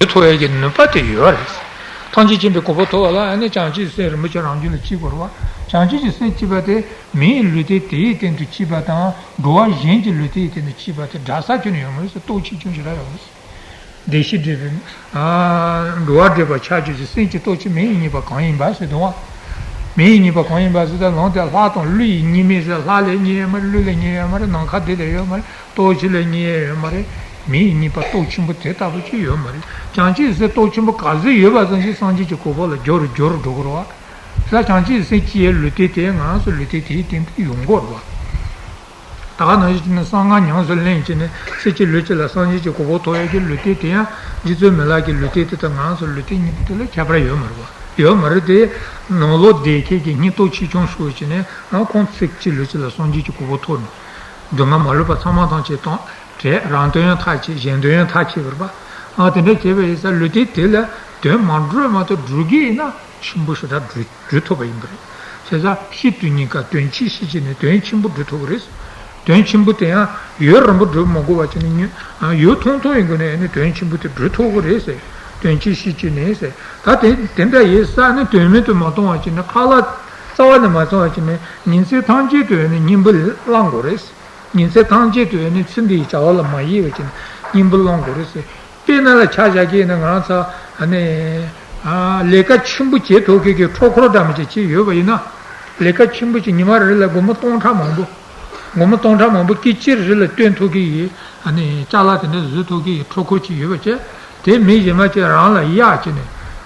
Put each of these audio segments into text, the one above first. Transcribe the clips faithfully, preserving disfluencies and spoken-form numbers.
དེ་ཐོབ་ཡས་ཀྱི་ནུས་པ་དེ་ཡོད་རེད། ཐམས་ཅད་མཁྱེན་པའི་གོ་འཕང་ཐོབ་པ་ལ་ཨ་ནི་བྱང་ཆུབ་སེམས་རིན་པོ་ཆེ་རང་རྒྱུད་ལ་སྐྱེ་དགོས་རེད་བ། བྱང་ཆུབ་ཀྱི་སེམས་སྐྱེས་པ་དེ་མིའི་ལུས་རྟེན་དེའི་སྟེང་དུ་སྐྱེས་པ་དང་འགྲོ་བ་གཞན་གྱི་ལུས་རྟེན་སྟེང་དུ་སྐྱེས་པ་དེ་འདྲ་ས་ཁྱོན་ནས་ཡོད་མ་རེད་ཟེར། སྟོབས་ཆེ་ཆུང་ཞེ་དྲག་ཡོད་མ་རེད། བདེ་གཤེགས་འབྲེལ་པའི་ཨ་འགྲོ་བ་བསྒྲལ་བར་ཤར་གྱུར་ཅིག་སེམས་ཀྱི་སྟོབས་ཀྱིས་མིའི་གཉིས་པ་གང་ཡིན་པ་ཟེར་དང་བ། མིའི་གཉིས་པ་གང་ཡིན་པ་ཟེར་ད་ལམ་དེ་ལྷ་དང་ཀླུ་ཡི་གཉིས་མེད་ཟེར། ལྷ་ལས་གཉིས་ཡོད་མ་རེད། ཀླུ་ལས་གཉིས་ཡོད་མ་རེད། ནམ་མཁའ་འདི་ལས་ཡོད་མ་རེད། སྟོབས་ཆེ་ལས་གཉིས་ཡོད་མ་རེད། མིའི་གཉིས་པ་སྟོབས་ཆེན་པོ་དེ་ལྟ་བུ་ཅིག་ཡོད་མ་རེད། བྱང་ཆུབ་སེམས་སྟོབས་ཆེན་པོ་ག་ཚོད་ཡོད་པ་ཙམ་ཞིག་སངས་རྒྱས་ཀྱི་གོ་འཕང་ལ་མགྱོགས་རུ་མགྱོགས་རུ་འགྲོ་དགོས་རེད་བ། ས་བྱང་ཆུབ་སེམས་སྐྱེ་ཡས་ལུས་རྟེན་དེ་ང་རང་ཚོ་ལུས་རྟེན་དེའི་སྟེང་དུ་ཡོང་དགོས་རེད་བ། ད་ག་ནང་བཞིན་གྱི་ནི་གསང་སྔགས་ཉམས་སུ་ལེན་བྱས་ནས་ཚེ་གཅིག་ལུས་གཅིག་ལ་སངས་རྒྱས་ཀྱི་གོ་འཕང་ཐོབ་ཡས་ཀྱི་ལུས་རྟེན་དེ་ཡང་རྗེ་བཙུན་མི་ལ་གི་ལུས་རྟེན་དེ་དང་ང་རང་ཚོ་ལུས་རྟེན་གཉིས་པོ་དེ་ལ་ཁྱད་པར་ཡོད་མ་རེད་བ། ཡོད་མ་རེད་དེ། ནང་ལོགས་བདེ་ཁྱད་ཀྱི་གཉིས་སྟོབས་ཆེ་ཆུང་ཤོར་བྱས་ནས་ང་ཁོང་ཚེ་གཅིག་ལུས་གཅིག་ལ་སངས་རྒྱས་ཀྱི་གོ་འཕང་ཐོབ་ནས། སྡུག་བསྔལ་མ་ལུས་པ་ཚང་མ་ཐམས་ཅད་དང་བྲལ། རང་དོན་ཡང་མཐར་ཕྱིན། གཞན་དོན་ཡང་མཐར་ཕྱིན་པ་རེད་པ། ཨ་དེ་འདྲ་བྱས་པ་ཡིན་ཙང་ལུས་རྟེན་དེ་ལ་དོན་མ་སྒྲུབ་མ་གཏོགས་སྒྲུབ་ཀྱི་ཡིན་ན་ཆེན་པོ་ཞེ་དྲག་སྒྲུབ་སྒྲུབ་ཐུབ་པ་ཡིན་པ་རེད། བྱས་ཙང་ཤི་དུས་གཉིས་ཀ་དོན་ཆེ་ཤོས་བྱས་ནས་དོན་ཆེན་པོ་སྒྲུབ་ཐུབ་ཀྱི་རེད། དོན་ཆེན་པོ་དེ་ཡང་ཡུན་རིང་པོ་སྒྲུབ་མི་དགོས་པ་བྱས་ནས་ཉུ་ཡུན་ཐུང་ཐུང་ཡིན་དགོས་ནས་ནི་དོན་ཆེན་པོ་དེ་སྒྲུབ་ཐུབ་ཀྱི་རེད་ཟེར། དོན་ཆེ་ཤོས་བྱས་ནས་ཟེར། ད་དེ་དེ་འདྲ་ཡིན་ཙང་ནི་དོན་མེད་དུ་མ་གཏོང་བ་བྱས་ནས་ཁ་ལག་རྩ་བ་ནས་མ་བཙོང་བ་བྱས་ནས་ཉིན་མཚན་ཐམས་ཅད་དུ་ནི་སྙིང་པོ་བླང་དགོས་རེད། ཉིན་མཚན་ཐམས་ཅད་དུ་ནི་ཚེ་འདིའི་བྱ་བ་ལ་མ་གཡེལ་བ་བྱས་ནས་སྙིང་པོ་བླང་དགོས་རེད་ཟེར། དཔེར་ན་ལ་ཆ་བཞག་གི་ཡིན་ན་ང་རང་ཚོ་ཨ་ནི་ཨ་ལས་ཀ་ཆེན་པོ་བྱེད་ཐུབ་མཁན་གྱི་འཕྲུལ་འཁོར་འདྲ་མི་ཅིག་ཅིག་ཡོད་པ་ཡིན་ན། ལས་ཀ་ཆེན་པོ་ཅིག་ཉི་མ་རེ་ལ་སྒོར་མོ་སྟོང་ཕྲག་མང་པོ། སྒོར་མོ་སྟོང་ཕྲག་མང་པོ་སྐད་ཅིག་རེ་ལ་སྟོན་ཐུབ་མཁན་གྱི་ཨ་ནི་ཅ་ལག་དེ་འདྲ་བཟོ་ཐུབ་མཁན་གྱི་འཕྲུལ་འཁོར་ཅིག་ཡོད་པ་བྱས། དེ་མི་གཞན་མ་ཅིག་རང་ལ་གཡར་བྱས་ནས་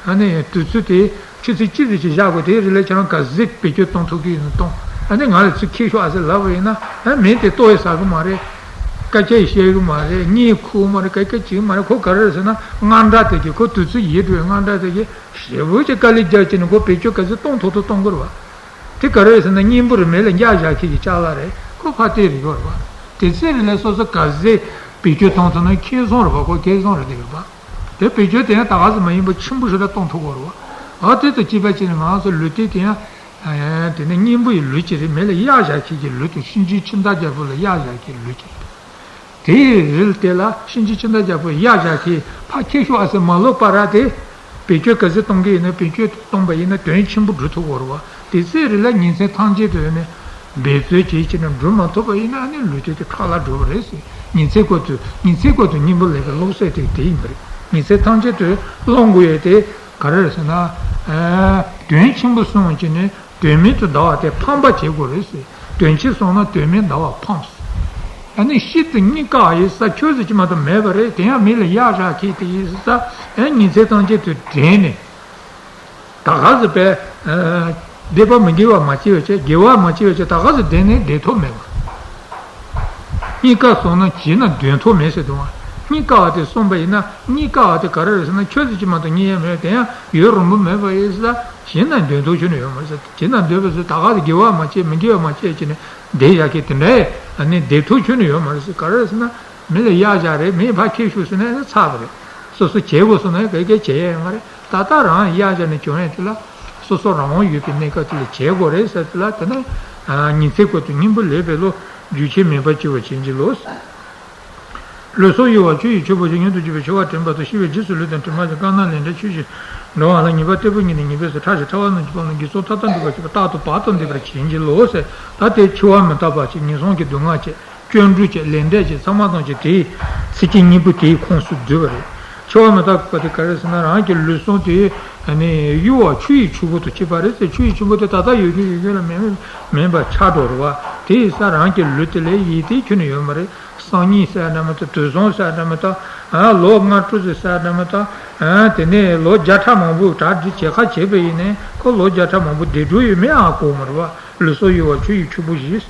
ཨ་ནི་དུས་ཚོད་དེ་ཆུ་ཚོད་གཅིག་ཙམ་ཅིག་བཞག་དགོས། དེའི་རིང་ལ་ཁྱེད་རང་ག་ཚོད་བེད་སྤྱོད་གཏོང་ཐུབ་ཀྱི་ཡིན་ན་གཏོང་། ཨ་ནི་ང་ལ་ཚུར་ཁྱེར་ཤོག་ཨ་ཟེར་ལབ་པ་ཡིན་ན། ཨ་མི་དེ་ལྟོ་ཡང་ཟ་གི་མ་རེད། སྐད་ཆ་ཡང་བཤད་གི་མ་རེད། གཉིད་ཁུག་མ་རེད། སྐད་ཆ་བྱེད་གི་མ་རེད། ཁོ་ག་རེ་རེད་ཟེར་ན་དངངས་སྐྲག་དེ་གིས། ཁོ་དུས་ཚོད་ཡལ་འགྲོ་བའི་དངངས་སྐྲག་དེ་གིས་ཞེ་པོ་ཅིག་དཀའ་ལས་རྒྱག་བྱས་ནས་ཁོ་བེད་སྤྱོད་ག་ཚོད་གཏོང་ཐུབ་ཐུབ་གཏོང་གི་རེད་བ། དེ་ག་རེ་རེད་ཟེར་ན་སྙིང་པོ་རེད། མི་ལ་གཡར་བཞག་མཁན་གྱི་ཅ་ལག་རེད། ཁོ་ཕར་སྟེར་རེ་ཡོད་རེད་བ། དེ་ཚེ་རིང་ལ་སོ་སོ་ག་ཚོད་བེད་སྤྱོད་གཏོང་ཐུབ་ན་ཁེ་བཟང་རེད་བ། ཁོ་ཁེ་བཟང་རེད་དེ་རེད་བ། དེ་བེད་སྤྱོད་དེ་ཡང་ད་ག་ཟེ་མ་ཡིན་པ་ཆེན་པོ་ཞིག་ལ་གཏོང་ཐུབ་ཀྱི་རེད་བ། ཨ་དེ་དང་བཅས་པ་བྱས་ནས་ང་ཚོ་ལུས་རྟེན་དེ་ཡང་དེ་ནི་སྙིང་པོ་ཡི་ལུས་ཅིག་རེད། མི་ལ་གཡར་བཞག་མཁན་གྱི་ལུས་དེ། གཤིན་རྗེ་ཕྱི་མཐའ་རྒྱལ་པོ་ལ་གཡར་བཞག་མཁན་གྱི་ལུས་ཅིག་རེད། དེའི་རིལ་དེ་ལ་གཤིན་རྗེ་ཕྱི་མཐའ་རྒྱལ་པོ་གཡར་བཞག་མཁན་ཕར་ཁྱེར་ཤོག་ཨ་ཟེར་མ་ལབ་བར་དེ། བེད་སྤྱོད་ག་ཚོད་གཏོང་གི་ཡིན་ན་བེད་སྤྱོད་གཏོང་པ་ཡིན་ན་དོན་ཆེན་པོ་སྒྲུབ་ཐུབ་ཀྱི་རེད་བ། དེ་ཚེ་རིང་ལ་ཉིན་མཚན་ཐམས་ཅད་དུ་ནི་འབད་རྩོལ་བྱེད་ཀྱི་ནི་སྒྲུབ་མ་ཐུབ་པ་ཡིན་ན་ནི་ལུས་རྟེན་དེ་ཁྲག་ལ་འགྲོ་བ་རེད་ཟེར། ཉིན་མཚན་ཀུན་ཏུ་ཉིན་མཚན་ཀུན་ཏུ་སྙིང་པོ་ལེན་པའི་སློབ་གསོ་དེ་དེ་ཡིན་པ་རེད། ཉིན་མཚན་ཐམས་ཅད་དུ་བླང་དགོས་ཡས་དེ་ག་རེ་རེད་ཟེར་ན། དོན་ཆེན་པོ་གསུངས་ཀྱི་ནི། དོན་མེད་དུ་འདའ་བ་དེ་ཕངས་པ་བྱེད་དགོས་རེད་ཟེར། དོན་ཆེ་སོང་ན་དོན་མེད་འདའ་བ་ཕངས་ཟེར། ཨ་ནི་ཤི་དུས་གཉིད་ཀ་ཡིན་ས་ཁྱོད་ཚོ་ཅི་མ་གཏོགས་མེད་པ་རེད། དེ་ཡང་མི་ལ་གཡར་བཞག་མཁན་དེ་ཡིན་ས། ཨ་ཉིན་མཚན་ཐམས་ཅད་དུ་དྲན་ནས། ད་ག་ཟེ་བས། བདེ་བ་མི་དགེ་བ་མ་སྐྱེས་པ་བྱས། དགེ་བ་མ་སྐྱེས་པ་བྱས། ད་ག་ཟེ་བསྡད་ནས་བསྡད་ཐབས་མེད་པ། གཉིད་ཀ་སོང་ན་བྱས་ན་འདོན་ཐབས་མེད་ཟེར་འདུག་བ། གཉིད་ཀ་བ་དེ་སོང་པ་ཡིན་ན། གཉིད་ཀ་བ་དེ་ག་རེ་རེད་ཟེར་ན་ཁྱོད་ཚོ་ཅི་མ་གཏོགས་གཉིད་ཡང་མེད། དེ་ཡང་ཡུན་རིང་པོ་མེད་པ་ཡིན་ས། བྱས་ན་འདོན་ཐབས་ཁྱོན་ནས་ཡོད་མ་རེད་ཟེར། བྱས་ན་འདོན་པ་ཟེར། ད་ག་དེ་དགེ་བ་མ་བྱས་མི་དགེ་བ་མ་བྱས་བྱས་ནས་བསྡད་ཡག་གི་དེ་འདྲ་ཨ་ནི་བསྡད་ཐབས་ཁྱོན་ནས་ཡོད་མ་རེད་ཟེར། ག་རེ་ཟེར་ན་མི་ལ་གཡར་བཞག་རེད། མི་ཕར་ཁྱེར་ཤོག་ཟེར་ན་ཨ་ནི་ཚར་བ་རེད། སོ་སོ་བྱེད་དགོས་སོང་ན་ག་གེ་བྱེད་ཡ་ཡོད་མ་རེད། ད་ལྟ་རང་གཡར་བཞག་ནས་བྱུང་ཡ་དེ་ལ་སོ་སོ་རང་དབང་ཡོད་པའི་གནས་སྐབས་དེ་ལ་བྱེད་དགོས་རེད་ཟེར། དེ་ལ་དེ་ནི་ཉིན་མཚན་ཀུན་ཏུ་སྙིང་པོ་ལེན་པའི་བློ། རྒྱུན་ཆད་མེད་པར་སྐྱེ་བར་བྱིན་གྱིས་རློབས། ལུས་སྲོག་གཡོ་བ་ཆུ་ཡི་ཆུ་བུར་བཞིན། མྱུར་དུ་འཇིག་པའི་འཆི་བ་དྲན་པ་དང་། ཤི་བའི་རྗེས་སུ་ལུས་དང་གྲིབ་མ་བཞིན། དཀར་ནག་ལས་འབྲས་ཆོས་བཞིན་འགྲོ་བ་ལ། ཉེས་པ་ལྟ་བུ་ཉིད་ནས་ཉེས་པས་གཟིར། ཕྲ་ཞིང་ཕྲ་བ་རྣམས་ཀྱིས་སྤངས་ལ། དགེ་སོགས་མཐའ་དག་འགྲུབ་པར་བྱེད་པ། རྟག་ཏུ་བར་དུ་འདས་པར་བྱིན་གྱིས་རློབས་ཟེར། ད་དེ་འཆི་བ་མི་རྟག་པ་ཅིག་ངན་སོང་གི་སྡུག་བསྔལ་ཅིག་སྐྱོན་དྲུག་ཅིག་ལས་འབྲས་ཅིག་ཚང་མ་ཐམས་ཅད་དེའི་ཚིག་རྐང་གཉིས་པོ་དེའི་ཁོངས་སུ་འདུས་པ་རེད། འཆི་བ་མི་རྟག་པ་དེ་ག་རེ་ཟེར་ན་རང་གི་ལུས་ཟུངས་དེ་ཨ་ནི་གཡོ་བ་ཆུ་ཡི་ཆུ་བུར་དུ་བྱེད་པ་རེད་ཟེར། ཆུ་ཡི་ཆུ་བུར་དེ་ད་ལྟ་ཡོད་རྒྱུ་ཡོད་རྒྱུ་ལ་མེད་མེད་མེད་པ་ཆགས་འགྲོ་རེད་བ། དེ་ཡིན་ཙང་རང་གི་ལུས་དེ་ལ་ཡིད་བརྟན་ཁྱོན་ནས་ཡོད་མ་རེད། སང་ཉིན་ཟེར་ཡ་འདྲ་མ་གཏོགས། དུས་སང་ཟེར་ཡ་འདྲ་མ་གཏོགས། ཨ་ལོ་ལྔ་དྲུག་ཙམ་ཟེར་ཡ་འདྲ་མ་གཏོགས། ཨ་དེ་ནས་ལོ་བརྒྱ་ཕྲག་མང་པོ་གྲ་སྒྲིག་བྱེད་ཁ་བྱས་པ་ཡིན་ནའི་ཁོ་ལོ་བརྒྱ་ཕྲག་མང་པོ་བསྡད་འགྲོ་ཡོད་མེད་ཧ་གོ་མ་རེད་བ། ལུས་སྲོག་གཡོ་བ་ཆུ་ཡི་ཆུ་བུར་བཞིན།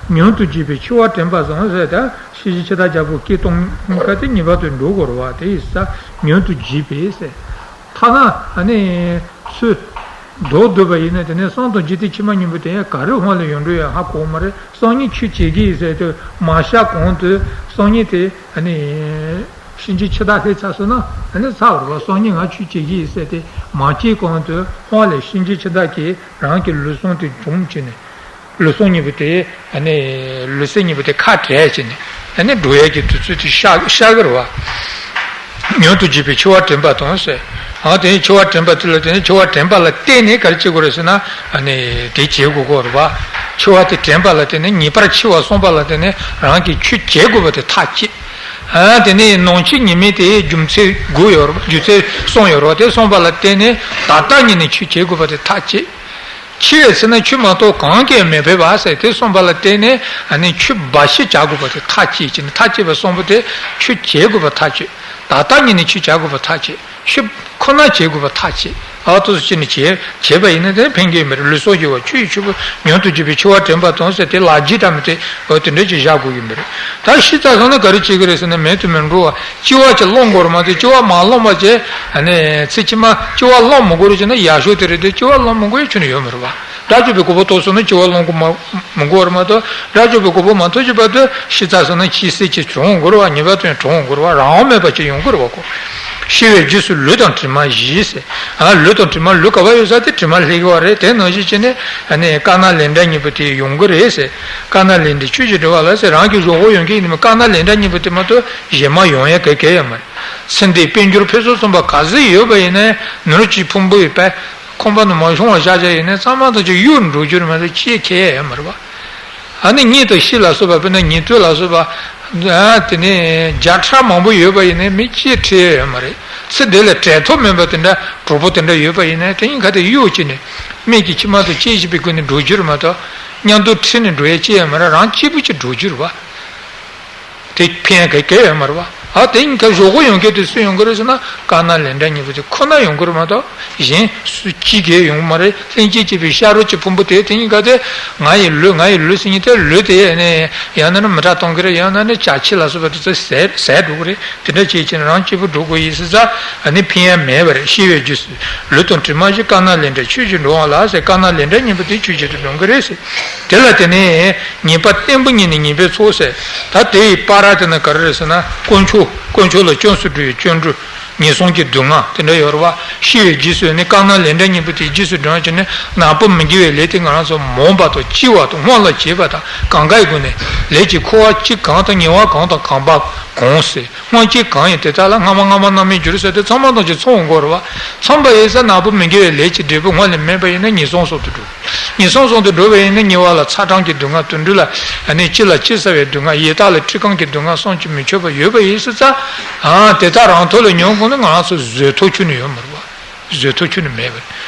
མྱུར་དུ་འཇིག་པའི་འཆི་བ་དྲན་པ་བཟང་ཟེར། ད་གཤིན་རྗེ་འཆི་བདག་རྒྱལ་པོ་སྐད་གཏོང་མཁན་དེ་ངེས་པར་དུ་འགྲོ་དགོས་རེད་བ། དེ་ཡིན་ཙང་མྱུར་དུ་འཇིག་པའི་ཟེར། ཐ་ན་ཨ་ནི་ཚུར་ལྡོག་སྡོད་པ་ཡིན་ན་དེ་ནས་སང་དང་རྗེས་དེ་ཕྱི་མ་གཉིས་པོ་དེ་ཡང་ག་རེ་དབང་ལ་ཡོང་འགྲོ་ཡ་ཧ་གོ་མ་རེད། སང་ཉིན་ཆོས་བྱེད་ཀྱི་ཡིན་ཟེར་དུས་མ་བཞག་གོང་དུ་སང་ཉིན་དེ་ཨ་ནི་གཤིན་རྗེ་འཆི་བདག་སླེབས་ཚར་སོང་ན་ཨ་ནི་ཚར་བ་རེད་བ། སང་ཉིན་ང་ཆོས་བྱེད་ཀྱི་ཡིན་ཟེར་དེ་མ་བྱས་གོང་དུ་དབང་ལས་གཤིན་རྗེ་འཆི་བདག་གིས་རང་གི་ལུས་ཟུངས་དེ་འཇོམས་བྱས་ནས། ལུས་ཟུངས་གཉིས་པོ་དེ་ཨ་ནི་ལུས་སེམས་གཉིས་པོ་དེ་ཁ་བྲལ་བྱས་ནས་ཨ་ནི་འགྲོ་ཡས་ཀྱི་དུས་ཚོད་དེ་ཤར་ཤར་གི་རེད་བ། མྱུར་དུ་བྱེད་པའི་འཆི་བ་དྲན་པ་དང་ཟེར། ཨ་དེ་ནས་འཆི་བ་དྲན་པ་དེ་ལ་དེ་ནས་འཆི་བ་དྲན་པ་ལ་བརྟེན་ནས་ག་རེ་བྱེད་དགོས་རེད་ཟེར་ན། ཨ་ནི་དེ་བྱེད་དགོས་ཀྱི་རེད་པ། འཆི་བ་དེ་དྲན་པ་ལ་བརྟེན་ནས་ངེས་པར་འཆི་བ་བསམ་པ་ལ་བརྟེན་ནས་རང་གིས་ཆོས་བྱེད་དགོས་པ་དེ་ཐག་བཅད། ཨ་དེ་ནས་ནང་ཆོས་ཉི་མའི་དེའི་རྒྱུ་མཚན་དགུ་ཡོད་རེད་པ། རྒྱུ་མཚན་གསུམ་ཡོད་རེད་པ། དེ་གསུངས་པ་ལ་བརྟེན་ནས་ད་ལྟ་ཉིད་ནས་ཆོས་བྱེད་དགོས་པ་དེ་ཐག་བཅད། འཆི་བའི་ཚེ་ན་ཆོས་མ་གཏོགས་གང་གིས་མི་ཕོད་པ་ཟེར་དེ་གསུངས་པ་ལ་བརྟེན་ནས། ཨ་ནི་ཆོས་འབའ་ཞིག་བྱ་དགོས་པ་དེ་ཐག་བཅད་ཀྱི་ནི། ཐག་བཅད་པ་གསུམ་པོ་དེ་ཆོས་བྱེད་དགོས་པ་ཐག་བཅད། ད་ལྟ་ཉིད་ནས་ཆོས་བྱ་དགོས་པ་ཐག་བཅད། ཆོས་ཁོ་ན་བྱེད་དགོས་པ་ཐག་བཅད། ཨ་ཏོ་སུ་ཅི་ནས་བྱེད་བྱེད་པ་ཡིན་ན་དེ་ཕན་གྱི་མེད་རེད། ལུས་སྲོག་གཅོད་པ་ཆོས་ཀྱི་ཆོས་པོ་མྱུར་དུ་བྱེད་པའི་འཆི་བ་དྲན་པ་དང་ཟེར་དེ་ལ་རྒྱུ་འབྲས་མི་དེ་འོ་དེ་འདྲ་ཅིག་བཞག་དགོས་ཀྱི་མེད་རེད། ད་ཤི་ཚར་སོང་ན་ག་རེ་བྱེད་ཀྱི་རེད་ཟེར་ན་མེད་དུ་མི་འགྲོ་བ། ལྕི་བ་ཅིག་སློང་དགོས་རེད་མ་གཏོགས་ལྕི་བ་མ་སློང་བ་བྱས། ཨ་ནི་ཚེ་ཕྱི་མ་ལྕི་བ་སློང་མི་དགོས་རེད་བྱས་ན་ཡག་ཤོས་དེ་རེད་དེ། ལྕི་བ་སློང་མི་དགོས་ཡ་ཁྱོན་ནས་ཡོད་མི་རེད་པ། དགྲ་བཅོམ་པའི་གོ་འཕང་ཐོབ་སོང་ན་ལྕི་བ་སློང་དགོས་མ་མི་དགོས་རེད་མ་གཏོགས། དགྲ་བཅོམ་པའི་གོ་འཕང་མ་ཐོབ་ཀྱི་བར་དུ་ཤི་ཚར་སོང་ན་ཅི་སྲིད་ཅིག་གྲོངས་དགོས་རེད་པ། ངེས་པར་དུ་ཡང་གྲོངས་དགོས་རེད་པ། རང་དབང་མེད་པ་ཅིག་ཡོང་གི་རེད་པ་ཁོ། ཤི་བའི་རྗེས་སུ་ལུས་དང་གྲིབ་མ་ཞི་ཟེར། ཨ་ལུས་དང་གྲིབ་མ། ལུས་ག་པར་ཡོད་ས་དེ་གྲིབ་མ་ལྷག་གི་རེད། དེ་ནང་བཞིན་བྱས་ནས་ཨ་ནི་དཀར་ནག་ལས་འབྲས་གཉིས་པོ་དེ་ཡོང་གི་རེད་ཟེར། དཀར་ནག་ལས་འབྲས་ཆོས་ཀྱི་སྒྲིབ་པ་ལ་ཟེར། རང་གི་གཟུགས་པོ་ཡོང་གི་ཡིན་ནི་མ། དཀར་ནག་ལས་འབྲས་གཉིས་པོ་དེ་མ་གཏོགས་གཞན་མ་ཡོང་ཡ་ག་གེ་ཡོད་མ་རེད། ཚེ་འདིའི་དཔལ་འབྱོར་ཕུན་སུམ་ཚོགས་པ་ག་ཚོད་ཡོད་པ་ཡིན་ནའི་ནོར་གྱི་ཕུང་པོ་ཡི་པའི་ཁང་པ་ནང་མ་ཤོང་བ་བཞག་བཞག་ཡིན་ནའི་ཚང་མ་དང་ཅིག་གཡུག་འགྲོ་རྒྱུ་རེད་མ་གཏོགས་ཅི་ཁེ་ཡ་ཡོད་མ་རེད་པ། ཨ་ནི་གཉེན་དང་བཤེས་ལ་སོགས་པ། དཔེར་ན་ཉེ་དུ་ལ་སོགས་པ། ཨ་དེ་ནས་བརྒྱ་ཕྲག་མང་པོ་ཡོད་པ་ཡིན་ནའི་མི་གཅིག་ཁྲིད་ཡ་ཡོད་མ་རེད། ཚེ་འདི་ལ་བྲལ་ཐབས་མེད་པ་དེ་འདྲ་གྲོགས་པོ་དེ་འདྲ་ཡོད་པ་ཡིན་ནའི་དེ་གཉིས་ཀ་དེ་གཡུག་བྱས་ནས་སྨད་ཀྱི་མཆི་མ་དང་བཅས་བཞིན་པའི་སྒོ་ནས་འགྲོ་རྒྱུ་རེད་མ་གཏོགས། མཉམ་དུ་ཁྲིད་ནས་འགྲོ་ཡ་ཅི་ཡང་མ་རེད། རང་གཅིག་པུ་གཅིག་འགྲོ་རྒྱུ་རེད་པ། དེ་ཕན་ག་གེ་ཡོད་མ་རེད་པ། ཨ་དེ་གཉིས་ཀ་གཟུགས་པོ་ཡོང་མཁན་དེ་སུ་ཡོང་གི་རེད་ཟེར་ན་དཀར་ནག་ལས་འབྲས་གཉིས་པོ་དེ་ཁོ་ན་ཡོང་གི་རེད་མ་གཏོགས་གཞན་སུ་གཅིག་གིས་ཡོང་གི་མ་རེད། ལྷན་ཅིག་སྐྱེས་པའི་ཤ་རོ་གཅིག་ཕུང་པོ་དེ་དེ་གཉིས་ཀ་དེ་ང་ཡི་ལུས་ང་ཡི་ལུས་ཟེར་མཁན་དེ་ལུས་དེ་ནས་ཡང་ན་ནི་མི་དྲག་གཏོང་གི་རེད། ཡང་ན་ནི་བྱ་ཁྱི་ལ་སོགས་པ་དེ་ཚོ་ཟས་ཟས་འགྲོ་གི་རེད། དེ་འདྲ་བྱེད་ཀྱི་ནི་རང་གཅིག་པུ་འགྲོ་དགོས་ཡིན་ཟེར་ཙང་ཨ་ནི་ཕན་ཡ་མེད་པ་རེད། ཤི་བའི་རྗེས་སུ་ལུས་དང་གྲིབ་མ་ཞི། དཀར་ནག་ལས་འབྲས་ཆོས་ཀྱི་འགྲོ་བ་ལ་ཟེར། དཀར་ནག་ལས་འབྲས་གཉིས་པོ་དེ་ཆོས་བཞིན་དུ་འགྲོ་གི་རེད་ཟེར། དེ་ལ་དེ་ནས་ངེས་པ་བརྟན་པོ་ཉིད་ནི་ངེས་པའི་ཚོགས་ཟེར། ད་དེ་ཡི་བར་དེ་ན་ག་རེ་རེད་ཟེར་ན་དཀོན་མཆོག་དཀོན་མཆོག་ལ་སྐྱབས་སུ་འགྲོ་བའི་སྐྱབས་འགྲོ། ངན་སོང་གི་སྡུག་བསྔལ་དེ་འདྲ་ཡོད་རེད་པ། ཤི་བའི་རྗེས་སུ་ནི་དཀར་ནག་ལས་འབྲས་གཉིས་པོ་དེའི་རྗེས་སུ་འགྲོ་བ་བྱས་ནས་ནག་པོ་མི་དགེ་བའི་ལས་དེ་ང་རང་ཚོ་མང་བ་དང་ལྕི་བ་དང་སྔོན་ལ་བྱས་པ་དང་གང་གཱའི་སྒོ་ནས་ལས་ཀྱི་འཁོར་བ་གཅིག་གང་དང་ཉེ་བ་གང་དང་གོམས་པ་གང་ཟེར། སྔོན་གྱི་གང་ཡིན་དེ་དག་ལ་སྔ་མ་སྔ་མ་རྣམ་སྨིན་གྱུར་ཟེར་ཏེ་ཚང་མ་དང་ཅིག་མཚུངས་དགོས་རེད་པ། མཚུངས་པ་ཡིན་ཙང་ནག་པོ་མི་དགེ་བའི་ལས་ཀྱི་འབྲས་བུ་སྔོན་ལ་སྨིན་པ་ཡིན་ན་ངན་སོང་གསུམ་དུ་འགྲོ། ངན་སོང་གསུམ་དུ་འགྲོ་བ་ཡིན་ན་ཉེ་བ་ལ་ཚ་གྲང་གི་སྡུག་བསྔལ། དུད་འགྲོ་ལ་ཨ་ནི་ལྕི་ལ་ལྕི་ཟ་བའི་སྡུག་བསྔལ། ཡི་དྭགས་ལ་མཁྲིས་རྐང་གི་སྡུག་བསྔལ་གསུམ་གྱིས་མི་ཆོད་པ་ཡོད་པ་ཡིན་ཙང་། ཨ་དེ་དག་རང་ཐོག་ལ་མྱོང་དགོས་ན་ང་རང་ཚོ་བཟོད་ཐབས་ཁྱོན་ནས་ཡོད་མ་རེད་པ། བཟོད་ཐབས་ཁྱོན་ནས་མེད་པ་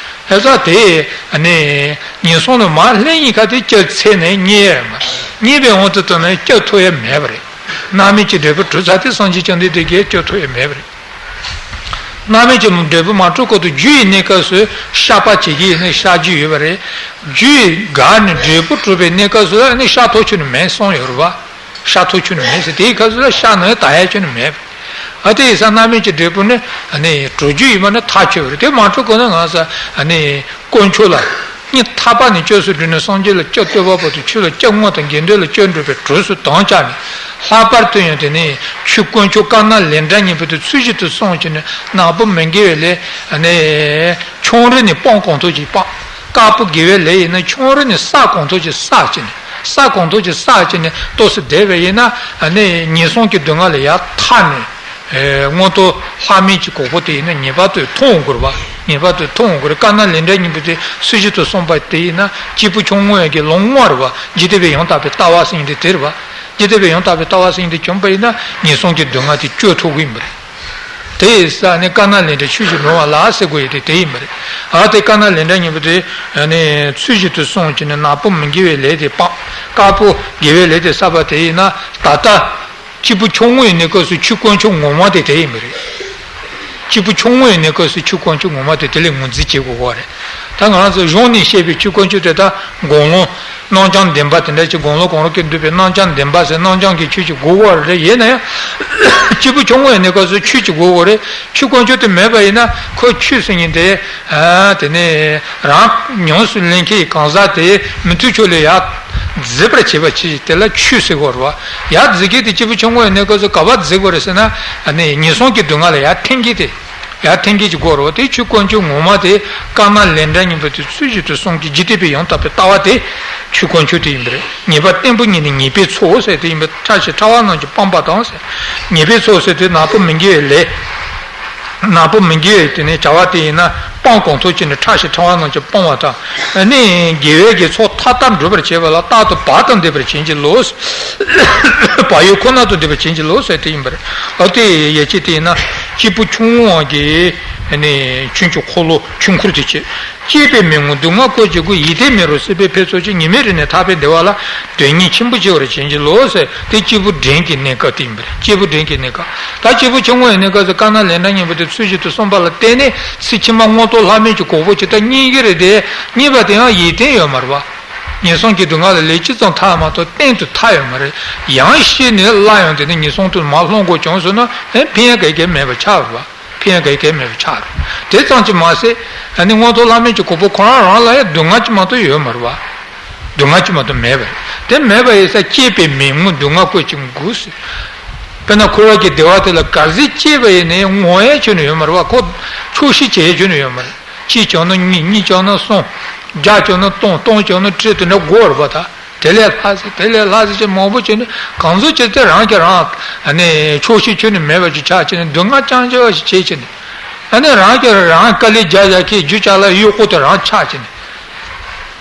རེད། ད་དེ་ཨ་ནི་ངན་སོང་ལ་མར་ལྷུང་ཡིན་ཁ་དེ་སྐྱོབ་ཚེ་ནས་རྙེད་ཡ་མ་རེད། རྙེད་པའི་དབང་དུ་བཏང་ན་སྐྱོབ་ཐུབ་ཡ་མེད་པ་རེད། རྣམ་སྨིན་གྱི་འབྲས་བུ་གྲུབ་ཚར་དུས་སངས་རྒྱས་བཅོམ་ལྡན་འདས་ཀྱིས་སྐྱོབ་ཐུབ་ཡ་མེད་པ་རེད། རྣམ་སྨིན་གྱི་འབྲས་བུ་མ་གྲུབ་གོང་དུ་རྒྱུ་ཡི་གནས་སྐབས་སུ་བཤགས་པ་བྱེད་ཀྱི་ཡིན་ན་བཤགས་རྒྱུ་ཡོད་པ་རེད། རྒྱུ་ཡི་འགགས་ནས་འབྲས་བུ་གྲུབ་པའི་གནས་སྐབས་སུ་ཨ་ནི་བཤགས་ཐབས་ཁྱོན་ནས་མེད་གསུངས་ཡོད་རེད་པ། བཤགས་ཐབས་ཁྱོན་ནས་མེད་ཟེར། དེའི་སྐབས་སུ་ལ་བཤགས་ན་ཡང་དག་ཡ་ཁྱོན་ནས་མེད་པ་རེད། ཨ་དེ་ཡིན་ཙང་རྣམ་སྨིན་གྱི་འབྲས་བུ་ནི་ཨ་ནི་གྲུབ་རྒྱུ་ཡིན་པ་ནི་ཐག་ཆོད་པ་རེད། དེ་མ་གྲུབ་གོང་ན་ང་ཚོ་ཨ་ནི་དཀོན་མཆོག་ལ་སྙིང་ཐག་པ་ནས་སྐྱབས་སུ་འགྲོ་ནས་སངས་རྒྱས་ལ་སྐྱབས་བཅོལ་བ་པོ་དང་ཆོས་ལ་སྐྱབས་དངོས་དང་དགེ་འདུན་ལ་སྐྱབས་འགྲོ་བའི་གྲོགས་སུ་དམ་བཅའ་ནས་ལྷག་པར་དུ་ཡང་དེ་ནས་ཆོས་དཀོན་མཆོག་དཀར་ནག་ལས་འབྲས་གཉིས་པོ་དེ་ཚུལ་བཞིན་དུ་སྲུང་བྱས་ནས་ནག་པོ་མི་དགེ་བའི་ལས་ཨ་ནི་ཆུང་རིགས་ནས་སྤང་གང་ཐུབ་ཅིག་སྤང་། དཀར་པོ་དགེ་བའི་ལས་ཡིན་ན་ཆུང་རིགས་ནས་བསགས་གང་ཐུབ་ཅིག་བསགས་བྱས་ནས་བསགས་གང་ཐུབ་ཅིག་བསགས་བྱས་ནས་ཏོག་ཙམ་བསྡད་པ་ཡིན་ན་ཨ་ནི་ངན་སོང་གི་སྡུག་བསྔལ་ལས་ཡར་ཐར་ནས། ཨེ། མངོན་མཐོ་ལྷ་མིན་གྱི་གོ་འཕང་དེ་ཡིན་ན་ངེས་པར་དུ་མཐོང་དགོས་རེད་པ། ངེས་པར་དུ་མཐོང་དགོས་རེད། དཀར་ནག་ལས་འབྲས་གཉིས་པོ་དེ་ཚུལ་བཞིན་དུ་སོང་བ་དེ་ཡིན་ན་སྐྱེས་བུ་ཆུང་ངུ་ཡི་གི་ལམ་དངོས་རེད་པ། འཇིག་རྟེན་པའི་ཡང་དག་པའི་ལྟ་བ་ཟེར་མཁན་དེ་དེ་རེད་པ། འཇིག་རྟེན་པའི་ཡང་དག་པའི་ལྟ་བ་ཟེར་མཁན་དེ་བྱུང་བ་ཡིན་ན་ངན་སོང་གི་སྡུག་བསྔལ་དེ་གཅོད་ཐུབ་ཀྱི་ཡིན་པ་རེད། དེ་ཡིན་ཙང་ནི་དཀར་ནག་ལས་འབྲས་ཆོས་བཞིན་འགྲོ་བ་ལ་ཟེར་དགོས་ཡ་དེ་དེ་ཡིན་པ་རེད། ཨ་དེ་དཀར་ནག་ལས་འབྲས་གཉིས་པོ་དེ་ནི་ཚུལ་བཞིན་དུ་སྲུང་བྱས་ནས་ནག་པོ་མི་དགེ་བའི་ལས་དེ་སྤངས། དཀར་པོ་དགེ་བའི་ལས་དེ་བསགས་པ་དེ་ཡིན་ན་ད་ལྟ། སྐྱེས་བུ་ཆུང་ངུ་ཡི་གནས་སྐབས་སུ་ཆོས་དཀོན་མཆོག་ངོ་མ་དེ་དེ་ཡིན་པ་རེད། སྐྱེས་བུ་ཆུང་ངུ་ཡི་གནས་སྐབས་སུ་ཆོས་དཀོན་མཆོག་ངོ་མ་དེ་དེ་ལས་ངོས་འཛིན་བྱེད་དགོས་པ་རེད། ད་ང་རང་ཚོ་གཞུང་ནས་བཤད་པའི་ཆོས་དཀོན་མཆོག་དེ་དག་དགེ་སློང་རྣམ་བྱང་བདེན་པ་དེ་འདྲ་ཅིག་དགེ་སློང་གང་རུང་གིས་འདུལ་བའི་རྣམ་བྱང་བདེན་པ་ཟེར་རྣམ་བྱང་གི་ཆོས་ཅིག་དགོས་པ་རེད། ཡིན་ན་ཡང་སྐྱེས་བུ་ཆུང་ངུ་ཡི་གནས་སྐབས་སུ་ཆོས་ཅིག་དགོས་པ་རེད། ཆོས་དཀོན་མཆོག་དེ་མེད་པ་ཡིན་ན་ཁོ་ཆོས་ཟེར་མཁན་དེ། ཨ་དེ་ནས་རང་ཉམས་སུ་ལེན་མཁན་གང་ཟག་དེ་མི་མཐུན་ཕྱོགས་ལས་ཡར་འཛེགས་པར་བྱེད་པ་ཅིག་དེ་ལ་ཆོས་ཟེར་གྱི་ཡོད་རེད་པ། ཡར་འཛེགས་མཁན་དེ་སྐྱེས་བུ་ཆུང་ངུ་ཡི་གནས་སྐབས་སུ་ག་པར་འཛེགས་དགོས་རེད་ཟེར་ན། ཨ་ནི་ངན་སོང་གི་སྡུག་བསྔལ་ལ་ཡར་འཐེན་མཁན་དེ། ཡར་འཐེན་མཁན་ཅིག་དགོས་རེད་པ། དེ་ཆོས་དཀོན་མཆོག་ངོ་མ་དེ་དཀར་ནག་ལས་འབྲས་གཉིས་པོ་དེ་ཚུལ་བཞིན་དུ་སྲུང་གི་འཇིག་རྟེན་པའི་ཡང་དག་པའི་ལྟ་བ་དེ་ཆོས་དཀོན་མཆོག་དེ་ཡིན་པ་རེད། ངེས་པ་བརྟན་པོ་ཉིད་ནི་ངེས་པའི་ཚོགས་ཟེར་དེ་ཡིན་པ། ཕྲ་ཞིང་ཕྲ་བ་རྣམས་ཀྱང་སྤངས་པ་དང་ཟེར། ངེས་པའི་ཚོགས་ཟེར་དེ་ནག་པོ་མི་དགེ་བའི་ལས། ནག་པོ་མི་དགེ་བའི་དེ་ནས་བྱ་བ་དེ་ཡིན་ན་སྤང་གང་ཐུབ་བྱས་ནས་ཕྲ་ཞིང་ཕྲ་བ་རྣམས་ཀྱིས་སྤང་བ་དང་། ནི་དགེ་བའི་གི་ཚོགས་མཐའ་དག་འགྲུབ་པར་བྱེད་པ་ལ་རྟག་ཏུ་བག་དང་ལྡན་པར་བྱིན་གྱིས་རློབས། བག་ཡོད་ཁོ་ན་དང་ལྡན་པར་བྱིན་གྱིས་རློབས་ཟེར་དེ་ཡིན་པར། ཨ་དེ་ཡི་ཡ་གྱལ་དེ་ཡིན་ན་སྐྱེས་བུ་ཆུང་ངུའི་གི་ནི་ཆོས་ཀྱི་འཁོར་ལོ་ཆོས་འཁོར་དེ་བྱེད། སྐྱེས་པའི་མི་མངོན་སྡུག་བསྔལ་ཀུན་གྱི་སྒོ། ཡིད་བརྟན་མེ་རུ་བསྲེགས་པའི་ཕུད་ཚོགས་ཀྱིས། ཉི་མའི་རིས་ནི་ཐར་པའི་བདེ་བ་ལ། དོན་གཉིས་ཆེན་པོ་སྐྱེ་བར་བྱིན་གྱིས་རློབས་ཟེར། དེ་སྐྱེས་བུ་འབྲིང་གི་གནས་སྐབས་དེ་ཡིན་པ་རེད། སྐྱེས་བུ་འབྲིང་གི་གནས་སྐབས། ད་སྐྱེས་བུ་ཆུང་ངུའི་གནས་སྐབས་སུ་དཀར་ནག་ལས་འབྲས་མཉམ་པོ་དེ་ཚུལ་བཞིན་དུ་བསྲུངས་པ་ལ་བརྟེན་ནས་ཚེ་ཕྱི་མ་མངོན་མཐོ་ལྷ་མིན་གྱི་གོ་འཕང་ཅིག་ད་རྙེད་ཀྱི་རེད་དེ། རྙེད་པ་དེའང་ཡིད་བརྟན་ཡོད་མ་རེད་པ། ངན་སོང་གི་སྡུག་བསྔལ་ལ་ལས་ཅི་ཙམ་ཐར་ཡོད་མ་རེད། གཏན་དུ་ཐར་ཡོད་མ་རེད། ཡང་ཤི་ནས་སླར་ཡང་དེ་ནས་ངན་སོང་དུ་མར་ལྷུང་དགོས་བྱུང་ཟེར་ན་ཨེ་ཕན་ཡ་ག་གེ་མེད་པ་ཆགས་རེད་པ། ཕན་ཡ་ག་གེ་མེད་པ་ཆགས་རེད། དེ་ཙམ་གྱིས་མ་ཟད་ཨ་ནི་མངོན་མཐོ་ལྷ་མིན་གྱི་གོ་འཕང་ཁོ་རང་རང་ལ་ཡང་སྡུག་བསྔལ་ཅིག་མ་གཏོགས་ཡོད་མ་རེད་པ། སྡུག་བསྔལ་ཅིག་མ་གཏོགས་མེད་པ་རེད། དེ་མེད་པ་ཡིན་ཙང་སྐྱེས་པའི་མི་མངོན་སྡུག་བསྔལ་ཀུན་གྱི་སྒོ་ཟེར། དཔེར་ན་འཁོར་བ་གི་བདེ་བ་དེ་ལ་ག་ཚོད་སྐྱེས་པ་ཡིན་ནའི་ངོམས་ཡས་ཁྱོན་ནས་ཡོད་མ་རེད་པ། ཁོ་ཆོག་ཤེས་བྱེད་ཡས་ཁྱོན་ནས་ཡོད་མ་རེད། གཅིག་བྱུང་ན་གཉིས། གཉིས་བྱུང་ན་གསུམ། བརྒྱ་བྱུང་ན་སྟོང་། སྟོང་བྱུང་ན་ཁྲི་དེ་འདྲ་འགོར་བ་དང་། དེ་ལས་ལྷག་ཟེར། དེ་ལས་ལྷག་ཟེར་ཅིག་མང་པོ་བྱས་ནས་གང་ཚོད་ཅིག་དེ་རང་གིས་རང་ཨ་ནི་ཆོག་ཤེས་ཁྱོན་ནས་མེད་པ་ཅིག་ཆགས་བྱས་ནས་སྡུག་བསྔལ་རྐྱང་རྐྱང་ཞིག་བྱས་བྱས་ནས། ཨ་ནི་རང་གིས་རང་དཀའ་ལས་རྒྱག་རྒྱག་གི་རྒྱུ་ཅ་ལག་གཡོག་པོ་དེ་རང་ཆགས་བྱས་ནས།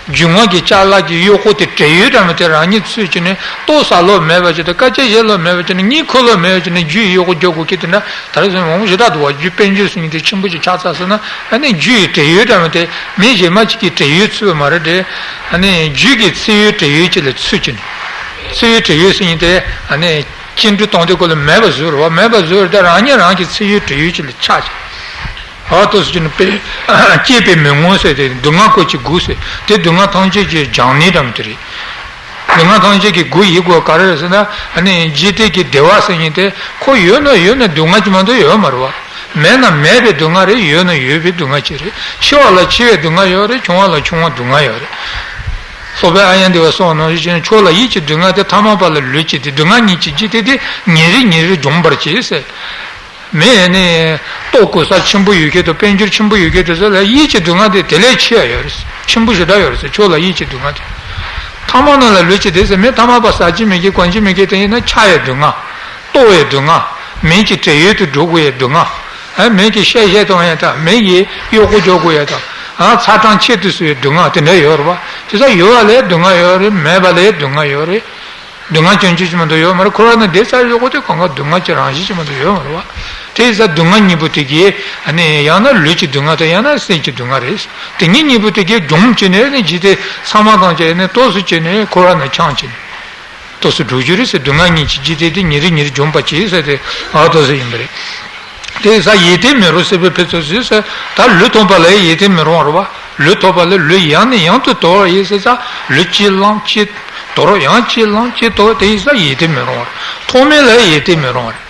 རྒྱུ་དངོས་ཀྱི་ཅ་ལག་གི་གཡོག་པོ་དེ་བྲེལ་ཡོད་འདྲ་མོ་དེ་རང་ཉིད་ཚུད་བྱས་ནས་ལྟོ་ཟ་ལོང་མེད་པ་ཅིག་དང་། སྐད་ཆ་བཤད་ལོང་མེད་པ་ཅིག་དང་། གཉིད་ཁུག་ལོང་མེད་པ་ཅིག་ནས་རྒྱུ་ཡི་གཡོག་པོ་རྒྱག་དགོས་ཀྱི་དེ་འདྲ་ད་རེས་བཟོ་མང་པོ་ཞེ་དྲག་འདུག་པ། རྒྱུ་དཔལ་འབྱོར་ཟེར་མཁན་དེ་ཆེན་པོ་ཅིག་ཆགས་ཚར་སོང་ན་ཨ་ནི་རྒྱུ་ཡི་བྲེལ་ཡོད་འདྲ་མོ་དེ་མི་གཞན་མ་ཅིག་གིས་བྲེལ་ཡོད་ཚུད་པ་མ་རེད་དེ། ཨ་ནི་རྒྱུ་གི་ཚེ་ཡོད་བྲེལ་ཡོད་ཅིག་ལ་ཚུད་བྱས་ནས། ཚེ་ཡོད་བྲེལ་ཡོད་ཟེར་མཁན་དེ་ཨ་ནི་སྐྱེ་འགྲོ་སྟོང་སྡེ་སྐོར་ལ་མེད་པ་བཟོས་རེད་པ། མེད་པ་བཟོས་རེད་དེ་རང་ཉིད་རང་གི་ཚེ་ཡོད་བྲེལ་ཡོད་ཅིག་ལ་ཆགས་བྱས། ཨ་ཏོ་སུ་ཅི་ནི་པེ། སྐྱེས་པའི་མི་མངོན་ཟེར་དེ་སྡུག་བསྔལ་ཀུན་གྱི་སྒོ་ཟེར། དེ་སྡུག་བསྔལ་ཐམས་ཅད་ཀྱི་སྦྱང་གནས་འདྲ་མོ་དེ་རེད། སྡུག་བསྔལ་ཐམས་ཅད་ཀྱི་སྒོ་ཡིན་དགོས་ག་རེ་རེད་ཟེར་ན། ཨ་ནི་འཇིག་རྟེན་གྱི་བདེ་བ་ཟེར་མཁན་དེ་ཁོ་ཡོད་ན་ཡོད་ན་སྡུག་བསྔལ་གྱི་མ་གཏོགས་ཡོད་མ་རེད་པ། མེད་ན་མེད་པའི་སྡུག་བསྔལ་རེད། ཡོད་ན་ཡོད་པའི་སྡུག་བསྔལ་ཅིག་རེད། འཆི་བ་ལ་འཆི་བའི་སྡུག་བསྔལ་ཡོད་རེད། འཆིང་བ་ལ་འཆིང་བའི་སྡུག་བསྔལ་ཡོད་རེད། སློབ་དཔོན་ཨཱརྱ་དེ་བས་གསུངས་པ་ནང་བཞིན་བྱས་ནས་མཆོག་ལ་ཡིད་ཀྱི་སྡུག་བསྔལ་དེ། ཐ་མལ་པ་ལ་ལུས་ཀྱི་སྡུག་བསྔལ་ཉིད་ཀྱི་འཇིག་རྟེན་དེ་ཉིན་རེ་ཉིན་རེ་སྦྱོང་བར་བྱེད་ཟེར། མི་ནི་ལྟོ་གོས་གསར་ཆེན་པོ་ཡོད་མཁན་དང་དཔལ་འབྱོར་ཆེན་པོ་ཡོད་མཁན་དེ་ཚོ་ལ་ཡིད་ཀྱི་སྡུག་བསྔལ་དེ་དེ་ལས་ཆེ་བ་ཡོད་རེད། ཆེན་པོ་ཞེ་དྲག་ཡོད་རེད་ཟེར། མཆོག་ལ་ཡིད་ཀྱི་སྡུག་བསྔལ་དེ། ཐ་མལ་རྣམས་ལ་ལུས་ཀྱི་དེ་ཟེར་མི་ཐ་མལ་པ་ཟ་རྒྱུ་མེད་མཁན་གོན་རྒྱུ་མེད་མཁན་དེ་ཡིན་ན་འཁྱག་ཡའི་སྡུག་བསྔལ། ལྟོགས་པའི་སྡུག་བསྔལ། མི་གཅིག་བྲེལ་ཡོད་དུ་འགྲོ་དགོས་ཡའི་སྡུག་བསྔལ། ཨ་མི་གིས་བཤད་བཤད་གཏོང་ཡ་དང་། མི་གིས་གཡོག་པོ་རྒྱག་དགོས་ཡ་དང་། ཨ་ཚ་གྲང་ཆེད་དུ་གསོད་ཡའི་སྡུག་བསྔལ་དེ་འདྲ་ཡོད་རེད་པ། དེ་ཚོ་ཡོད་པ་ལ་སྡུག་བསྔལ་ཡོད་རེད། མེད་པ་ལ་སྡུག་བསྔལ་ཡོད་རེད། སྡུག་བསྔལ་སྐྱོན་ཅི་ཅིག་མ་གཏོགས་ཡོད་མ་རེད། འཁོར་བ་ན་བསྡད་ཚར་ཡོད་དགོས་དེ་གང་ག་སྡུག་བསྔལ་གྱི་རང་བཞིན་ཅིག་མ་གཏོགས་ཡོད་མ་རེད་པ། དེ་ཡིན་ཙང་སྡུག་བསྔལ་གཉིས་པོ་དེ་གའི་ཨ་ནི་ཡང་ན་ལུས་ཀྱི་སྡུག་བསྔལ་དང་ཡང་ན་སེམས་ཀྱི་སྡུག་བསྔལ་རེད། དེ་གཉིས་གཉིས་པོ་དེ་གའི་སྦྱོང་བྱས་ནས་ནི་འཇིག་རྟེན་ཚང་མ་གང་བྱས་ནས་ཏོག་ཙམ་བྱས་ནས་འཁོར་བ་ན་འཁྱམས་བྱས་ནས། ཏོག་ཙམ་འགྲོ་རྒྱུ་རེད་ཟེར། སྡུག་བསྔལ་གཉིས་ཀྱི་འཇིག་རྟེན་དེ་ཉིན་རེ་ཉིན་རེ་སྦྱོང་བར་བྱེད་ཟེར་དེ་ཨ་ཏོག་ཙམ་ཡིན་པ་རེད། དེ་ཡིན་ཙང་ཡིད་བརྟན་མེ་རུ་བསྲེགས་པའི་ཕུད་ཚོགས་ཟེར། ད་ལུས་ཐོབ་པ་ལ་ཡིད་བརྟན་མི་རུང་བ་རེད་པ། ལུས་ཐོབ་པ་ལ་ལུས་ཡང་ནས་ཡང་དུ་དོར་བ་ཡིན་ཟེར་ཙང་ལུས་གཅིག་བླངས་གཅིག་དོར། ཡང་གཅིག་བླངས་གཅིག་དོར། དེ་ཡིན་ཙང་ཡིད་བརྟན་མི་རུང་བ་རེད། ཐོག་མེད་ལ་ཡིད་བརྟན་མི་རུང་བ་རེད།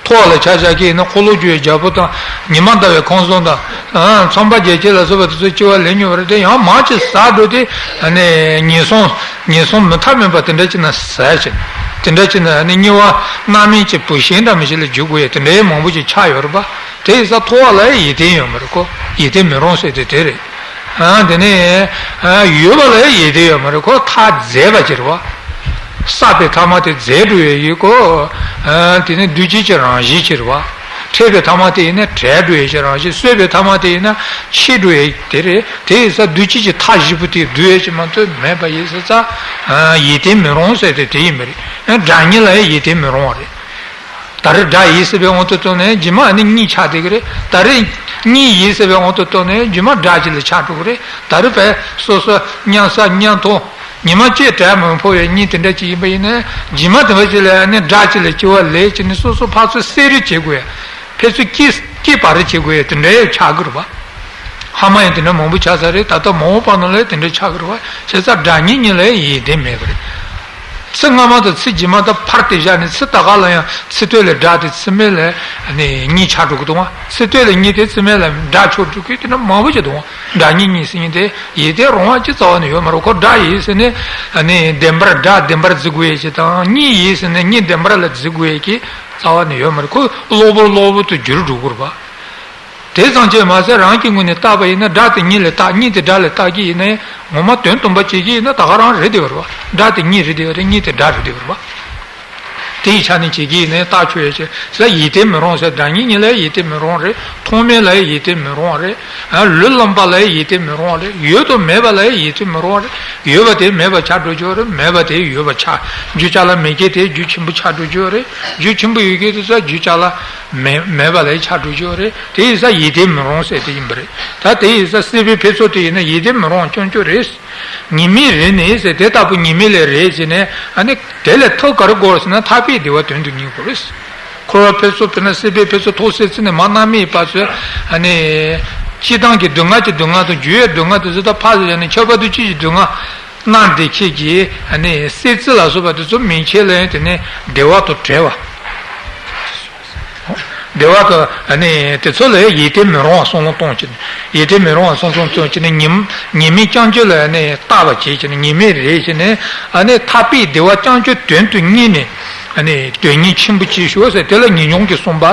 ཐོག་ལ་ཆ་བཞག་གི་ཡིན་ན་འཁོར་ལོ་བསྒྱུར་བའི་རྒྱལ་པོ་དང་། ཉི་མ་ཟླ་བའི་ཁང་བཟང་དང་། ཨ་ཚངས་པ་རྒྱ་ཁྱོན་ལ་སོགས་པ་དེ་ཚོ་སྐྱེ་བ་ལེན་མྱོང་བ་རེད་དེ། ཡང་མང་ཆེ་ཟ་འགྲོ་དེ་ཨ་ནི་ངན་སོང་ངན་སོང་མུ་མཐའ་མེད་པ་དེ་འདྲ་ཅིག་ན་ཟ་བྱས། དེ་འདྲ་ཅིག་ན་ཨ་ནི་དམྱལ་བ་མནར་མེད་ཀྱི་བུད་ཤིང་འདྲ་མི་ཞིག་ལ་འགྱུར་དགོས་ཡ་དེ་འདྲའི་མང་པོ་ཅིག་ཆགས་ཡོད་རེད་པ། དེ་ཡིན་ཙང་ཐོག་ལ་ཡིད་བརྟན་ཡོད་མ་རེད། ཁོ་ཡིད་བརྟན་མི་རུང་ཟེར་དེ་དེ་རེད། ཨ་དེ་ནས་ཨ་ཡོད་པ་ལ་ཡིད་བརྟན་ཡོད་མ་རེད། ཁོ་ཐག་རྫས་པ་ཅིག་རེད་པ། བསགས་པའི་ཐ་མ་དེ་རྫས་འགྲོ་ཡས་ཡོད་ཁོ། ཨ་དེ་ནི་འདུས་བྱས་ཀྱི་རང་བཞིན་ཅིག་རེད་པ། འཕྲད་པའི་ཐ་མ་དེ་ཡིན་ན་བྲལ་འགྲོ་ཡས་ཀྱི་རང་བཞིན། གསོས་པའི་ཐ་མ་དེ་ཡིན་ན་འཆི་འགྲོ་ཡས་དེ་རེད། དེ་ཡིན་ཙང་འདུས་བྱས་ཀྱི་མཐའ་བཞི་པོ་དེ་འདུས་ཡས་ཀྱི་མ་གཏོགས་མེད་པ་ཡིན་ཟེར་ཙང་ཡིད་བརྟན་མི་རུང་ཟེར་དེ་དེ་ཡིན་པ་རེད། ཨ་དགྲ་གཉེན་ལ་ཡང་ཡིད་བརྟན་མི་རུང་བ་རེད། ད་རེས་དགྲ་ཡིན་ཟེར་བའི་དབང་དུ་བཏང་ནས་རྗེས་མ་ཨ་ནི་གཉེན་ཆགས་བསྡད་ཀྱི་རེད། ད་རེས་གཉེན་ཡིན་ཟེར་བའི་དབང་དུ་བཏང་ནས་རྗེས་མ་དགྲ་ཅིག་ལ་ཆགས་འགྲོ་གི་རེད། ད་རེས་བས་སོ་སོ་མཉམ་ཟ་མཉམ་འཐུང་། ཉི་མ་གཅིག་བྲལ་མི་ཕོད་པའི་གཉེན་དེ་འདྲ་ཅིག་ཡིན་པ་ཡིན་ན། རྗེས་མ་དེ་འདྲ་ཅིག་ལ་ཨ་ནི་དགྲ་ཅིག་ལ་སྐྱེ་བ་ལེན་བྱས་ནས་སོ་སོ་ཕར་ཚུར་བསད་རེས་བྱེད་དགོས་ཡ། ཕར་ཚུར་སྐྱེས་སྐྱེས་བར་བྱེད་དགོས་ཡ་དེ་འདྲ་ཡང་ཆགས་ཀྱི་རེད་པ། ཧ་མ་ཡང་དེ་འདྲ་མང་པོ་ཆགས་ཚར་རེད། ད་ལྟ་མ་འོངས་པ་ནང་ལ་དེ་འདྲ་ཆགས་ཀྱི་རེད་པ། བྱས་ཙང་དགྲ་གཉེན་གཉིས་ལ་ཡང་ཡིད་བརྟན་མེད་པ་རེད། ཚེ་སྔ་མ་དང་ཚེ་རྗེས་མ་དང་ཕར་དེད་བཞག་ནས་ཚེ་ད་ག་ལ་ཡང་ཚེ་སྟོད་ལ་དགྲ་དེ་ཚེ་སྨད་ལ་ནི་གཉེན་ཆགས་འགྲོ་གི་འདུག་པ། ཚེ་སྟོད་ལ་གཉེན་དེ་ཚེ་སྨད་ལ་དགྲ་ཆགས་འགྲོ་གི་དེ་འདྲ་མང་པོ་ཞིག་འདུག་པ། དགྲ་གཉེན་གཉིས་ཟེར་མཁན་དེ་ཡིད་བརྟན་རུང་བ་ཅིག་རྩ་བ་ནས་ཡོད་མ་རེད། ཁོ་དགྲ་ཡིན་ཟེར་ནས་ནི་བདེན་པར་དགྲ་བདེན་པར་བརྩི་དགོས་ཡ་ཅིག་དང་། གཉེན་ཡིན་ཟེར་ནས་གཉེན་བདེན་པར་ལ་བརྩི་དགོས་ཡ་ཅིག་རྩ་བ་ནས་ཡོད་མ་རེད། ཁོ་གློ་བུར་གློ་བུར་དུ་འགྱུར་འགྲོ་གི་རེད་པ། དེ་ཙམ་གྱིས་མ་ཟད་རང་གི་ངོས་ནས་བལྟས་པ་ཡིན་ན་དགྲ་དེ་གཉེན་ལ་བལྟ། གཉེན་དེ་དགྲ་ལ་བལྟ་གི་ཡིན་ན་ཡང་ངོ་མ་དོན་སྟོང་པ་བྱེད་ཀྱི་ཡིན་ན་ད་ག་རང་རེད་བསྡད་པ་རེད་པ། དགྲ་དེ་གཉེན་རེད་བསྡད་པ་རེད། གཉེན་དེ་དགྲ་རེད་བསྡད་པ་རེད་པ། དེའི་ཆ་ནས་བྱེད་ཀྱི་ཡིན་ནའི་རྟགས་ཆོས་ཡོད་ཅེས་ཟེར། ཡིད་བརྟན་མི་རུང་ཟེར། བདག་ཉིད་ཉིད་ལ་ཡིད་བརྟན་མི་རུང་རེད། མཐོང་མེད་ལ་ཡིད་བརྟན་མི་རུང་རེད། ཨ། ལུས་བླངས་པ་ལ་ཡིད་བརྟན་མི་རུང་རེད། ཡོད་དང་མེད་པ་ལ་ཡིད་བརྟན་མི་རུང་རེད། ཡོད་པ་དེ་མེད་པ་ཆགས་འགྲོ་རྒྱུ་རེད། མེད་པ་དེ་ཡོད་པ་ཆགས། རྒྱུ་ཅ་ལག་མེད་མཁན་དེ་རྒྱུ་ཆེན་པོ་ཆགས་འགྲོ་རྒྱུ་རེད། རྒྱུ་ཆེན་པོ་ཡོད་མཁན་དེ་ཚོ་རྒྱུ་ཅ་ལག་མེད་མེད་པ་ལ་ཆགས་འགྲོ་རྒྱུ་རེད། དེ་ཡིན་ཙང་ཡིད་བརྟན་མི་རུང་ཟེར་དེ་ཡིན་པ་རེད། ད་དེ་ཡིན་ཙང་སྲིད་པའི་འཕེལ་ཚུལ་དེ་ཡིན་ན་ཡིད་བརྟན་མི་རུང་རྐྱང་རྐྱང་རེད། ཉི་མའི་རེད་ནི་ཟེར། དེ་ལྟ་བུ་ཉི་མའི་ལས་རེད་ཟེར་ནས། ཨ་ནི་དེ་ལས་ཐབས་ག་རེ་དགོས་ཟེར་ན། ཐར་པའི་བདེ་བ་དོན་དུ་གཉེར་དགོས་རེད། འཁོར་བ་འཕེལ་ཚུལ་དཔེར་ན་སྲིད་པའི་འཕེལ་ཚུལ་ཐོག་སེ་ཚེ་ནས་མར་གནམ་མེད་ཡིན་པ་ཚོས། ཨ་ནི་སྤྱིར་བཏང་གི་སྡུག་བསྔལ་གྱི་སྡུག་བསྔལ་དང་རྒྱུ་ཡི་སྡུག་བསྔལ་དེ་ཚོ་ད་ཕར་ཟེར་ནས་ཁྱབ་པ་དུས་གཅིག་གི་སྡུག་བསྔལ་གནང་བསྡད་ཁྱེད་ཀྱིས། ཨ་ནི་སྲིད་རྩེ་ལ་སོགས་པ་དེ་ཚོ་མན་ཆད་ལ་ཡང་དེ་ནས་བདེ་བ་དང་བྲལ་བ། བདེ་བ་དང་། ཨ་ནི་དེ་ཚོ་ལ་ཡིད་བརྟན་མི་རུང་བ་བསམ་བློ་གཏོང་བྱས་ནས། ཡིད་བརྟན་མི་རུང་བ་བསམ་བློ་གཏོང་བྱས་ནས། ཉི་ཉི་མའི་རྐྱང་རྐྱང་ལ་ནི་བལྟ་བ་བྱས་བྱས་ནས། ཉི་མའི་རེད་བྱས་ནས། ཨ་ནི་ཐར་པའི་བདེ་བ་རྐྱང་རྐྱང་དོན་དུ་གཉེར་ནས། ཨ་ནི་དོན་གཉེར་ཆེན་པོ་བྱེད་ཤོག་ཟེར། དེ་ལ་ངེས་འབྱུང་གི་གསུམ་པ།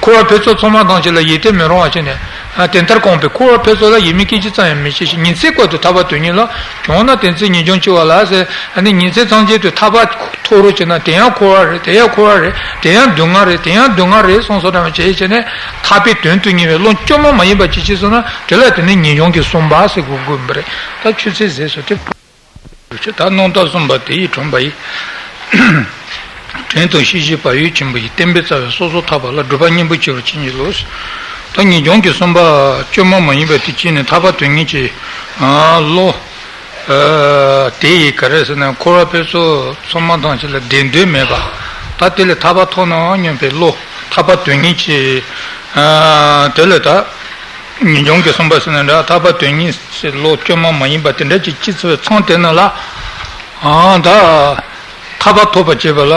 འཁོར་བ་འཕེལ་ཚུལ་ཚང་མ་ཐམས་ཅད་ལ་ཡིད་བརྟན་མི་རུང་བ་བྱས་ནས། ཨ། དེ་ལྟར་གོམས་པས་འཁོར་བ་འཕེལ་ཚུལ་ལ་ཡིད་མི་སྐྱོ་ཅི་ཙམ་ཡང་མི་བྱེད་ཅིང་། ཉིན་མཚན་ཀུན་ཏུ་ཐར་པ་དོན་གཉེར་ལ། བྱུང་ན་དེ་ཚེ་ངེས་འབྱུང་ཆེ་བ་ལ་ཟེར། ཨ་ནི་ཉིན་མཚན་ཐམས་ཅད་དུ་ཐར་པ་ཐོབ་རོགས་བྱས་ན། དེ་ཡང་འཁོར་བ་རེད། དེ་ཡང་འཁོར་བ་རེད། དེ་ཡང་སྡུག་བསྔལ་རེད། དེ་ཡང་སྡུག་བསྔལ་རེད་གསུངས་སོ་འདྲ་མ་བྱས་བྱས་ནས། ཐར་པའི་དོན་དུ་གཉེར་བའི་བློ་སྐྱོ་མ་མ་ཡིན་པ་ཅིག་བྱས་སོང་ན། དེ་ལ་དེ་ནི་ངེས་འབྱུང་གི་གསུམ་པ་ཟེར་དགོས་དགོས་པ་རེད། ད་ཆུ་ཚོད་ཟད་སོང་སྟེ། ད་རྣམ་དག་གསུམ་པ་དེ་ཡིས་དྲངས་པ་ཡིན། དྲན་དང་ཤེས་བཞིན་བག་ཡོད་ཆེན་པོ་ཡིས། བསྟན་པའི་རྩ་བའི་སོ་སོར་ཐར་པ་ལ། སྒྲུབ་པ་གཉེན་པོར་གྱུར་པར་བྱིན་གྱིས་རློབས། ད་ངེས་འབྱུང་གི་གསུམ་པ་སྐྱོ་མ་མ་ཡིན་པ་དེ་བྱས་ནས་ཐར་པ་དོན་གཉེར་གྱི་བློ། དེ་ཡིས་ག་རེ་ཟེར་ན། འཁོར་བ་འཕེལ་ཚུལ་ཚང་མ་ཐམས་ཅད་ལ་བདེ་འདོད་མེད་པ། ད་དེ་ལས་ཐར་པ་ཐོབ་ན་སྙམ་པའི་བློ། ཐར་པ་དོན་གཉེར་གྱི། དེ་ལས་ད། ངེས་འབྱུང་གི་གསུམ་པ་ཟེར་ན་འདྲ། ཐར་པ་དོན་གཉེར་ཟེར་བློ་སྐྱོ་མ་མ་ཡིན་པ་དེ་འདྲ་ཅིག་སྐྱེས་ཚེ་མཚམས་དེ་ནང་ལ། ཨང་། ད་ཐར་པ་ཐོབ་པར་བྱེད་པ་ལ།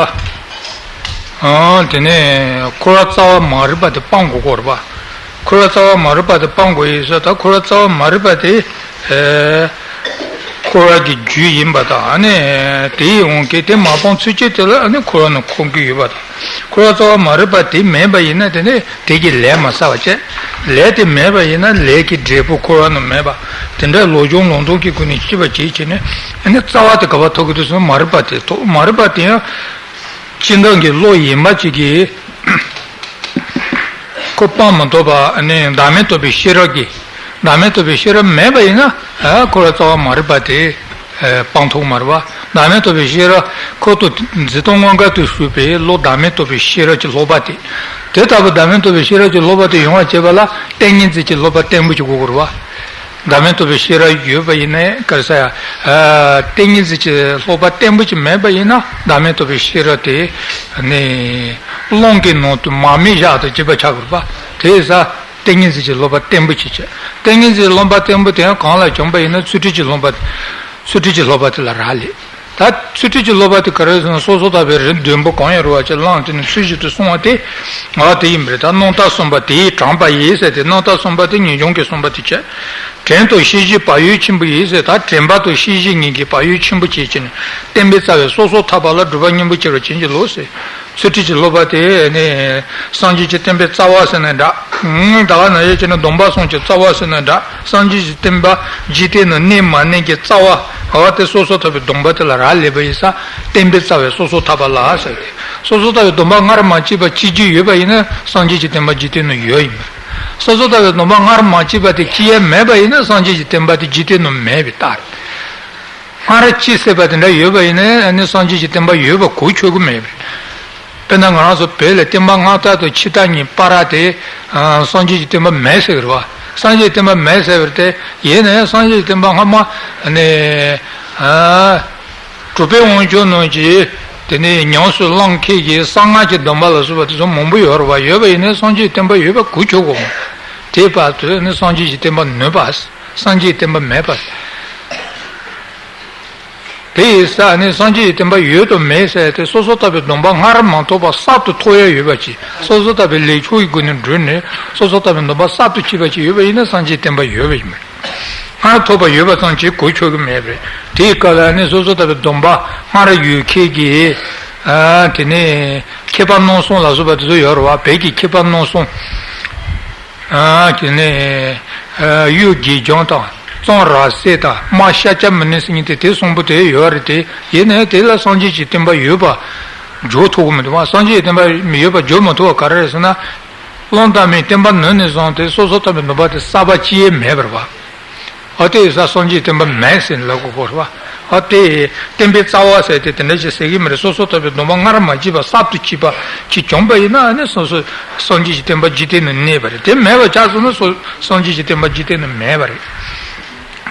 ཨང་། དེ་ནས་འཁོར་བ་རྩ་བ་མ་རིག་པ་དེ་སྤང་དགོས་ཀྱི་རེད་པ། འཁོར་བ་རྩ་བ་མ་རིག་པ་དེ་སྤང་དགོས་ཡིན་ཟེར། ད་འཁོར་བ་རྩ་བ་མ་རིག་པ་དེ། ཨེ། འཁོར་བ་གི་རྒྱུ་ཡིན་པ་དང་། ཨ་ནི་དེའི་དབང་གིས་དེ་མ་སྤངས་ཚུལ་གྱིས་དེ་ལ་ཨ་ནི་འཁོར་བ་ནང་འཁོར་གྱི་ཡོད་པ་དང་། འཁོར་བ་རྩ་བ་མ་རིག་པ་དེ་མེད་པ་ཡིན་ན། དེ་ནི་དེ་གི་ལས་མ་བསགས་པ་བྱས། ལས་དེ་མེད་པ་ཡིན་ན་ལས་ཀྱི་འབྲས་བུ་འཁོར་བ་ནང་མེད་པ། དེ་འདྲ་ལོག་འབྱུང་ལོག་ལྡོག་གི་སྒོ་ནས་ཤེས་པ་བྱེད་བྱས་ནས། ཨ་ནི་རྩ་བ་དེ་ག་པར་ཐོབ་ཀྱི་འདུག་ཟེར་ན། མ་རིག་པ་དེ་ཐོབ། མ་རིག་པ་དེ་ཡང་སྤྱིར་བཏང་གི་བློ་ཡིན་པ་ཅིག་གིས་ཁོ་སྤང་མི་ཐུབ་པ། ཨ་ནི་བདག་མེད་རྟོགས་པའི་ཤེས་རབ་ཀྱིས། བདག་མེད་རྟོགས་པའི་ཤེས་རབ་མེད་པ་ཡིན་ན། ཨ། འཁོར་བ་རྩ་བ་མ་རིག་པ་དེ། ཨ། སྤང་ཐུབ་མ་རེད་པ། བདག་མེད་རྟོགས་པའི་ཤེས་རབ་ཁོ་ཐུག་འཛིན་སྟངས་དངོས་འགལ་དུ་ཞུགས་པའི་བློ། བདག་མེད་རྟོགས་པའི་ཤེས་རབ་ཀྱི་སློབ་པ་དེ། དེ་ལྟ་བུ་བདག་མེད་རྟོགས་པའི་ཤེས་རབ་ཀྱི་སློབ་པ་དེ་ཡོང་བར་བྱེད་པ་ལ་ཏིང་ངེ་འཛིན་གྱི་སློབ་པ་བརྟན་པོ་ཞིག་དགོས་ཀྱི་རེད་པ། བདག་མེད་རྟོགས་པའི་ཤེས་རབ་ཡོད་པ་ཡིན་ན། ག་རེ་ཟེར་ཡ། ཨ། ཏིང་ངེ་འཛིན་གྱི་སློབ་པ་བརྟན་པོ་ཅིག་མེད་པ་ཡིན་ན། བདག་མེད་རྟོགས་པའི་ཤེས་རབ་དེ་ནི་རླུང་གི་ནང་དུ་མར་མེ་བཞག་དང་གཅིག་པ་ཆགས་ཀྱི་རེད་པ། དེ་ཡིན་ཙང་ཏིང་ངེ་འཛིན་གྱི་སློབ་པ་བརྟན་པོ་ཅིག་བྱས། ཏིང་ངེ་འཛིན་གྱི་སློབ་པ་བརྟན་པོ་དེ་ཡང་གང་ལ་བྱུང་པ་ཡིན་ན། ཚུལ་ཁྲིམས་ཀྱི་སློབ་པ། ཚུལ་ཁྲིམས་ཀྱི་སློབ་པ་དེ་ལ་རག་ལས། ད་ཚུལ་ཁྲིམས་ཀྱི་སློབ་པ་དེ་ག་རེ་ཟེར་ན། སོ་སོར་ཐར་པའི་རིམ་བདུན་པོ་གང་ཡང་རུང་བ་ཅིག་བླངས་ཏེ་ནི་ཚུལ་བཞིན་དུ་བསྲུང་བ་དེ། ཨ། དེ་ཡིན་པ་རེད། ད་རྣམ་དག་གསུམ་པ་དེ་ཡིས་དྲངས་པ་ཡིན་ཟེར་ཏེ། རྣམ་དག་གསུམ་པ་དེ་ངེས་འབྱུང་གི་གསུམ་པ་དེ་བྱས། དྲན་དང་ཤེས་བཞིན་བག་ཡོད་ཆེན་པོ་ཡིས་ཟེར། ད་དྲན་པ་དང་ཤེས་བཞིན་གཉིས་ཀྱིས་བག་ཡོད་ཆེན་པོ་བྱས་བྱས་ནས། བསྟན་པའི་རྩ་བའི་སོ་སོར་ཐར་པ་ལ། སྒྲུབ་པ་གཉེན་པོར་གྱུར་པར་བྱིན་གྱིས་རློབས་ཟེར། ཚུལ་ཁྲིམས་ཀྱི་སློབ་པ་དེ་ནི་སངས་རྒྱས་ཀྱི་བསྟན་པའི་རྩ་བ་ཟེར་ན་འདྲ། ད་ག་ནང་བཞིན་བྱས་ན་སྡོམ་པ་གསུམ་གྱི་རྩ་བ་ཟེར་ན་འདྲ། སངས་རྒྱས་ཀྱི་བསྟན་པ་འཇིག་རྟེན་ན་གནས་མ་གནས་ཀྱི་རྩ་བ། འོ་དེ་སོ་སོར་ཐར་པའི་སྡོམ་པ་དེ་ལ་རག་ལས་པ་ཡིན་ཙང་། བསྟན་པའི་རྩ་བའི་སོ་སོར་ཐར་པ་ལ་ཟེར་ཏེ། སོ་སོར་ཐར་པའི་སྡོམ་པ་སྔར་མ་བྱས་པ་བྱེད་རྒྱུ་ཡོད་པ་ཡིན་ན། སངས་རྒྱས་ཀྱི་བསྟན་པ་འཇིག་རྟེན་ན་ཡོད་ཡིན་པ་རེད། སོ་སོར་ཐར་པའི་སྡོམ་པ་སྔར་མ་བྱས་པ་དེ་བྱེད་ཡ་མེད་པ་ཡིན་ན། སངས་རྒྱས་ཀྱི་བསྟན་པ་དེ་འཇིག་རྟེན་ན་མེད་པའི་རྟགས་རེད། སྔར་བྱས་ཟེར་བ་དེ་འདྲ་ཡོད་པ་ཡིན་ན། ཨ་ནི་སངས་རྒྱས་ཀྱི་བསྟན་པ་ཡོད་པ་གོ་ཆོད་ཀྱི་མེད་པ་རེད། དཔེར་ན་ང་རང་ཚོ་བོད་ལ་བསྟན་པ་སྔར་དར་དང་ཕྱི་དར་གཉིས་བར་དེ། ཨ། སངས་རྒྱས་ཀྱི་བསྟན་པ་མེད་ཟེར་གྱི་རེད་པ། སངས་རྒྱས་ཀྱི་བསྟན་པ་མེད་ཟེར་བ་དེ་ཡིན་ན་ཡང་། སངས་རྒྱས་ཀྱི་བསྟན་པ་སྔ་མ་ནས། ཨ། གྲུབ་པའི་དབང་ཕྱུག་རྣམས་ཀྱིས་དེ་ནས་ཉམས་སུ་བླངས་མཁན་གྱི་གསང་སྔགས་ཀྱི་སྡོམ་པ་ལ་སོགས་པ་དེ་ཚོ་མང་པོ་ཡོད་རེད་པ། ཡོད་པ་ཡིན་ན་སངས་རྒྱས་ཀྱི་བསྟན་པ་ཡོད་པ་གོ་ཆོད་ཀྱི་མ་རེད། དེའི་བར་དུ་ནི་སངས་རྒྱས་ཀྱི་བསྟན་པ་ནུས་པ། སངས་རྒྱས་ཀྱི་བསྟན་པ་མེད་པ། དེ་ཡིན་ཙང་ནི་སངས་རྒྱས་ཀྱི་བསྟན་པ་ཡོད་དང་མེད་ཟེར་ཏེ། སོ་སོར་ཐར་པའི་སྡོམ་པ་སྔར་མ་ཐོབ་པ་གསར་དུ་ཐོབ་ཡ་ཡོད་པ་ཅིག་སོ་སོར་ཐར་པའི་ལས་ཆོས་ཀྱི་སྒོ་ནས་བསྒྲུབས་ནས། སོ་སོར་ཐར་པའི་སྡོམ་པ་གསར་དུ་སྐྱེས་པ་ཅིག་ཡོད་པ་ཡིན་ན། སངས་རྒྱས་ཀྱི་བསྟན་པ་ཡོད་པ་ཡིན་པ་རེད། སྔར་ཐོབ་པ་ཡོད་པ་ཙམ་གྱིས་གོ་ཆོད་ཀྱི་མེད་པ་རེད། དེའི་སྐབས་ལ་ནི་སོ་སོར་ཐར་པའི་སྡོམ་པ་སྔར་ཡོད་མཁན་གྱི། ཨ། དེ་ནས་མཁས་པ་རྣམ་གསུམ་ལ་སོགས་པ་དེ་ཚོ་ཡོད་རེད་པ། བོད་ཀྱི་མཁས་པ་རྣམ་གསུམ། ཨ། དེ་ནས། ཨ། གཡུ་དགེ་ལྗོངས་དང་། གཙང་རབ་གསལ་དང་། རྨ་ཤཱཀྱ་མུ་ནེ་ཟེར་མཁན་དེ། དེ་གསུམ་པོ་དེ་ཡོད་རེད་དེ། ཡིན་ནའི་དེ་ལ་སངས་རྒྱས་ཀྱི་བསྟན་པ་ཡོད་པ། འཇོག་ཐུབ་ཀྱི་མི་འདུག་བ། སངས་རྒྱས་ཀྱི་བསྟན་པ་མི་ཡོད་པ་འཇོག་མི་ཐུབ་པ་ག་རེ་རེད་ཟེར་ན། བློ་དང་མི་བསྟན་པ་ནུབ་ནས་བཟུང་སྟེ་སོ་སོར་ཐར་པའི་སྡོམ་པ་དེ་གསར་པ་ཅི་ཡང་མེད་པ་རེད་བ། ཨ་དེ་ཡིན་ཙང་སངས་རྒྱས་བསྟན་པ་མེད་ཟེར་ལབ་དགོས་པ་རེད་བ། ཨ་དེ་བསྟན་པའི་རྩ་བ་ཟེར་དེ་དེ་འདྲ་ཞིག་ཟེར་གྱི་མི་རེད། སོ་སོར་ཐར་པའི་སྡོམ་པ་སྔར་མ་བགྱིས་པ་གསར་དུ་བགྱིས་པ་ཅིག་བྱུང་པ་ཡིན་ན་ཨ་ནི་སོ་སོ་སངས་རྒྱས་ཀྱི་བསྟན་པ་འཇིག་རྟེན་ན་གནས་པ་རེད། དེ་མེད་པ་ཆགས་སོང་ན་སོ་སངས་རྒྱས་ཀྱི་བསྟན་པ་འཇིག་རྟེན་ན་མེད་པ་རེད།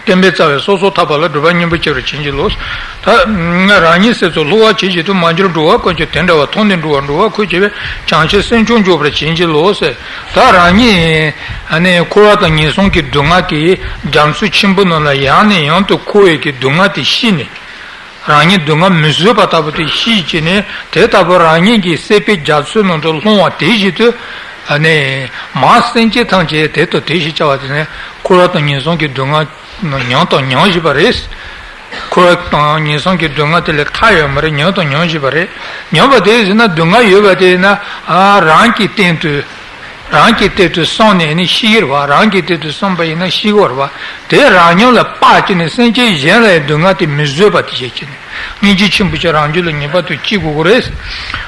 བསྟན་པའི་རྩ་བའི་སོ་སོར་ཐར་པ་ལ་སྒྲུབ་པ་སྙིང་པོར་བྱེད་པར་བྱིན་གྱིས་རློབས། ད་རང་ཉིད་སྲིད་མཚོར་ལྷུང་བ་ཇི་བཞིན་དུ། མ་གྱུར་འགྲོ་བ་ཀུན་ཀྱང་དེ་འདྲ་བར། མཐོང་ནས་འགྲོ་བ་འགྲོ་བར་འཁོར་བྱེད་པའི། བྱང་ཆུབ་སེམས་མཆོག་འཇུག་པར་བྱིན་གྱིས་རློབས་ཟེར། ད་རང་ཉིད་ཨ་ནི་འཁོར་བ་དང་ངན་སོང་གི་སྡུག་བསྔལ་གྱི་རྒྱ་མཚོ་ཆེན་པོ་ནང་ལ་ཡང་ནས་ཡང་དུ་འཁོར་བའི་གི་སྡུག་བསྔལ་དེ་ཤེས་ནས། རང་ཉིད་སྡུག་བསྔལ་མི་བཟོད་པ་ལྟ་བུ་དེ་ཤེས་བྱས་ནས་དེ་ལྟ་བུ་རང་ཉིད་ཀྱི་སྲིད་པའི་རྒྱ་མཚོའི་ནང་དུ་ལྷུང་བ་དེ་བཞིན་དུ། ཨ་ནི་མ་སེམས་ཅན་ཐམས་ཅད་དེ་དང་དེ་བཞིན་བྱ་བ་དེ་ནི་འཁོར་བ་དང་ངན་སོང་གི་སྡུག་བསྔལ་མྱོང་དང་མྱོང་བཞིན་པ་རེད། འཁོར་བ་དང་ངན་སོང་གི་སྡུག་བསྔལ་དེ་ལས་ཐར་ཡོད་མ་རེད། མྱོང་དང་མྱོང་བཞིན་པ་རེད། མྱོང་བ་དེ་ཟེར་ན་སྡུག་བསྔལ་ཡོད་པ་དེ་ཡིན་ན་ཨ་རང་གི་སྟེང་དུ། རང་གི་སྟེང་དུ་བསམས་ནས་ནི་ཤི་གི་རེད་བ། རང་གི་སྟེང་དུ་བསམས་པ་ཡིན་ན་ཤི་གི་རེད་བ། དེ་རང་ཉིད་ལ་དཔག་བྱས་ནས་སེམས་ཅན་གཞན་ལ་ཡང་སྡུག་བསྔལ་དེ་མི་བཟོད་པ་དེ་བྱས་བྱས་ནས་སྙིང་རྗེ་ཆེན་པོ་ཅིག་རང་རྒྱུད་ལ་ངེས་པར་དུ་སྐྱེ་དགོས་ཀྱི་རེད།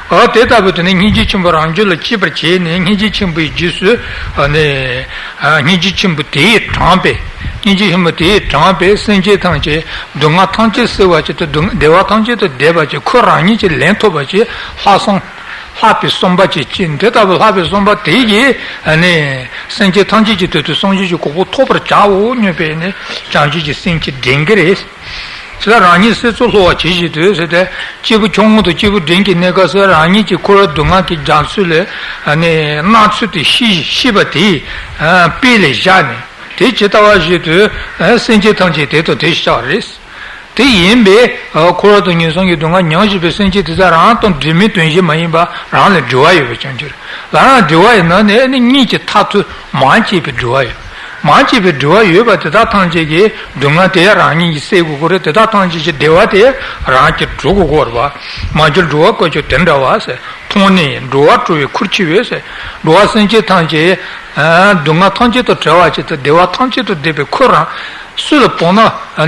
ཨ་དེ་ལྟ་བུ་དེ་ནི་སྙིང་རྗེ་ཆེན་པོ་རང་རྒྱུད་ལ་སྐྱེས་པར་བྱས་ནས་སྙིང་རྗེ་ཆེན་པོའི་རྗེས་སུ་ཨ་ནི་ཨ་སྙིང་རྗེ་ཆེན་པོ་དེས་དྲངས་པས། སྙིང་རྗེ་ཆེན་པོ་དེས་དྲངས་པས་སེམས་ཅན་ཐམས་ཅད་སྡུག་བསྔལ་ཐམས་ཅད་སེལ་བ་ཅིག་ཏུ་སྡུག་བདེ་བ་ཐམས་ཅད་དུ་བདེ་བ་ཅིག་ཁོ་རང་ཉིད་ཀྱིས་ལེན་ཐུབ་པ་ཅིག་ལྷག་བསམ། ལྷག་པའི་བསམ་པ་ཅིག་སྐྱེས། དེ་ལྟ་བུ་ལྷག་པའི་བསམ་པ་དེ་ཡིས་ནི་སེམས་ཅན་ཐམས་ཅད་ཀྱི་དོན་དུ་སངས་རྒྱས་ཀྱི་གོ་འཕང་ཐོབ་པར་བྱའོ་སྙམ་པའི་ནི་བྱང་ཆུབ་ཀྱི་སེམས་ཀྱིས་འདྲེན་གྱི་རེད། དེ་ལ་རང་ཉིད་སྲིད་མཚོར་ལྷུང་བ་ཇི་བཞིན་དུ་ཟེར་ཏེ་སྐྱེས་བུ་ཆུང་ངུ་དང་སྐྱེས་བུ་འབྲིང་གི་གནས་སྐབས་སུ་རང་ཉིད་ཀྱི་འཁོར་བ་སྡུག་བསྔལ་གྱི་རྒྱ་མཚོ་ལས་ནི་མནར་ཚུལ་དེ་ཤེས་ཤེས་པ་དེ་དཔེ་ལ་བཞག་ནས་དེ་ཇི་ལྟ་བ་བཞིན་དུ་སེམས་ཅན་ཐམས་ཅད་དེ་དང་དེ་བཞིན་བྱ་བ་རེད། དེ་ཡིན་པས་འཁོར་བ་དང་ངན་སོང་གི་སྡུག་བསྔལ་མྱོང་བཞིན་པའི་སེམས་ཅན་དེ་དག་རང་དང་འབྲེལ་མེད་དོན་གཞན་མ་ཡིན་པ་རང་ལ་འབྲེལ་བ་ཡོད་པའི་བྱང་ཆུབ་རེད། ལ་རང་འབྲེལ་བ་ཡིན་ན་ནི་ནི་གཉིས་ཀྱི་མཐར་ཐུག་མར་སྐྱེས་པའི་འབྲེལ་བ་ཡོད། མར་སྐྱེས་པའི་འབྲེལ་བ་ཡོད་པ་དེ་དག་ཐམས་ཅད་ཀྱི་སྡུག་བསྔལ་དེ་རང་ཉིད་ཀྱིས་སེལ་དགོས་ཀྱི་རེད། དེ་དག་ཐམས་ཅད་ཀྱི་བདེ་བ་དེ་རང་གིས་སྒྲུབ་དགོས་ཀྱི་རེད་བ། མ་གྱུར་འགྲོ་བ་ཀུན་ཀྱང་དེ་འདྲ་བ་ཟེར། མཐོང་ནས་འགྲོ་བ་སྒྲུབ་པའི་ཁུར་ཆེ་བས་ཟེར། འགྲོ་བ་སེམས་ཅན་ཐམས་ཅད་སྡུག་བསྔལ་ཐམས་ཅད་དང་བྲལ་བ་ཅིག་ཏུ་བདེ་བ་ཐམས་ཅད་དང་ལྡན་པའི་ཁུར་རང་སུ་ལ་བབ་ན་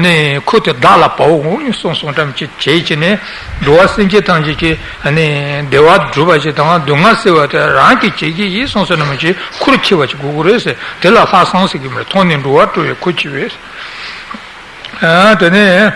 ནི་ཁུར་དེ་བདག་ལ་བབ་འོང་གསུངས་སོང་ཙམ་ཅིག་བྱས་ཀྱི་ནས་འགྲོ་བ་སེམས་ཅན་ཐམས་ཅད་ཀྱི་ནི་བདེ་བ་སྒྲུབ་པ་ཅིག་དང་སྡུག་བསྔལ་སེལ་བ་དེ་རང་གིས་བྱེད་ཀྱི་ཡིན་གསུངས་སོང་ཙམ་ཅིག་ཁུར་ཆེ་བ་ཅིག་དགོས་ཀྱི་རེད་ཟེར། དེ་ལ་ལྷག་བསམ་ཟེར་གྱི་མ་རེད། མཐོང་ནས་འགྲོ་བ་སྒྲུབ་པའི་ཁུར་ཆེ་བས། དེ་ནས།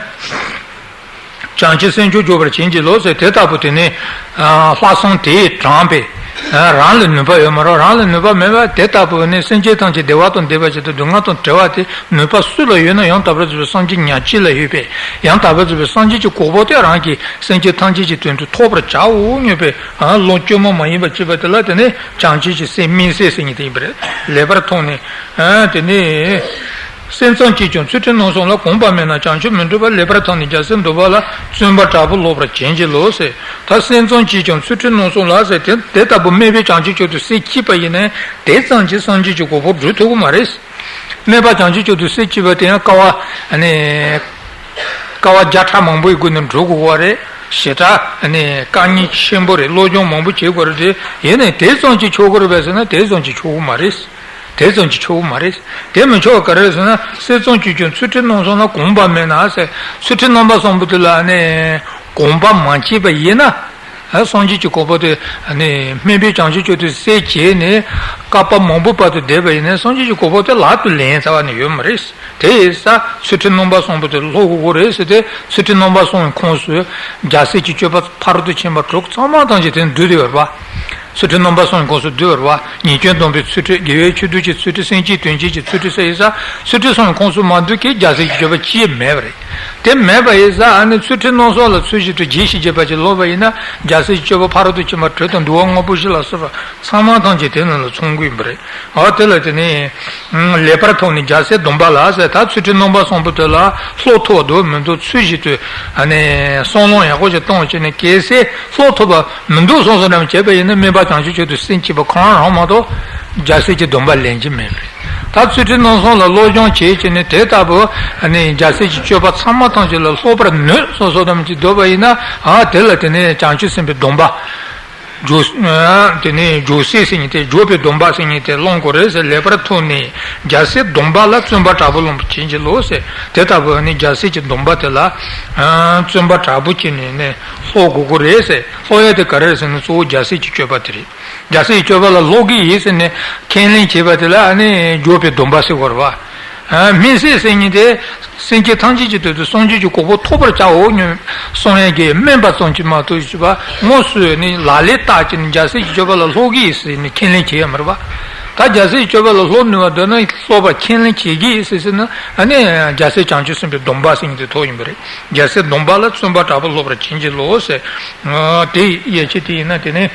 བྱང་ཆུབ་སེམས་མཆོག་འཇུག་པར་བྱིན་གྱིས་རློབས་ཟེར། དེ་ལྟ་བུ་དེ་ནི་ལྷག་བསམ་དེས་དྲངས་པས་རང་ལ་ནུས་པ་ཡོད་མ་རེད། རང་ལ་ནུས་པ་མེད་པ་དེ་ལྟ་བུ་ནི་སེམས་ཅན་ཐམས་ཅད་བདེ་བ་དང་ལྡན་པ་ཅིག་ཏུ་སྡུག་བསྔལ་དང་བྲལ་བ་དེ་ནུས་པ་སུ་ལ་ཡོད་ན་ཡང་དག་པར་རྫོགས་པའི་སངས་རྒྱས་ཉག་གཅིག་ལ་ཡོད་པས་ཡང་དག་པར་རྫོགས་པའི་སངས་རྒྱས་ཀྱི་གོ་འཕང་དེ་རང་གིས་སེམས་ཅན་ཐམས་ཅད་ཀྱི་དོན་དུ་ཐོབ་པར་བྱའོ་སྙམ་པའི་བློ་བཅོས་མ་མ་ཡིན་པ་སྐྱེས་པ་དེ་ལ་དེ་ནི་བྱང་ཆུབ་ཀྱི་སེམས་སྨིན་བྱེད་ཟེར་མཁན་དེ་ཡིན་པ་རེད། ལེགས་པར་མཐོང་ནས་དེ་ནི། སེམས་ཙམ་གྱིས་ཀྱང་ཚུལ་ཁྲིམས་རྣམ་གསུམ་ལ། གོམས་པ་མེད་ན་བྱང་ཆུབ་མི་འགྲུབ་པ། ལེགས་པར་མཐོང་ནས་རྒྱལ་སྲས་འདོད་པ་ལ། བརྩོན་པ་དྲག་པོས་སློབ་པར་བྱིན་གྱིས་རློབས་ཟེར། ད་སེམས་ཙམ་གྱིས་ཀྱང་ཚུལ་ཁྲིམས་རྣམ་གསུམ་ལ་ཟེར་དེ་དེ་ལྟ་བུ་སྨད་པའི་བྱང་ཆུབ་མཆོག་ཏུ་སེམས་བསྐྱེད་པ་ཡིན་ན་དེ་ཙམ་གྱིས་སངས་རྒྱས་ཀྱི་གོ་འཕང་སྒྲུབ་ཐུབ་ཀྱི་མ་རེད། སྨད་པ་བྱང་ཆུབ་མཆོག་ཏུ་སེམས་བསྐྱེད་པ་དེ་ཡང་དཀའ་བ་ནི། དཀའ་བ་བརྒྱ་ཕྲག་མང་པོའི་སྒོ་ནས་འགྲོ་དགོས་པ་རེད། ཞེ་དྲག་ནི་དཀའ་ངལ་ཆེན་པོ་རེད། སློབ་སྦྱོང་མང་པོ་བྱེད་དགོས་རེད་དེ་ཡིན་ནའི་དེ་ཙམ་གྱིས་ཆོག་གི་རེད་པས་ཟེར་ན་དེ་ཙམ་གྱིས་ཆོག་གི་མ་རེད། དེ་ཙམ་གྱིས་ཆོག་གི་མ་རེད། དེ་མི་ཆོག་ག་རེ་ཟེར་ན་སེམས་ཙམ་གྱིས་ཀྱང་ཚུལ་ཁྲིམས་རྣམ་གསུམ་ལ། གོམས་པ་མེད་ན་ཟེར། ཚུལ་ཁྲིམས་རྣམ་པ་གསུམ་པོ་དེ་ལ་ནི་གོམས་པ་མ་བྱས་པ་ཡིན་ན། སངས་རྒྱས་ཀྱི་གོ་འཕང་དེ་ནི་སྨད་པའི་བྱང་ཆུབ་མཆོག་ཏུ་སེམས་བསྐྱེད་ནས་བསྐལ་པ་མང་པོའི་བར་དུ་བསྡད་པ་ཡིན་ན་སངས་རྒྱས་ཀྱི་གོ་འཕང་དེ་ལག་ཏུ་ལེན་ཚར་བ་ནི་ཡོད་མ་རེད། དེ་ཡིན་ཙང་ཚུལ་ཁྲིམས་རྣམ་པ་གསུམ་པོ་དེ་སློབ་དགོས་རེད་ཟེར་ཏེ་ཚུལ་ཁྲིམས་རྣམ་པ་གསུམ་གྱི་ཁོངས་སུ་རྒྱལ་སྲས་ཀྱི་སྤྱོད་པ་ཕ་རོལ་ཏུ་ཕྱིན་པ་དྲུག་ཚང་མ་ཐམས་ཅད་དེ་འདུས་ཏེ་ཡོད་པ། ཚུལ་ཁྲིམས་རྣམ་པ་གསུམ་གྱི་ཁོངས་སུ་འདུས་པ་རེད་བ། ཉེས་སྐྱོན་སྡོམ་པའི་ཚུལ་ཁྲིམས། དགེ་བའི་ཆོས་སྡུད་ཀྱི་ཚུལ་ཁྲིམས། སེམས་བསྐྱེད་དོན་བྱེད་ཀྱི་ཚུལ་ཁྲིམས་སོགས་ཡིན་ཙང་ཚུལ་ཁྲིམས་གསུམ་གྱི་ཁོངས་སུ་མ་འདུས་མཁན་རྒྱལ་སྲས་ཀྱི་སྤྱོད་པ་ཅི་ཡང་མེད་པ་རེད། དེ་མེད་པ་ཡིན་ཙང་ཨ་ནི་ཚུལ་ཁྲིམས་རྣམ་གསུམ་ལ་ཚུལ་བཞིན་དུ་རྒྱས་ཤིང་རྒྱས་པ་ཅིག་སློབ་པ་ཡིན་ན་རྒྱལ་སྲས་ཀྱི་སྤྱོད་པ་ཕ་རོལ་ཏུ་ཕྱིན་པ་དྲུག་དང་འདུལ་བ་དངོས་པོ་བཞི་ལ་སོགས་པ་ཚང་མ་ཐམས་ཅད་དེ་རྣམས་ལ་ཚང་གི་ཡིན་པ་རེད། འོ་དེ་ལ་དེ་ནི། ལེགས་པར་མཐོང་ནས་རྒྱལ་སྲས་སྡོམ་པ་ལ་ཟེར། ད་ཚུལ་ཁྲིམས་རྣམ་པ་གསུམ་པོ་དེ་ལ་སློབ་ཐུབ་པ་འདུག་མི་འདུག་ཚུལ་བཞིན་དུ་ཨ་ནི་བསམ་བློ་ཡག་པོ་ཞིག་བཏང་བྱས་ནས་གལ་སྲིད་སློབ་ཐུབ་པ་མི་འདུག་བསམ་བསམ་ཙམ་བྱས་པ་ཡིན་ན་སྨད་པ་བྱང་ཆུབ་མཆོག་ཏུ་སེམས་བསྐྱེད་པ་ཁོ་རང་རང་མ་གཏོགས་རྒྱལ་སྲས་ཀྱི་སྡོམ་པ་ལེན་གྱི་མེད་པ་རེད། ད་ཚུལ་ཁྲིམས་རྣམ་གསུམ་ལ་སློབ་སྦྱོང་བྱས་བྱས་ནས་དེ་ལྟ་བུ་ཨ་ནི་རྒྱལ་སྲས་ཀྱི་སྤྱོད་པ་ཚང་མ་ཐམས་ཅད་ལ་སློབ་པར་ནུས་བསམ་བསམ་ཙམ་ཅིག་འདོད་པ་ཡིན་ན་ཨ་དེ་ལ་དེ་ནས་བྱང་ཆུབ་སེམས་དཔའི་སྡོམ་པ། སྦྱོར། ཨ། དེ་ནས་སྦྱོར་སྲེག་ཟེར་མཁན་དེ། སྦྱོར་བའི་སྡོམ་པ་ཟེར་མཁན་དེ་བླང་དགོས་རེད་ཟེར། ལེགས་པར་ཐོས་ནས་རྒྱལ་སྲས་སྡོམ་པ་ལ། བརྩོན་པ་དྲག་པོས་སློབ་པར་བྱིན་གྱིས་རློབས་ཟེར། དེ་ལྟ་བུ་ནི་རྒྱལ་སྲས་ཀྱི་སྡོམ་པ་དེ་ལ། ཨ། བརྩོན་པ་དྲག་པོ་བྱས་ནས་ནི་སློབ་དགོས་ཀྱི་རེད་ཟེར། སློབ་ཡ་དེ་ག་རེ་རེད་ཟེར་ན། གཙོ་བོ་རྒྱལ་སྲས་ཀྱི་སྤྱོད་པ་དེ་རེད། རྒྱལ་སྲས་ཀྱི་སྤྱོད་པ་ལ་སློབ་ཀྱི་ཡིན་ཟེར་ནས་ཁས་ལེན་བྱས་པ་དེ་ལ། ཨ་ནི་སྦྱོར་བའི་སྡོམ་པ་ཟེར་དགོས་རེད་པ། ཨ། སྨིན་བྱེད་ཟེར་མཁན་དེ། སེམས་ཅན་ཐམས་ཅད་ཀྱི་དོན་དུ་སངས་རྒྱས་ཀྱི་གོ་འཕང་ཐོབ་པར་བྱའོ་སྙམ་གསུང་ཡས་ཀྱི་སྨོན་པ་ཙམ་གྱིས་མ་གཏོགས་ཞེས་པ། དངོས་སུ་ནི་ལག་ལེན་བསྟར་གྱི་ནི་རྒྱལ་སྲས་ཀྱི་སྤྱོད་པ་ལ་སློབ་ཀྱི་ཡིན་ཟེར་ནས་ཁས་ལེན་བྱེད་ཡ་མ་རེད་པ། ད་རྒྱལ་སྲས་ཀྱི་སྤྱོད་པ་ལ་སློབ་ནུས་པ་འདོད་ན། སློབ་པ་ཁས་ལེན་བྱེད་ཀྱི་ཡིན་ཟེར་ཟེར་ན། ཨ་ནི་རྒྱལ་སྲས་བྱང་ཆུབ་སེམས་དཔའི་སྡོམ་པ་ཟེར་མཁན་དེ་ཐོབ་ཡིན་པ་རེད། རྒྱལ་སྲས་སྡོམ་པ་ལ། བརྩོན་པ་དྲག་པོས་སློབ་པར་བྱིན་གྱིས་རློབས་ཟེར། ཨ། དེ་ཡི་ཡན་ཆད་དེ་ཡིན་ན། དེ་ནི།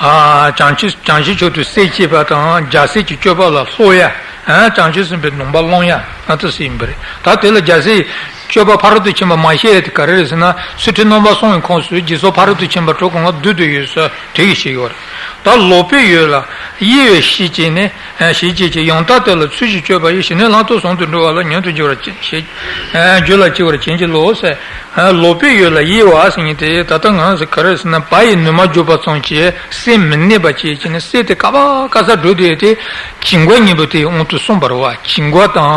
ཨ། བྱང་ཆུབ། བྱང་ཆུབ་མཆོག་ཏུ་སྲེག་བྱེད་པ་དང་། རྒྱལ་སྲས་ཀྱི་སྤྱོད་པ་ལ་སློབ་ཡ། ཨ། བྱང་ཆུབ་སེམས་དཔའི་སྡོམ་པ་བླང་ཡ། ཨ། དེ་ཚོ་ཡིན་པ་རེད། ད་དེ་ལ་རྒྱལ་སྲས་སྤྱོད་པ་ཕ་རོལ་ཏུ་ཕྱིན་པ་མ་བཤད་ཡ་དེ་ག་རེ་རེད་ཟེར་ན། ཚུལ་ཁྲིམས་རྣམ་པ་གསུམ་གྱི་ཁོངས་སུ་སྦྱིན་སོགས་ཕ་རོལ་ཏུ་ཕྱིན་པ་དྲུག་གི་ངང་བསྡུས་བསྡུས་ཡོད་ས་དེ་གིས་བྱས་ཡོད་རེད། ད་ལོག་པའི་ཡུལ་ལ་གཡེང་བའི་ཤས་ཀྱིས་ནི། ཨ། ཤས་ཀྱིས་ཀྱི། ཡང་དག་དེ་ལ་ཚུལ་བཞིན་སྤྱོད་པ་ཡིས། ཞི་གནས་ལྷ་མཐོ་ཟུང་དུ་འགྲོ་བ་ལ། མྱུར་དུ་འགྱུར་བར་བྱེད། ཨ། འགྱུར་ལ་བྱེད་པར་བྱིན་གྱིས་རློབས་ཟེར། ཨ། ལོག་པའི་ཡུལ་ལ་གཡེང་བ་ཟེར་མཁན་དེ། ད་ལྟ་ང་ཚོ་ག་རེ་ཟེར་ན། བག་ཡོད་ནུས་མ་འཇོག་པ་ཙམ་གྱིས་སེམས་མི་གནས་པ་བྱེད་ཀྱི་ནི། སེམས་དེ་ག་པ་ག་ས་འགྲོ་བསྡད་དེ། བྱིང་རྒོད་གཉིས་པོ་དེའི་དབང་དུ་སོང་བ་རེད་པ། བྱིང་རྒོད་དང་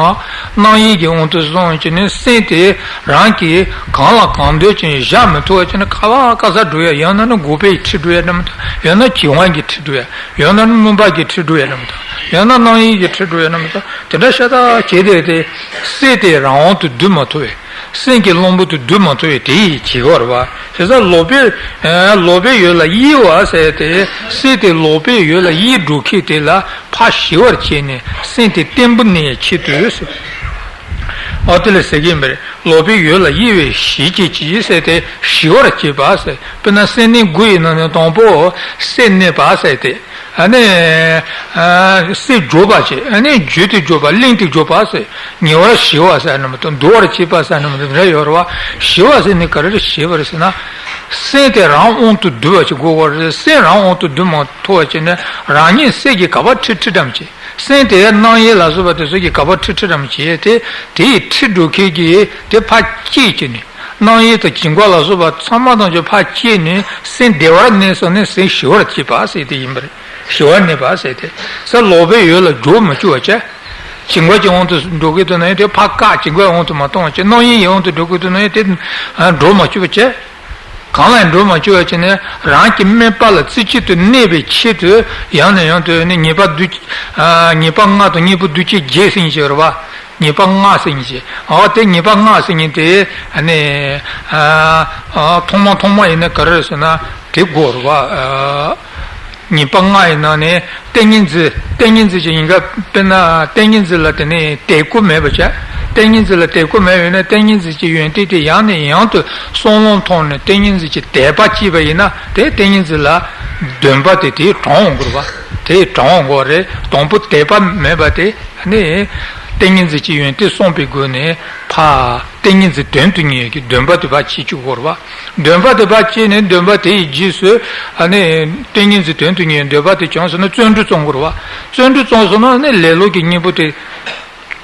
རྣམ་གཡེང་གི་དབང་དུ་སོང་བྱས་ནས། སེམས་དེ་རང་གིས་གང་ལ་གང་འདོད་ཀྱིས་བཞག་མི་ཐུབ་པ་བྱས་ནས། ག་པ་ག་ས་འགྲོ་ཡ། ཡང་ན་ནི་འགོག་པའི་ཁྲིད་འགྲོ་ཡ་འདྲ་མི་འདུག་ཡང་ན་བྱིང་བ་གི་ཁྲིད་འགྲོ་ཡ། ཡང་ན་ནི་སྨོན་པ་གི་ཁྲིད་འགྲོ་ཡ་འདྲ་མི་འདུག་ཡང་ན་རྣམ་གཡེང་གི་ཁྲིད་འགྲོ་ཡ་འདྲ་མི་འདུག་དེ་འདྲ་ཤ་སྟག་བྱས་བསྡད་དེ། སེམས་དེ་རང་དབང་དུ་བསྡུ་མ་ཐུབ་པས། སེམས་ཀྱི་གླང་པོ་དེ་བསྡུ་མ་ཐུབ་པས། དེ་ཡིས་བྱེད་པ་རེད་པ། བྱས་ཙང་ལོག་པའི། ཨ། ལོག་པའི་ཡུལ་ལ་གཡེང་བ་ཟེར་ཏེ། སེམས་དེ་ལོག་པའི་ཡུལ་ལ་གཡེང་འགྲོ་མཁན་དེ་ལ་ཕར་ཞི་བར་བྱས་ནས། སེམས་དེ་བརྟན་པོ་གནས་ཡའི་ཆེད་དུ་ཟེར། ཨོ། དེ་ལ་ཟེར་གྱི་ཡིན་པ་རེད། ལོག་པའི་ཡུལ་ལ་གཡེང་བའི་ཤས་ཀྱིས་ཟེར་ཏེ། ཞི་བར་བྱེད་པ་ཟེར། དཔེར་ན་སེམས་ནི་དགུ་ཡི་ནང་ནས་དང་པོ་སེམས་གནས་པ་ཟེར་ཏེ། ཨ་ནི། ཨ། སེམས་འཇོག་པ་བྱེད། ཨ་ནི་འཇོག་སྟེ་འཇོག་པ། བརླིང་སྟེ་འཇོག་པ་ཟེར། ཉེ་བར་ཞི་བ་ཟེར་ནི་མ་གཏོགས། འདུལ་བར་བྱེད་པ་ཟེར་ནི་མ་གཏོགས། འདི་འདྲ་ཡོད་རེད་པ། ཞི་བ་ཟེར་ནི་ག་རེ་ཞི་བ་རེད་ཟེར་ན། སེམས་དེ་རང་དབང་དུ་བསྡུ་བ་ཞིག་དགོས་པ་རེད། སེམས་རང་དབང་དུ་བསྡུ་མ་ཐུབ་པ་བྱས་ནས། རང་ཉིད་སེམས་ཀྱིས་ག་པར་ཁྲིད་ཁྲིད་འགྲོ་མི་བྱེད། སེམས་དེ་རྣམ་གཡེང་ལ་སོགས་པ་དེ་ཚོ་གིས་ག་པར་ཁྲིད་ཁྲིད་འགྲོ་མི་བྱེད་དེ། དེ་ཡི་ཁྲིད་འགྲོ་མཁན་གྱི་དེ་ཕར་བཅད་བྱས་ནས། རྣམ་གཡེང་དང་བྱིང་རྒོད་ལ་སོགས་པ་ཚང་མ་ཐམས་ཅད་ཕར་བཅད་ནས། སེམས་བདེ་བར་གནས་སོང་ནས། སེམས་ཞི་བར་བྱེད་པ་ཟེར་དེ་ཡིན་པ་རེད། ཞི་བར་གནས་པ་ཟེར་དེ། ས། ལོག་པའི་ཡུལ་ལ་འཇོག་མི་བཅུག་པ་བྱས། བྱིང་རྒོད་ཀྱི་དབང་དུ་འགྲོ་གི་འདུག་ན་ཡང་དེ་ཕར་བཀག་བྱིང་རྒོད་དབང་དུ་མ་གཏོང་བ་བྱས། རྣམ་གཡེང་གི་དབང་དུ་འགྲོ་གི་འདུག་ན་ཡང་དེ་འགྲོ་མ་བཅུག་པ་བྱས། གང་ལ་འགྲོ་མ་བཅུག་པ་བྱས་ནས། རང་གི་དམིགས་པ་ལ་རྩེ་གཅིག་ཏུ་གནས་པའི་ཆེད་དུ། ཡང་ནས་ཡང་དུ་ནི་ཉེས་པ་བསྡུ། ཨ། ཉེས་པ་ལྔ་དང་གཉེན་པོ་བསྡུ་བྱེད་བརྒྱད་ཟེར་མཁན་ཅིག་ཡོད་རེད་པ། ཉེས་པ་ལྔ་ཟེར་མཁན་ཅིག་ཨ། དེ་ཉེས་པ་ལྔ་ཟེར་མཁན་དེ། ཨ་ནི། ཨ། ཨ། ཐོག་མ་ཐོག་མ་ཡིན་ན་ག་རེ་རེད་ཟེར་ན། དེ་དགོས་རེད་པ། ཨ། ཉེས་པ་ལྔ་ཡི་ནང་ནས་ཏིང་ངེ་འཛིན། ཏིང་ངེ་འཛིན་གྱི་ཡིན་ག་དཔེར་ན་ཏིང་ངེ་འཛིན་ལ་དེ་ནས་དད་གུས་མེད་པ་བྱས། ཏིང་ངེ་འཛིན་ལ་དད་གུས་མེད་པ་ཡིན་ན། ཏིང་ངེ་འཛིན་གྱི་ཡོན་ཏན་དེ་ཡང་ནས་ཡང་དུ་བསམ་བློ་ཐོངས་ནས། ཏིང་ངེ་འཛིན་གྱི་དད་པ་སྐྱེས་པ་ཡིན་ན། དེ་ཏིང་ངེ་འཛིན་ལ་འདུན་པ་དེ་དེའི་གྲངས་འོང་དགོས་རེད་པ། དེའི་གྲངས་འོང་དགོས་རེད། དང་པོ་དད་པ་མེད་པ་དེ་ནི། ཏིང་ངེ་འཛིན་གྱི་ཡོན་ཏན་བསམ་པའི་སྒོ་ནས་ཕར་ཏིང་ངེ་འཛིན་དོན་དུ་གཉེར་གྱི་འདུན་པ་དེ་ཕར་སྐྱེ་བཅུག་དགོས་རེད་པ། འདུན་པ་དེ་ཕར་སྐྱེས་ནས། འདུན་པ་དེ་ཡི་རྗེས་སུ། ཨ་ནི། ཏིང་ངེ་འཛིན་དོན་དུ་གཉེར་འདུན་པ་དེ་བྱུང་སོང་ན། བརྩོན་འགྲུས་བརྩོན་དགོས་རེད་པ། བརྩོན་འགྲུས་བརྩོན་སོང་ན་ནི་ལེ་ལོ་གི་གཉེན་པོ་དེ།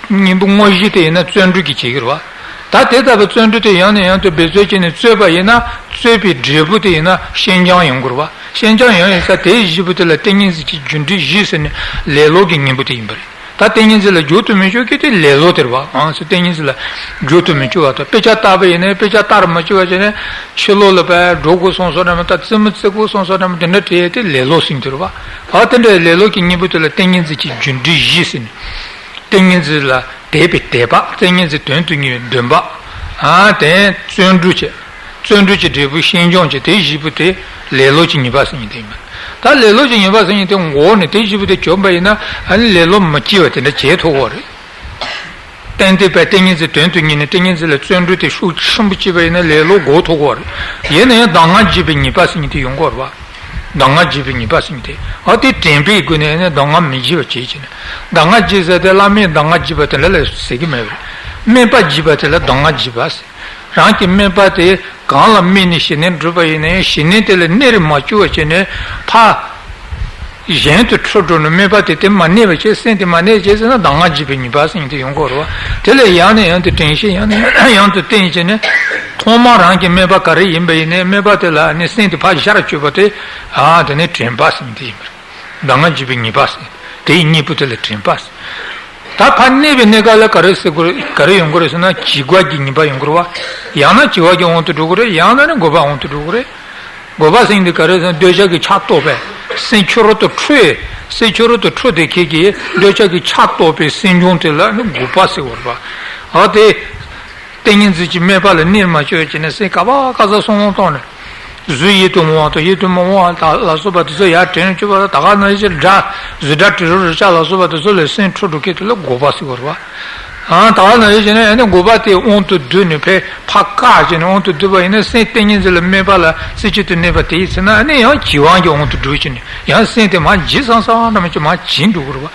གཉེན་པོ་དངོས་གཞི་དེ་ཡིན་ན་བརྩོན་འགྲུས་ཀྱིས་བྱེད་ཀྱི་རེད་པ། ད་དེ་ལྟ་བུ་བརྩོན་འགྲུས་དེ་ཡང་ནས་ཡང་དུ་འབད་རྩོལ་བྱས་ནས་རྩོད་པ་ཡིན་ན། རྩོད་པའི་འབྲས་བུ་དེ་ཡིན་ན་ཞན་སྦྱངས་ཡོང་དགོས་རེད་པ། ཞན་སྦྱངས་ཡོང་ཡིན་ཙང་། དེའི་གཞི་བུ་དེ་ལ་ཏིང་ངེ་འཛིན་གྱི་རྒྱུ་འབྲས་བཞི་ཟེར་ནས། ལེ་ལོ་གི་གཉེན་པོ་དེ་ཡིན་པ་རེད། ད་ཏིང་ངེ་འཛིན་ལ་འཇུག་ཏུ་མི་འཇུག་གི་དེ་ལེ་ལོ་དེ་རེད་པ། ཨང་། སོ། ཏིང་ངེ་འཛིན་ལ་འཇུག་ཏུ་མི་འཇུག་པ་དང་། དཔེ་ཆ་ལྟ་བ་ཡིན་ན་དཔེ་ཆ་ལྟར་མ་བཅུག་པ་བྱས་ནས། ཕྱི་ལོགས་ལ་བས་འགྲོ་དགོས་སོང་སོང་འདྲ་མི་འདུག་རྩེད་མོ་རྩེ་དགོས་སོང་སོང་འདྲ་མི་འདུག་དེ་འདྲ་བྱས་ཏེ་ལེ་ལོ་ཟེར་གྱི་རེད་པ། ཨ། དེ་འདྲའི་ལེ་ལོ་གི་གཉེན་པོ་དེ་ལ་ཏིང་ངེ་འཛིན་གྱི་རྒྱུ་འབྲས་བཞི་ཟེར་ནས། ཏིང་ངེ་འཛིན་ལ་དད་པའི་དད་པ། ཏིང་ངེ་འཛིན་དོན་དུ་གཉེར་བའི་འདུན་པ། ཨ། དེ་བརྩོན་འགྲུས་བྱས། བརྩོན་འགྲུས་ཀྱི་འབྲས་བུ་ཞན་སྦྱངས་བྱས། དེ་བཞི་པོ་དེ་ལེ་ལོ་གྱི་ཉེས་པ་ཟེར་མཁན་དེ་ཡིན་པ། ད་ལེ་ལོ་གྱི་ཉེས་པ་ཟེར་མཁན་དེ་འགོག་ནས་དེ་བཞི་པོ་དེ་གྱོན་པ་ཡིན་ན། ཨ་ནི་ལེ་ལོ་མི་སྐྱེ་བ་དེ་འདྲ་བྱེད་ཐུབ་ཀྱི་རེད། ཏན་ཏན་པའི་ཏིང་ངེ་འཛིན་དོན་དུ་གཉེར་ནས། ཏིང་ངེ་འཛིན་ལ་བརྩོན་འགྲུས་དེ་ཤུགས་ཆེན་པོ་བྱས་པ་ཡིན་ན་ལེ་ལོ་འགོག་ཐུབ་ཀྱི་རེད། ཡིན་ན་ཡང་གདམས་ངག་བརྒྱུད་པའི་ཉེས་པ་ཟེར་མཁན་དེ་ཡོང་གི་རེད་པ། གདམས་ངག་བརྒྱུད་པའི་ཉེས་པ་ཟེར་མཁན་དེ། ཨ། དེ་དྲན་པའི་སྒོ་ནས་ནི་གདམས་ངག་མི་བརྒྱུད་པ་བྱེད་ཅེས་ནས། གདམས་ངག་བརྒྱུད་ཟེར་དེ་བླ་མས་གདམས་ངག་བརྒྱུད་པ་དེ་འདྲ་ལ་ཟེར་གྱི་མེད་པ་རེད། སྨན་པ་བརྒྱུད་པ་དེ་ལ་གདམས་ངག་བརྒྱུད་པ་ཟེར། རང་གི་སྨན་པ་དེ་གང་ལ་དམིགས་ནས་ཞི་གནས་སྒྲུབ་པ་ཡིན་ན་ཡང་། ཞི་གནས་དེ་ལ་གནས་རིམ་མ་བཅུག་པ་བྱས་ནས་ཕར། གཞན་དུ་འཁྲུལ་འགྲོ་ནས་དམིགས་པ་དེ་དེ་མ་གནས་པ་བྱས། སེམས་དེ་མ་གནས་བྱས་ཟེར་ན་གདམས་ངག་བརྒྱུད་པའི་ཉེས་པ་ཟེར་མཁན་དེ་ཡོང་གི་རེད་བ། དེ་ལས་ཡང་ནས་ཡང་དུ་དྲན་ཤེས། ཡང་ནས་ཡང་དུ་བསྟེན་བྱས་ནས། ཐོག་མར་རང་གི་དམིགས་པ་ག་རེ་ཡིན་པ་ཡིན་ནའི་དམིགས་པ་དེ་ལ་ནི་སེམས་དེ་ཕར་ཞར་བཅུག་པ་དེ། ཨ་དེ་ནི་དྲན་པ་ཟེར་མཁན་དེ་ཡིན་པ་རེད། གདམས་ངག་བརྒྱུད་པའི་ཉེས་པ་ཟེར། དེའི་གཉིས་པོ་དེ་ལ་དྲན་པ་ཟེར། ད་ཕར་གནས་པའི་གནས་སྐབས་ལ་ག་རེ་ཟེར་དགོས་རེད། ག་རེ་ཡོང་གི་རེད་ཟེར་ན། བྱིས་པ་གི་ཉེས་པ་ཡོང་གི་རེད་བ། ཡང་ན་བྱིས་པ་གི་དབང་དུ་འགྲོ་གི་རེད། ཡང་ན་ནི་འགོག་པའི་དབང་དུ་འགྲོ་གི་རེད། འགོག་པ་ཟེར་མཁན་དེ་ག་རེ་ཟེར་ན། འདོད་ཆགས་ཀྱི་ཆགས་རྟོག་པས་སེམས་ཕྱི་རོལ་དུ་འཁྲུལ། སེམས་ཕྱི་རོལ་དུ་འཁྲུལ་དེ་ཁྱེད་ཀྱི་འདོད་ཆགས་ཀྱི་ཆགས་རྟོག་པའི་སེམས་བྱུང་དེ་ལ་ནི་འགོག་པ་ཟེར་བ་རེད་བ། ཨ་དེ། ཏིང་ངེ་འཛིན་གྱི་དམིགས་པ་ལ་གནས་མ་བཅུག་བྱས་ནས་སེམས་ག་པ་ག་ས་སོང་སོང་ནས། གཟུགས་ཡིད་དུ་འོང་བ་དང་ཡིད་དུ་མི་འོང་བ་དང་ལ་སོགས་པ་དེ་ཚོ་ཡར་དྲན་བཅུག་པ་དང་། ད་ག་ནང་བཞིན་སྒྲ། གཟུགས་སྒྲ་དྲི་རོ་རེག་བྱ་ལ་སོགས་པ་དེ་ཚོ་ལ་སེམས་འཁྲུལ་འགྲོ་མཁན་དེ་ལ་འགོག་པ་ཟེར་བ་རེད་བ། ཨང་། ད་ག་ནང་བཞིན་བྱས་ནས་ཨ་ནི་འགོག་པ་དེ་དབང་དུ་བསྡུས་ནས་ཕར་ཕར་བཀག་བྱས་ནས་དབང་དུ་བསྡུས་པ་ཡིན་ན། སེམས་ཏིང་ངེ་འཛིན་ལ་དམིགས་པ་ལ་རྩེ་གཅིག་ཏུ་གནས་པ་དེ་ཡིན་ཟེར་ན། ཨ་ནི་ཡང་བྱིས་པ་གི་དབང་དུ་འགྲོ་བྱས་ནས་ཡང་སེམས་དེ་མར་འཇིགས་སང་སང་འདྲ་མ་བྱས་མར་བྱིང་འགྲོ་གི་རེད་བ།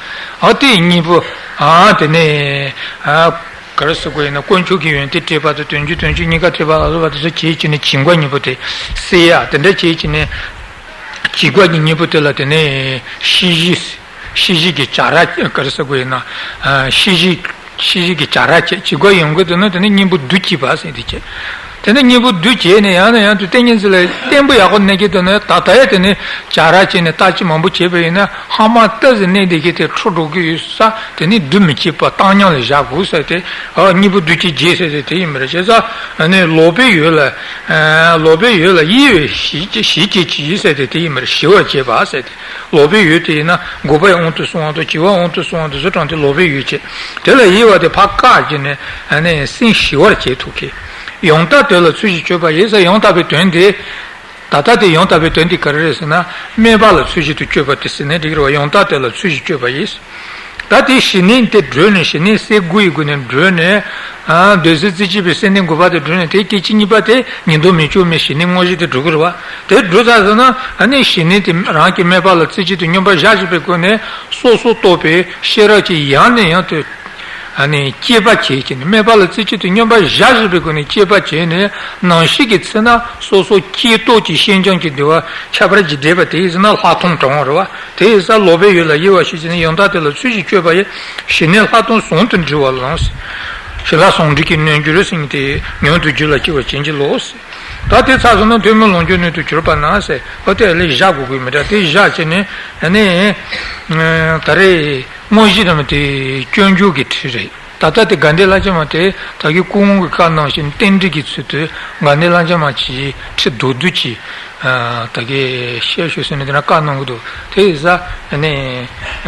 ཨ་དེ་གཉིས་པོ། ཨ་དེ་ནས། ཨ། ག་རེ་ཟེར་དགོས་ཡིན་ན། དཀོན་མཆོག་གི་ཡོན་ཏན་བྲིས་པ་དང་། དོན་བརྒྱུད་དོན་གཅོད་གཉིས་ཀ་བྲིས་པ་ལ་སོགས་པ་དེ་ཚོ་བྱས་བྱས་ནས་བྱིང་པ་གཉིས་པོ་དེ་སེལ་ཡ། དེ་འདྲ་བྱས་བྱས་ནས་བྱིང་པ་གཉིས་པོ་དེ་ལ་དེ་ནས་ཤེས་བཞིན། ཤེས་བཞིན་གྱི་བྱ་ར། ག་རེ་ཟེར་དགོས་ཡིན་ན། ཨ། ཤེས་བཞིན། ཤེས་བཞིན་གྱི་བྱ་ར་བྱས། བྱིང་པ་ཡོང་གི་འདུག་ན་དེ་ནས་གཉེན་པོ་བསྡུ་བྱས་པ་ཟེར་དེ་བྱས། དེ་ནས་གཉེན་པོ་བསྡུ་བྱས་ནས་ཡང་ནས་ཡང་དུ་ཏིང་ངེ་འཛིན་ལ་བརྟན་པོ་ཡག་པོ་གནས་ཀྱི་འདུག་ན། ད་ལྟ་ཡང་དེ་ནས་བྱ་ར་བྱས་ནས་བརྟག་དཔྱད་མང་པོ་བྱས་པ་ཡིན་ན། ཧ་མ་ཏོག་ཙམ་གནས་བསྡད་མཁན་དེ་འཁྲུལ་འགྲོ་གི་ཡོད་ས། དེ་ནི་བསྡུ་མི་བྱེད་པ་བཏང་སྙོམས་ལ་བཞག་དགོས་ཟེར་ཏེ། ཨ། གཉེན་པོ་བསྡུ་བྱེད་བརྒྱད་ཟེར་ཏེ་དེ་ཡིན་པ་རེད། བྱས་ཙང་ནི་ལོག་པའི་ཡུལ་ལ། ཨ། ལོག་པའི་ཡུལ་ལ་གཡེང་བས་ཞི་བྱེད་ཞི་བྱེད་ཀྱི་ཡིན་ཟེར་ཏེ་དེ་ཡིན་པ་རེད། ཞི་བར་བྱེད་པ་ཟེར་ཏེ། ལོག་པའི་ཡུལ་དེ་ཡིན་ན་འགོག་པའི་དབང་དུ་སོང་བ་དང་བྱིང་པའི་དབང་དུ་སོང་བ་དེ་ཚོ་དྲངས་ཏེ་ལོག་པའི་ཡུལ་བྱས། དེ་ལ་གཡེང་བ་དེ་ཕར་བཀག་བྱས་ནས། ཨ་ནི་སེམས་ཞི་བར་བྱེད་ཐུབ་མཁན། ཡང་དག་དོན་ལ་ཚུལ་བཞིན་དཔྱོད་པ་ཡིས་ཟེར། ཡང་དག་པའི་དོན་དེ། ད་ལྟ་དེ་ཡང་དག་པའི་དོན་དེ་ག་རེ་རེད་ཟེར་ན། དམིགས་པ་ལ་ཚུལ་བཞིན་དུ་དཔྱོད་པ་དེ་ཟེར་ནས་འགྲིག་གི་རེད་བ། ཡང་དག་དོན་ལ་ཚུལ་བཞིན་དཔྱོད་པ་ཡིས། ད་དེ་ཞི་གནས་དེ་བགྲོད་ནས། ཞི་གནས་གསལ་དགུ་ཡི་སྒོ་ནས་བགྲོད་ནས། ཨ། འདོད་སེམས་རྩེ་གཅིག་པའི་སེམས་གནས་འགོག་པ་དེ་བགྲོད་ནས། དེ་སྐད་ཅིག་གཉིས་པ་དེ་ཉིས་ལྡོག་མི་བཅོས་མའི་ཞི་གནས་དངོས་གཞི་དེ་འགྲུབ་ཀྱི་རེད་བ། དེ་འགྲུབ་ཚར་སོང་ན། ཨ་ནི་ཞི་གནས་དེ་རང་གི་དམིགས་པ་ལ་རྩེ་གཅིག་ཏུ་སྙོམས་པར་བཞག་བཞིན་པའི་སྒོ་ནས་སོ་སོར་རྟོག་པའི་ཤེས་རབ་ཀྱིས་ཡང་ནས་ཡང་དུ། ཨ་ནི་དཔྱད་པ་བྱེད་ཀྱི་ནི། དམིགས་པ་ལ་རྩེ་གཅིག་ཏུ་སྙོམས་པར་བཞག་བཞིན་པའི་སྒོ་ནས་དཔྱད་པ་བྱས་ནས། ནམ་ཞིག་གི་ཚེ་ན་སོ་སོ་ཀྱེ་རྟོག་གི་ཤེས་བྱ་གི་འདུལ་བ་ཁྱད་པར་གྱིས་འདྲེས་པ་དེ་ཡིན་ཟེར་ན་ལྷག་མཐོང་དྲང་བ་རེད་བ། དེ་ཡིན་ཙང་ལོག་པའི་ཡུལ་ལ་གཡེང་བ་ཞི་བྱེད་ནི། ཡང་དག་དོན་ལ་ཚུལ་བཞིན་དཔྱོད་པ་ཡིས། ཞི་གནས་ལྷག་མཐོང་ཟུང་དུ་འབྲེལ་བ་ལ་ལོངས། ཞི་ལྷག་ཟུང་འབྲེལ་གྱི་རྣལ་འབྱོར་ཟེར་མཁན་དེ་མྱུར་དུ་རྒྱུད་ལ་སྐྱེ་བར་བྱིན་གྱིས་རློབས། ད་དེ་ཚར་སོང་ན་ཐུན་མིན་ལོངས་སྤྱོད་རྣལ་དུ་གྱུར་པ་ན་ཟེར། ཨོ་དེ་ལས་བཞག་དགོས་ཀྱི་མི་འདྲ། དེ་བཞག་བྱས་ནས་ནི། ད་རེས་དངོས་གཞི་དང་དེ་སྐྱོན་བརྗོད་ཀྱི་ཁྲིད་རེད། ད་ལྟ་དེ་དགའ་ལྡན་ལྷ་བྱམས་མ་དེ་ད་གིན་སྐུ་ངོ་གིས་བཀའ་གནང་བཞིན་རྟེན་འབྲེལ་གྱི་ཚུལ་དུ་དགའ་ལྡན་ལྷ་བྱམས་མ་གྱིས་ཁྲིད་མདོར་བསྡུས་ཀྱི། ཨ། ད་གིན་བཤད་ཤོག་ཟེར་ནས་དེ་འདྲ་བཀའ་གནང་གི་འདུག། དེ་ཡིན་ཙང་ནི།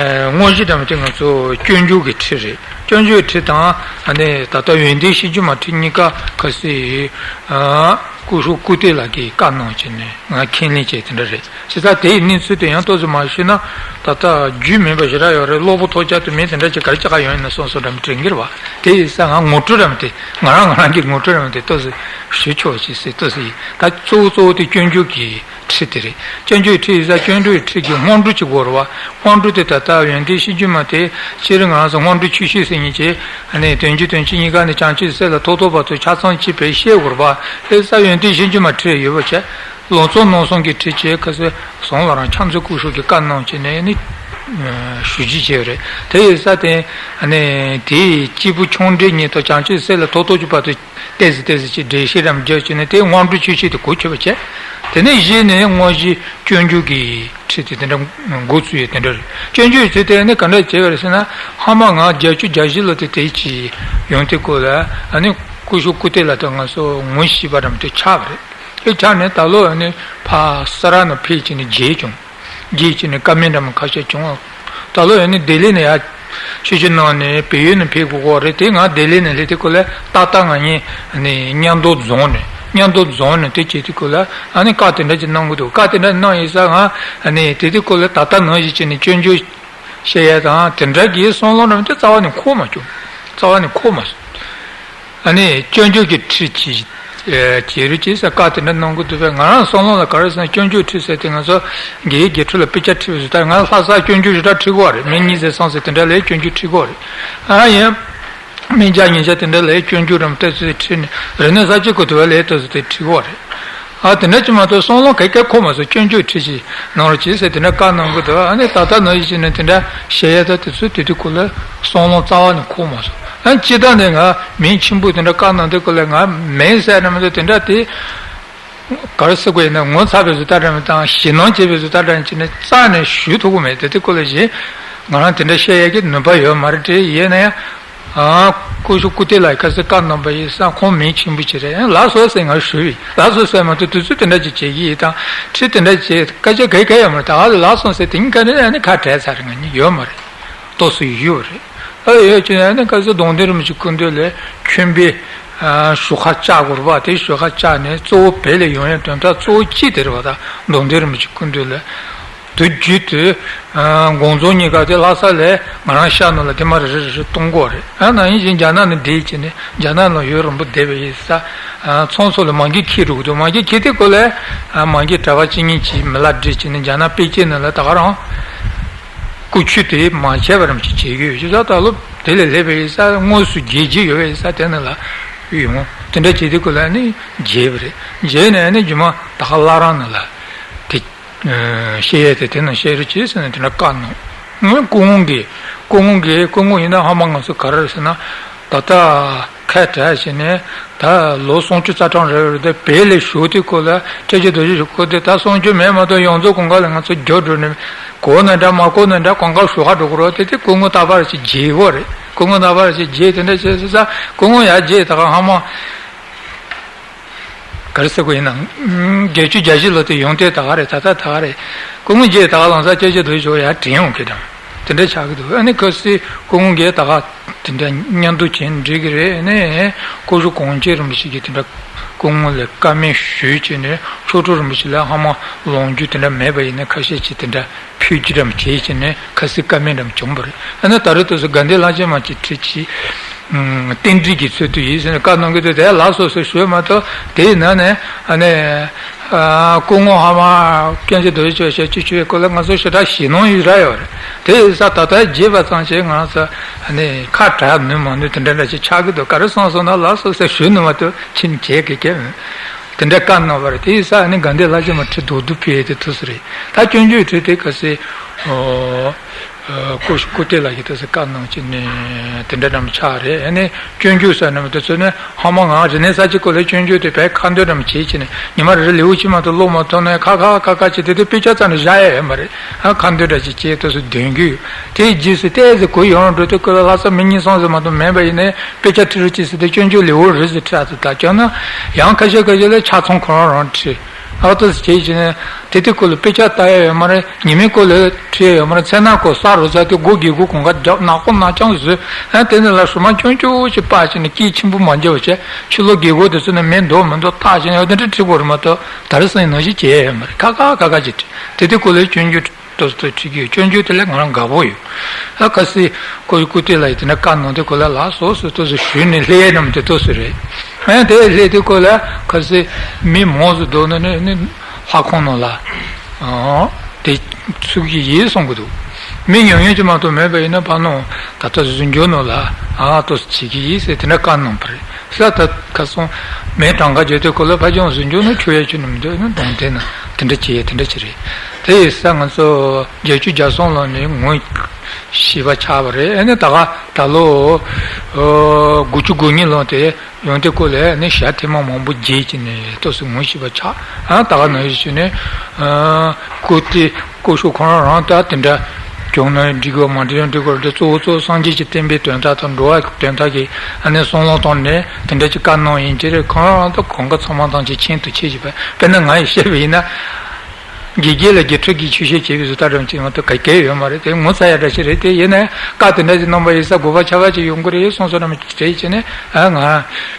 ཨ། དངོས་གཞི་དང་དེ་ང་ཚོ་སྐྱོན་བརྗོད་ཀྱི་ཁྲིད་རེད། སྐྱོན་བརྗོད་ཁྲིད་དང་། ཨ་ནི་ད་ལྟ་ཡོན་ཏན་ཤེས་རྒྱུད་མ་ཁྲིད་གཉིས་ཀ་གལ་སྲིད། ཨ། སྐུ་ཞབས་སྐུ་བལྟས་ལགས་ཀྱིས་བཀའ་གནང་བྱས་ནས་ང་ཁས་ལེན་བྱས་དེ་འདྲ་རེད། བྱས་ཙང་དེའི་གནས་ཚུལ་དེ་ཡང་ཏོག་ཙམ་མར་ཞུས་ན། ད་ལྟ་རྒྱུས་མེད་པ་ཞེ་དྲག་ཡོད་རེད། གློ་བུར་ཐོལ་རྒྱག་ཏུ་མི་དེ་འདྲ་ཅིག་ག་རེ་བྱེད་ག་ཡོང་ཡིན་ན་སོང་སོང་འདྲ་མི་དྲན་གྱི་རེད་བ། དེ་ཡིན་ཙང་ང་ངོ་སྤྲོད་འདྲ་མི་དེ། ང་རང་ང་རང་གི་ངོ་སྤྲོད་འདྲ་མི་དེ་ཏོག་ཙམ་ཞུ་ཆོག་ཅིག་ཟེར་ཏོག་ཙམ་ཡིན། ད་གཙོ་བོ་གཙོ་བོ་དེ་སྐྱོན་བརྗོད་ཀྱི་ཁྲིད་དེ་རེད། སྐྱོན་བརྗོད་ཁྲིད་ཡིན་ཙང་སྐྱོན་བརྗོད་ཁྲིད་ཀྱི་སྔོན་འགྲོ་ཅིག་དགོས་རེད་བ། སྔོན་འགྲོ་དེ་ད་ལྟ་ཡོན་ཏན་ཤེས་རྒྱུད་མ་དེ་སྤྱིར་ང་རང་ཚོ་སྔོན་འགྲོ་ཆོས་སྤྱོད་ཟེར་མཁན་གྱི། ཨ་ནི་དོན་བརྒྱུད་དོན་གཅོད་གཉིས་ཀ་ནས་བྱང་ཆུབ་སེམས་ལ་ཐོག་ཐོག་བར་དུ་ཆ་ཚང་གཅིག་པའི་ཤེས་དགོས་རེད་བ། དེ་ཡིན་ཙང་ཡོན་ཏན་ཤེས་རྒྱུད་མ་ཁྲིད་ཡོད་པ་བྱས། ལམ་གཙོ་རྣམ་གསུམ་གྱི་ཁྲིད་བྱས། ཁ་སང་ལ་རང་ཕྱག་མཛོད་སྐུ་ཞབས་ཀྱིས་བཀའ་གནང་བྱས་ནས་ནི་ཞུ་རྒྱུ་བྱས་རེད། དེ་ཡིན་ཙང་དེ་ནི་དེའི་སྐྱེས་བུ་ཆུང་འབྲིང་གཉིས་དང་བྱང་ཆུབ་སེམས་ལ་ཐོག་ཐོག་གི་བར་དུ་ཏོག་ཙམ་ཏོག་ཙམ་ཅིག་འགྲེལ་བཤད་རམ་བརྒྱབ་བྱས་ནས། དེ་སྔོན་འགྲོ་ཆོས་སྤྱོད་དེ་གོ་ཆོད་པ་བྱས། དེ་ནས་གཞི་ནས་དངོས་གཞི་སྐྱོན་བརྗོད་ཀྱི་ཁྲིད་དེ་དེ་འདྲ་འགོ་ཚུགས་ཡོད། དེ་འདྲ་རེད། སྐྱོན་བརྗོད་ཁྲིད་དེ་ནི་ག་འདྲ་བྱས་པ་རེད་ཟེར་ན། ཧ་མ་ང་བརྒྱད་ཅུ་གྱ་བཞི་ལོ་དེ་དེ་ཅིག་ཡོང་དུས་སྐབས་ལ། ཨ་ནི་སྐུ་ཞབས་སྐུ་བལྟས་ལགས་དང་ང་ཚོ་ངོ་ཤེས་པ་འདྲ་མི་དེ་ཆགས་པ་རེད། དེ་ཆགས་ནས་ད་ལོ་ཨ་ནི་ཕར་ས་ར་ནས་ཕེབས་བྱས་ནས་མཇལ་བྱུང་། མཇལ་བྱས་ནས་བཀའ་མོལ་འདྲ་མི་ཁ་ཤས་བྱུང་། ད་ལོ་ཨ་ནི་ལྡི་ལི་ནས་ཡར་ཆོས་ཞུ་གནང་ནས་བལ་ཡུལ་ནས་ཕེབས་དགོས་ཀྱི་རེད། དེ་ང་ལྡི་ལི་ནས་སླེབས་དུས་སྐབས་ལ་ཏག་ཏག་ང་གཉིས་ཨ་ནི་གཉའ་མདོ་རྫོང་ནས། གཉའ་མདོ་རྫོང་ནས་དེ་བྱེད་དུས་སྐབས་ལ་ཨ་ནི་བཀའ་དེ་འདྲ་ཅིག་གནང་གི་འདུག། བཀའ་དེ་འདྲ་གནང་ཡིན་ཙང་ང་ཨ་ནི་དེ་དུས་སྐབས་ལ་ད་ལྟ་ནང་བཞིན་བྱས་ནས་སྐྱོན་བརྗོད་བཤད་ཡ་དང་དེ་འདྲ་གི་བསམ་བློ་འདྲ་མི་དེ་རྩ་བ་ནས་འཁོར་མ་བྱུང་། རྩ་བ་ནས་འཁོར་མ་སོང་། ཨ་ནི་སྐྱོན་བརྗོད་ཀྱི་ཁྲིད་ཅིག་བྱེད་རོགས་བྱེད་ཟེར་བཀའ་དེ་འདྲ་གནང་གི་འདུག་པས། ང་རང་བསམ་བློ་ལ་ག་རེ་ཟེར་ན། སྐྱོན་བརྗོད་ཁྲིད་ཟེར་དེ་ང་ཚོ་དགེ་བའི་དགེ་ཕྲུག་ལ་དཔེ་ཆ་ཁྲིད་པ་བཟོ་ལྟར། ང་ལྷ་སར་སྐྱོན་བརྗོད་ཞེ་དྲག་ཁྲིད་ཀྱི་ཡོད་རེད། མི་གཉིས་ཙམ་གསུམ་ཙམ་དེ་འདྲ་ལ་སྐྱོན་བརྗོད་ཁྲིད་ཀྱི་ཡོད་རེད། ཨ་ཡིན། སྨན་རྒྱག་ཉེས་རྒྱག་དེ་འདྲ་ལ་སྐྱོན་བརྗོད་རམ་ལྟ་ཚུལ་དེ་ཁྲིད་ནས། རིག་གནས་གསར་བརྗེ་གི་དུས་ལ་ལྟ་ཚུལ་དེ་ཁྲིད་ཀྱི་ཡོད་རེད། ཨ་དེ་འདྲ་ཅིག་མ་གཏོགས་བསམ་བློ་ག་གེ་འཁོར་མ་སོང་། སྐྱོན་བརྗོད་ཁྲིད་ཅིག་གནང་རོགས་གྱིས་ཟེར་དེ་འདྲ་བཀའ་གནང་གི་འདུག་ཨ་ནི་ད་ལྟ་ནང་བཞིན་བྱས་ནས་དེ་འདྲ་བཤད་ཡ་ད་དེ་ཚོ་དེ་དུས་ཁོ་ལ་བསམ་བློ་རྩ་བ་ནས་འཁོར་མ་སོང་། ཨ་སྤྱིར་བཏང་ནས་ང་མིང་ཆེན་པོ་དེ་འདྲ་བཀའ་གནང་དུས་ཁོ་ལ་ང་མིང་ཟེར་ན་མི་འདུག་དེ་འདྲ་དེ། ག་རེ་ཟེར་དགོས་ཡིན་ན། ངོ་ཚ་བའི་བཟོ་ལྟ་འདྲ་མི་དང་ཞེད་སྣང་བྱེད་པའི་བཟོ་ལྟ་འདྲ་བྱས་ནས་རྩ་ནས་ཞུ་ཐུབ་ཀྱི་མེད། དེ་དེ་སྐོར་ལ་གཞན་ང་རང་དེ་འདྲ་བཤད་ཡས་ཀྱི་ནུས་པ་ཡོད་མ་རེད། དེ་ཡིན་ན་ཡང་ཨ་སྐུ་ཞབས་སྐུ་བལྟས་ལགས་ཁ་སང་བཀའ་གནང་པ་ཡིན་ཙང་ཁོང་མིང་ཆེན་པོ་ཅིག་རེད། ལགས་སོ་ཟེར་ང་ཞུས་པས། ལགས་སོ་ཟེར་མ་གཏོགས་དུས་ཚོད་དེ་འདྲ་ཅིག་བྱེད་ཀྱི་ཡིན་དང་ཁྲིད་དེ་འདྲ་བྱེད་སྐད་ཆ་ག་ག་ཡོད་མ་རེད། ད་ཨ་ལགས་སོ་ཟེར་དེ་གཉིས་ཀ་ནས་ཨ་ནི་ཁ་བྲལ་ཚར་རེད། ང་གཉིས་ཡོད་མ་རེད། ཏོག་ཙམ་ཡོད་རེད། ཨ་ཡོད་ཀྱི་ཨ་ནི་སྐབས་སུ་གདུང་འདིར་རིན་པོ་ཆེ་སྐུ་མདུན་ལ་མཆོད་འབུལ་ཞོགས་ཁ་བཅག་དགོས་རེད་པ། དེ་ཞོགས་ཁ་བཅག་ནས་གཙོ་བོ་བོད་ལ་ཡོང་ཡའི་དོན་དག་གཙོ་བོ་གཅིག་དེ་རེད་པ། ད་གདུང་འདིར་རིན་པོ་ཆེ་སྐུ་མདུན་ལ་དུས་རྒྱུན་དུ་དགོང་ཚོགས་གཉིས་ཀ་དེ་ལྷ་ས་ལ་ང་རང་ཤག་ནང་ལ་དེ་མ་རེ་རེ་རེ་གཏོང་དགོས་རེད། ཨ་ནང་བཞིན་རྒྱ་ནག་ནས་བསྡད་བྱས་ནས་རྒྱ་ནག་ནང་ཡུན་རིང་པོ་བསྡད་པ་ཡིན་ཙང་ཚོང་ཚོགས་ལ་མ་གི་འཁྱེར་འགྲོ་གི་འདུག་མ་གི་འཁྱེར་དུས་སྐབས་ལ་མ་གི་གྲྭ་པ་གཅིག་གཉིས་ཀྱིས་མི་ལ་སྒྲིལ་བྱས་ནས་རྒྱ་ནག་པེ་ཅིན་ནང་ལ་ད་ག་རང་སྐུ་ཆོས་དེ་མ་བྱས་པ་རང་ཅིག་བྱེད་ཀྱི་ཡོད། བྱས་ཙང་ད་ལོ་དེ་ལས་སླེབས་པ་ཡིན་ཙང་དངོས་སུ་མཇལ་རྒྱུ་ཡོད་པ་ཡིན་ཙང་དེ་ནང་ལ་ཡོང་། དེ་འདྲ་བྱེད་དུས་སྐབས་ལ་ནི་མཇལ་བ་རེད། མཇལ་ནས་ནི་རྗེས་མ་ད་ག་བླ་བྲང་ནང་ལ་དེ་བཤད་ཡས་དེ་དེ་ནང་བཤད་རོགས་གྱིས་ཟེར་ནས་དེ་འདྲ་བཀའ་གནང་། ངས་སྐུ་ངོ་གིས་སྐུ་ངོ་གིས་སྐུ་ངོ་ཡིན་ན་ཧ་མ་ང་ཚོ་ག་རེ་རེད་ཟེར་ན། ད་ལྟ་ཁ་བྲལ་བྱས་ནས་ད་ལོ་སུམ་ཅུ་རྩ་གྲངས་རེ་རེ་དེ་བོད་ལ་བཞུགས་དུས་སྐབས་ལ་སྐྱབས་རྗེ་རྡོ་རྗེ་སྐུ་དེ་ད་སུམ་ཅུ་མེད་མ་གཏོགས་ཡོངས་རྫོགས་གང་ག་ལ་ང་ཚོ་རྒྱུགས་འགྲོ་ནས་གོ་ན་འདྲ་མ་གོ་ན་འདྲ་གང་ག་བཞུགས་ག་འགྲོ་གི་རེད། དེ་དེ་སྐུ་ངོ་རྟག་པར་ཞིག་མཇལ་གི་རེད། སྐུ་ངོ་རྟག་པར་ཞིག་མཇལ། དེ་འདྲ་བྱས་ཟེར་ས་སྐུ་ངོ་ཡར་མཇལ་ད་ག་ཧ་མ། ག་རེ་ཟེར་དགོས་ཡིན་ན། བརྒྱད་ཅུ་གྱ་བཞི་ལོ་དེ་ཡོང་དུས་ད་ག་རེད། ད་ལྟ་ད་ག་རེད། སྐུ་ངོ་མཇལ་ད་ག་ལམ་སང་སྐྱབས་རྗེ་རྡོ་རྗེ་ཆོས་ཡར་དྲན་ཡོང་གི་དང་། དེ་འདྲ་ཆགས་ཀྱི་འདུག་ཨ་ནི་ཁ་སང་སྐུ་ངོ་གིས་ད་ག་དེ་འདྲ་མཉམ་དུ་བྱས་འགྲིག་གི་རེད། ཨ་ནི་སྐུ་ཞབས་གངས་ཅན་རིན་པོ་ཆེ་གིས་དེ་འདྲ་སྐུ་ངོ་ལ་བཀའ་མོལ་ཞུས་བྱས་ནས་མཆོག་སྤྲུལ་རིན་པོ་ཆེ་ལ་ཧ་མ་ལོངས་རྒྱུ་དེ་འདྲ་མེད་པ་ཡིན་ན་ཁ་ཤས་ཀྱིས་དེ་འདྲ་ཕུལ་རྒྱུ་འདྲ་མ་བྱས་བྱས་ནས་ཁ་སང་བཀའ་མོལ་འདྲ་མ་བྱུང་བ་རེད། ཨ་ནི་ད་རེས་དུས་སུ་དགའ་ལྡན་ལྷ་ཆེན་མ་གཅིག་ཁྲིད་ཀྱིས། རྟེན་འབྲེལ་གྱི་ཚུལ་དུ་ཡིན་ཟེར་ནས་བཀའ་གནང་གི་འདུག་དེ་ལགས་སོ་ཟེར་ཞུས་མ་གཏོགས་དེའི་ནང་ནས་ཨ་ནི་སྐུ་ངོ་ཧ་མ་སྐྱབས་རྗེ་རྡོ་རྗེ་ཆོས་ཞལ་གཅིག་ཆོད་པའི་སྐོར་ལ་ང་ཚོ་ཞེ་དྲག་ཞེད་སྣང་ཡོད་ར་ཡོད་རེད། དེ་ཡིན་ཙང་ད་ལྟ་རྗེས་པ་ཙམ་ཞིག་ང་ཚོ་ཨ་ནི་ཁ་གྲག་ནུས་མ་ནུས་དེ་འདྲ་འདྲ་ཞིག་ཆགས་ཀྱི་འདུག་ག་རེ་སོང་སོང་ན་ལགས་སོ་ཟེར་ཞུས་ནུས་མ་གཏོགས་ཕྱིན་བྱེད་ཀྱི་སྐད་མེད། དེ་འདྲ་བཀའ་གནང་བ་རེད། དེ་ཡིན་ཙང་ཨ་ནི་དགའ་ལྡན་ལྷ་ཆེན་མ་ཁྲི་རྡོག་རྡོག་ཕུལ་ཡས་དེ་ཐུགས་སུ་རེད། ད་སྐྱོན་བརྗོད་ཁྲིད་དེ་ག་སེ། སྐུ་སྐུ་བལྟས་ལགས་ཀྱིས་ད་སེ་བཀའ་གནང་བྱས་ནས་དེ་འདྲ་འདྲ་མ་ཆགས་རེད། ཨ་ནི་སྐྱོན་བརྗོད་ཟེར་ནས་མི་དེ་ཚོ་ནི་ཧ་མ་ང་རིག་གནས་གསར་བརྗེ་སྐོར་ལ་སྐྱོན་བརྗོད་དེ་བས་ཁ་འདོན་འདྲ་མ་བྱེད་བྱས་ནས་ཉི་མ་རེ་རེ་ལེའུ་གཅིག་མ་གཏོགས་ཀློག་མ་ཐུབ་ན་ཁ་ཁ་ཁ་ཁ་བྱེད་དེ་དེ་དཔེ་ཆ་རྩ་ནས་བཞག་ཡ་ཡོད་མ་རེད། ཨ་ཁ་འདོན་འདྲ་ཅིག་བྱེད་དུས་སུ་འདོན་གྱི་ཡོད། དེའི་རྗེས་སུ་ཏོག་ཙམ་གུ་ཡངས་འགྲོ་དུས་སྐོར་ལ་ལྷ་ས་མི་གཉིས་གསུམ་ཙམ་མ་གཏོགས་མེད་པ་ཡིན་ནའི་དཔེ་ཆ་ཁྲིད་རོགས་གྱིས་ཟེར་ཏེ་སྐྱོན་བརྗོད་ལེའུ་རེ་ཟེར་ཁྲིད་ཨ་ཚོ་ད་སྐྱོན་ན་ཡང་ཁ་ཤས་ཁ་ཤས་ལ་ཆ་ཚང་ཁོ་རང་རང་ཁྲིད། ཨ་ཏོ་ཟེར་བྱས་བྱས་ནས་དེ་དེ་སྐོར་ལ་དཔེ་ཆ་ལྟ་ཡ་ཡོད་མ་རེད། ཉི་མའི་སྐོར་ལ་ཁྲིད་ཡ་ཡོད་མ་རེད། མཚན་ནག་སྐོར་ས་རུ་ས་དེ་སྒོ་སྒེའུ་ཁུང་གང་ག་རྒྱབ་ནག་པོ་ནག་རྐྱང་བཟོས། ཨ་དེ་ནས་ལ་ཧྲུ་མ་སྐྱོན་བརྗོད་ཅིག་སྤར་བྱས་ནས་སྐད་ཆེན་པོ་མ་རྒྱབ་བྱས་ཕྱི་ལོགས་སྒེའུ་ཁུང་དེ་ཚོ་ནས་མེ་འདུག་མི་འདུག་བརྟག་བྱས་ནས་ཨ་དེ་འདྲ་ཁྲིད་དགོས་རེད་མ་གཏོགས་ད་རེས་སང་ཉིན་ནང་བཞིན་བྱས་ཡ་ཡོད་མ་རེད། ཁ་ཁ་ཁ་ཁ་ཅིག་ཁྲིད་དེ་དེ་སྐོར་ལ་སྐྱོན་བརྗོད་ཏོག་ཙམ་ཁྲིད་ཀྱི་ཡོད། སྐྱོན་བརྗོད་དེ་ལ་ང་རང་དགའ་པོ་ཡོད། ཨ་ཁ་སེ་ཁོ་སྐུ་བལྟས་ལགས་ཡིས་དེ་འདྲ་བཀའ་གནང་དུས་ཁོ་ལ་ལགས་སོ་སོ་ཏོག་ཙམ་ཞུས་ནས་སླེབས་ཡས་རྣམས་དེ་ཏོག་ཙམ་རེད། ཨ་དེ་སླེབས་དུས་ཁོ་ལ་ཁ་སེ་མི་མང་སུ་འདུག་ནས་ནི་ནི་ལྷ་ཁང་ནང་ལ་ཨ་དེ་ཚུགས་ཀྱི་ཡིན་གསུང་གི་འདུག་མི་ཉུང་ཉུང་ཅིག་མ་གཏོགས་མེད་པ་ཡིན་ན་ཕ་ནོ་ད་ལྟ་ཟུར་འཇོག་ནང་ལ་ཨ་ཏོག་ཙམ་བྱེད་ཀྱི་ཡིན་ཟེར་དེ་འདྲ་བཀའ་གནང་བ་རེད། ས་ད་ཁ་སོང་མེད་གྲངས་ཀ་བརྗོད་དུས་ཁོ་ལ་ཕ་ཆུང་ཟུར་འཇོག་ནང་ཆུ་ཡ་ཆུ་ནམ་འདོད་ནི་གདོང་དེ་ན་དེ་འདྲ་བྱེད་ཡ་དེ་འདྲ་ཅིག་རེད། དེ་ཡི་ས་ང་ཚོ་བརྒྱད་ཅུ་གྱ་གསུམ་ལོ་ནས་ངོ་ཤེས་པ་ཆགས་པ་རེད། ཨ་ནི་ད་ག་ད་ལོ་དགུ་བཅུ་གོ་གཉིས་ལོ་དེ་ཡོང་དུས་ཁོ་ལ་ནི་ཞག་ཐེངས་མ་མང་པོ་བརྗེས་ཀྱི་ནས་ཏོག་ཙམ་ངོ་ཤེས་པ་ཆགས། ཨ་ད་ག་ནང་བཞིན་བྱས་ནས་སྐུ་དེ་སྐུ་ཞབས་ཁོང་རང་ད་དེ་འདྲ་བྱུང་ན་འགྲིག་གི་མ་འགྲིག་ན་འགྲིག་གི་རེད། དེ་གཙོ་བོ་གཙོ་བོ་སངས་རྒྱས་ཀྱི་བསྟན་པའི་དོན་དག་དང་འགྲོ་བ་དོན་དག་གི་ཨ་ནི་བསམ་བློ་བཏང་ནས་དེ་འདྲ་ཅིག་བཀའ་གནང་ཡིན་གྱི་རེད། ཁོང་རང་ད་གང་ག་ཚང་མ་ཐམས་ཅད་མཁྱེན་དུ་ཆེ་ཞིག་པ་དཔེར་ན་ང་ཡིས་བཤད་པ་ཡིན་ན། དགེ་རྒན་ལ་དགེ་ཕྲུག་གིས་ཆོས་བཤད་བྱེད་པའི་བཟོ་ལྟ་འདྲ་ཅིག་མ་གཏོགས་ག་གེ་ཡོད་མ་རེད། དེ་ངོ་ཚ་ཡ་འདྲ་ཞིག་རེད། དེ་ཡིན་ན་བཀའ་དེ་འདྲ་ཞིག་གནང་པ་ཡིན་ས་དགོས་པ་ཆགས་པ་ཅིག་ཡོང་གི་རེད་གསུངས་སོང་ན་མི་དྲན་བྱས་ནས་ཨ་ང་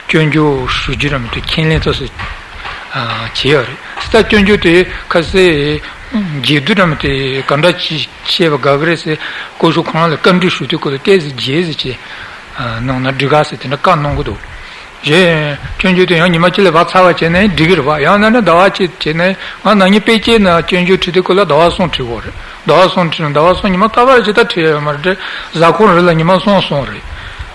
སྐྱོན་བརྗོད་ཞུ་རྒྱུ་ར་མི་འདུག་མཁྱེན་ལན་ཐོག་སུ་བྱེད་ཡོད་རེད། ས་སྐྱོན་བརྗོད་དེ་ཁ་སེ་རྗེས་བསྡུ་ར་མི་དེ་ག་འདྲ་ཅིག་བཤད་པ་དགའ་གི་རེད་ཟེར་སྐུ་ཞབས་ཁོང་ལ་བཀའ་འདྲི་ཞུ་དུས་སྐོར་ལ་ཏོག་ཙམ་རྗེས་ཟེར་ཅིག་གནང་ན་འགྲིག་ག་ཟེར་དེ་འདྲ་བཀའ་གནང་གི་འདུག་གཞན་སྐྱོན་བརྗོད་དེ་ཡང་ཉི་མ་གཅིག་ལ་བག་ཚ་བ་བྱས་ནས་འགྲིག་གི་རེད་པ། ཡང་ན་ནི་ཟླ་བ་གཅིག་བྱས་ནས་ང་ན་ནིང་དཔེ་སྐྱེལ་ན་སྐྱོན་བརྗོད་ཁྲིད་དུས་སྐོར་ལ་ཟླ་བ་གསུམ་ཁྲིད་དགོས་རེད། ཟླ་བ་གསུམ་ཁྲིད་ན་ཟླ་བ་གསུམ་ཉི་མ་རྟག་པར་ཇི་ལྟར་ཁྲིད་ཡ་ཡོད་མ་རེད། གཟའ་འཁོར་རེ་ལ་ཉི་མ་གསུམ་གསུམ་རེད།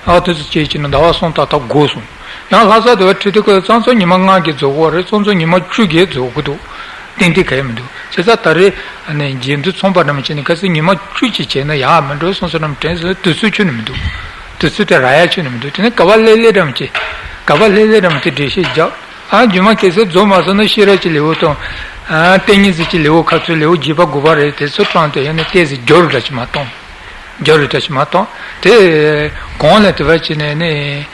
ཨ་དེ་ཚོ་བྱས་བྱས་ན་ཟླ་བ་གསུམ་ཏག་ཏག་འགོར་སོང་། ཡང་ལྷ་ས་དུ་བ་ཁྲི་དུ་ཁོས་གཙང་ཚོ་ཉི་མ་ལྔ་གི་རྫོགས་གོ་རེད། གཙང་ཚོ་ཉི་མ་བཅུ་གི་རྫོགས་གི་འདུག་ཏན་ཏན་ག་ཡ་མི་འདུག་བྱས་ཙང་ད་རེས་ཨ་ནི་རྗེས་མཐུན་ཚོང་པ་འདྲ་མི་བྱས་ནས་ཁ་སང་ཉི་མ་བཅུ་ཅིག་བྱས་ན་ཡག་མི་འགྲོ་སོང་ས་འདྲ་མི་དྲན་སོང་། དུས་ཚོད་ཁྱོན་ནས་མི་འདུག་དུས་ཚོད་དེ་རག་ཡ་ཁྱོན་ནས་མི་འདུག་དེ་ནས་ག་བ་ལེ་ལེ་འདྲ་མི་བྱས། ག་བ་ལེ་ལེ་འདྲ་མི་དེ་འགྲེལ་བཤད་རྒྱག་ཨ་རྒྱུ་མ་གལ་སྲིད་རྫོགས་མ་སོང་ན་ཤེས་རབ་ཀྱི་ལེའུ་དང་། ཨ་ཏིང་ངེ་འཛིན་གྱི་ལེའུ་ཁ་ཚུར་ལེའུ་བརྒྱད་པ་དགུ་པ་རེད། དེ་ཚོ་དྲངས་ཏེ་ཡང་ནས་ཏོག་ཙམ་སྦྱོར་འདྲ་ཞིག་མ་གཏོང་། སྦྱོར་འདྲ་ཞིག་མ་གཏོང་། དེ་གོང་ལ་དེ་བ་བྱས་ནས་ནི་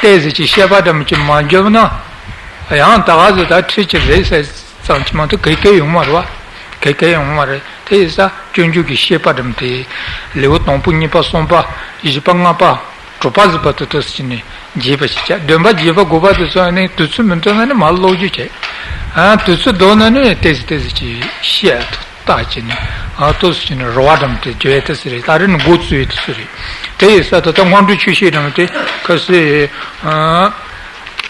ཏོག་ཙམ་གྱི་བཤད་པ་འདྲ་མི་ཅིག་མ་བརྒྱབ་ན། ཡང་ད་ག་ཟེ་ད་ཁྲིད་ཀྱི་རེད་ཟེར་ཙམ་གྱིས་མ་གཏོགས་ག་གེ་ཡོང་མ་རེད་བ། ག་གེ་ཡོང་མ་རེད། དེ་ཡིན་ཙང་སྤྱོད་འཇུག་གི་བཤད་པ་འདྲ་མི་དེ་ལེའུ་དང་པོ་གཉིས་པ་གསུམ་པ་བཞི་པ་ལྔ་པ། དྲུག་པ་ཟིག་པ་དུ་དུ་ཟེར་ནས་བརྒྱད་པ་ཞིག་བྱ། བདུན་པ་བརྒྱད་པ་དགུ་པ་དེ་ཚོ་ནི་དུས་ཚོད་མི་འདུག་ན་ནི་མར་ཀློག་རྒྱུ་བྱས། ཨ་དུས་ཚོད་འདུག་ན་ནི་ཏོག་ཙམ་ཏོག་ཙམ་ཅིག་བཤད་ཐུབ་ལྟ་བྱས་ནས། ཨ་ཏོག་ཙམ་ཅིག་ནི་རེ་བ་འདྲ་མི་དེ་བརྗོད་ཡ་དེ་ཚོ་རེད། ད་རེས་ནི་འགོ་བཙུགས་ཡ་དེ་ཚོ་རེད། དེ་ཡིན་ཙང་ད་ལྟ་སྔོན་འགྲོའི་ཆོས་བཤད་འདྲ་མི་དེ་ཁ་སང་ཨ།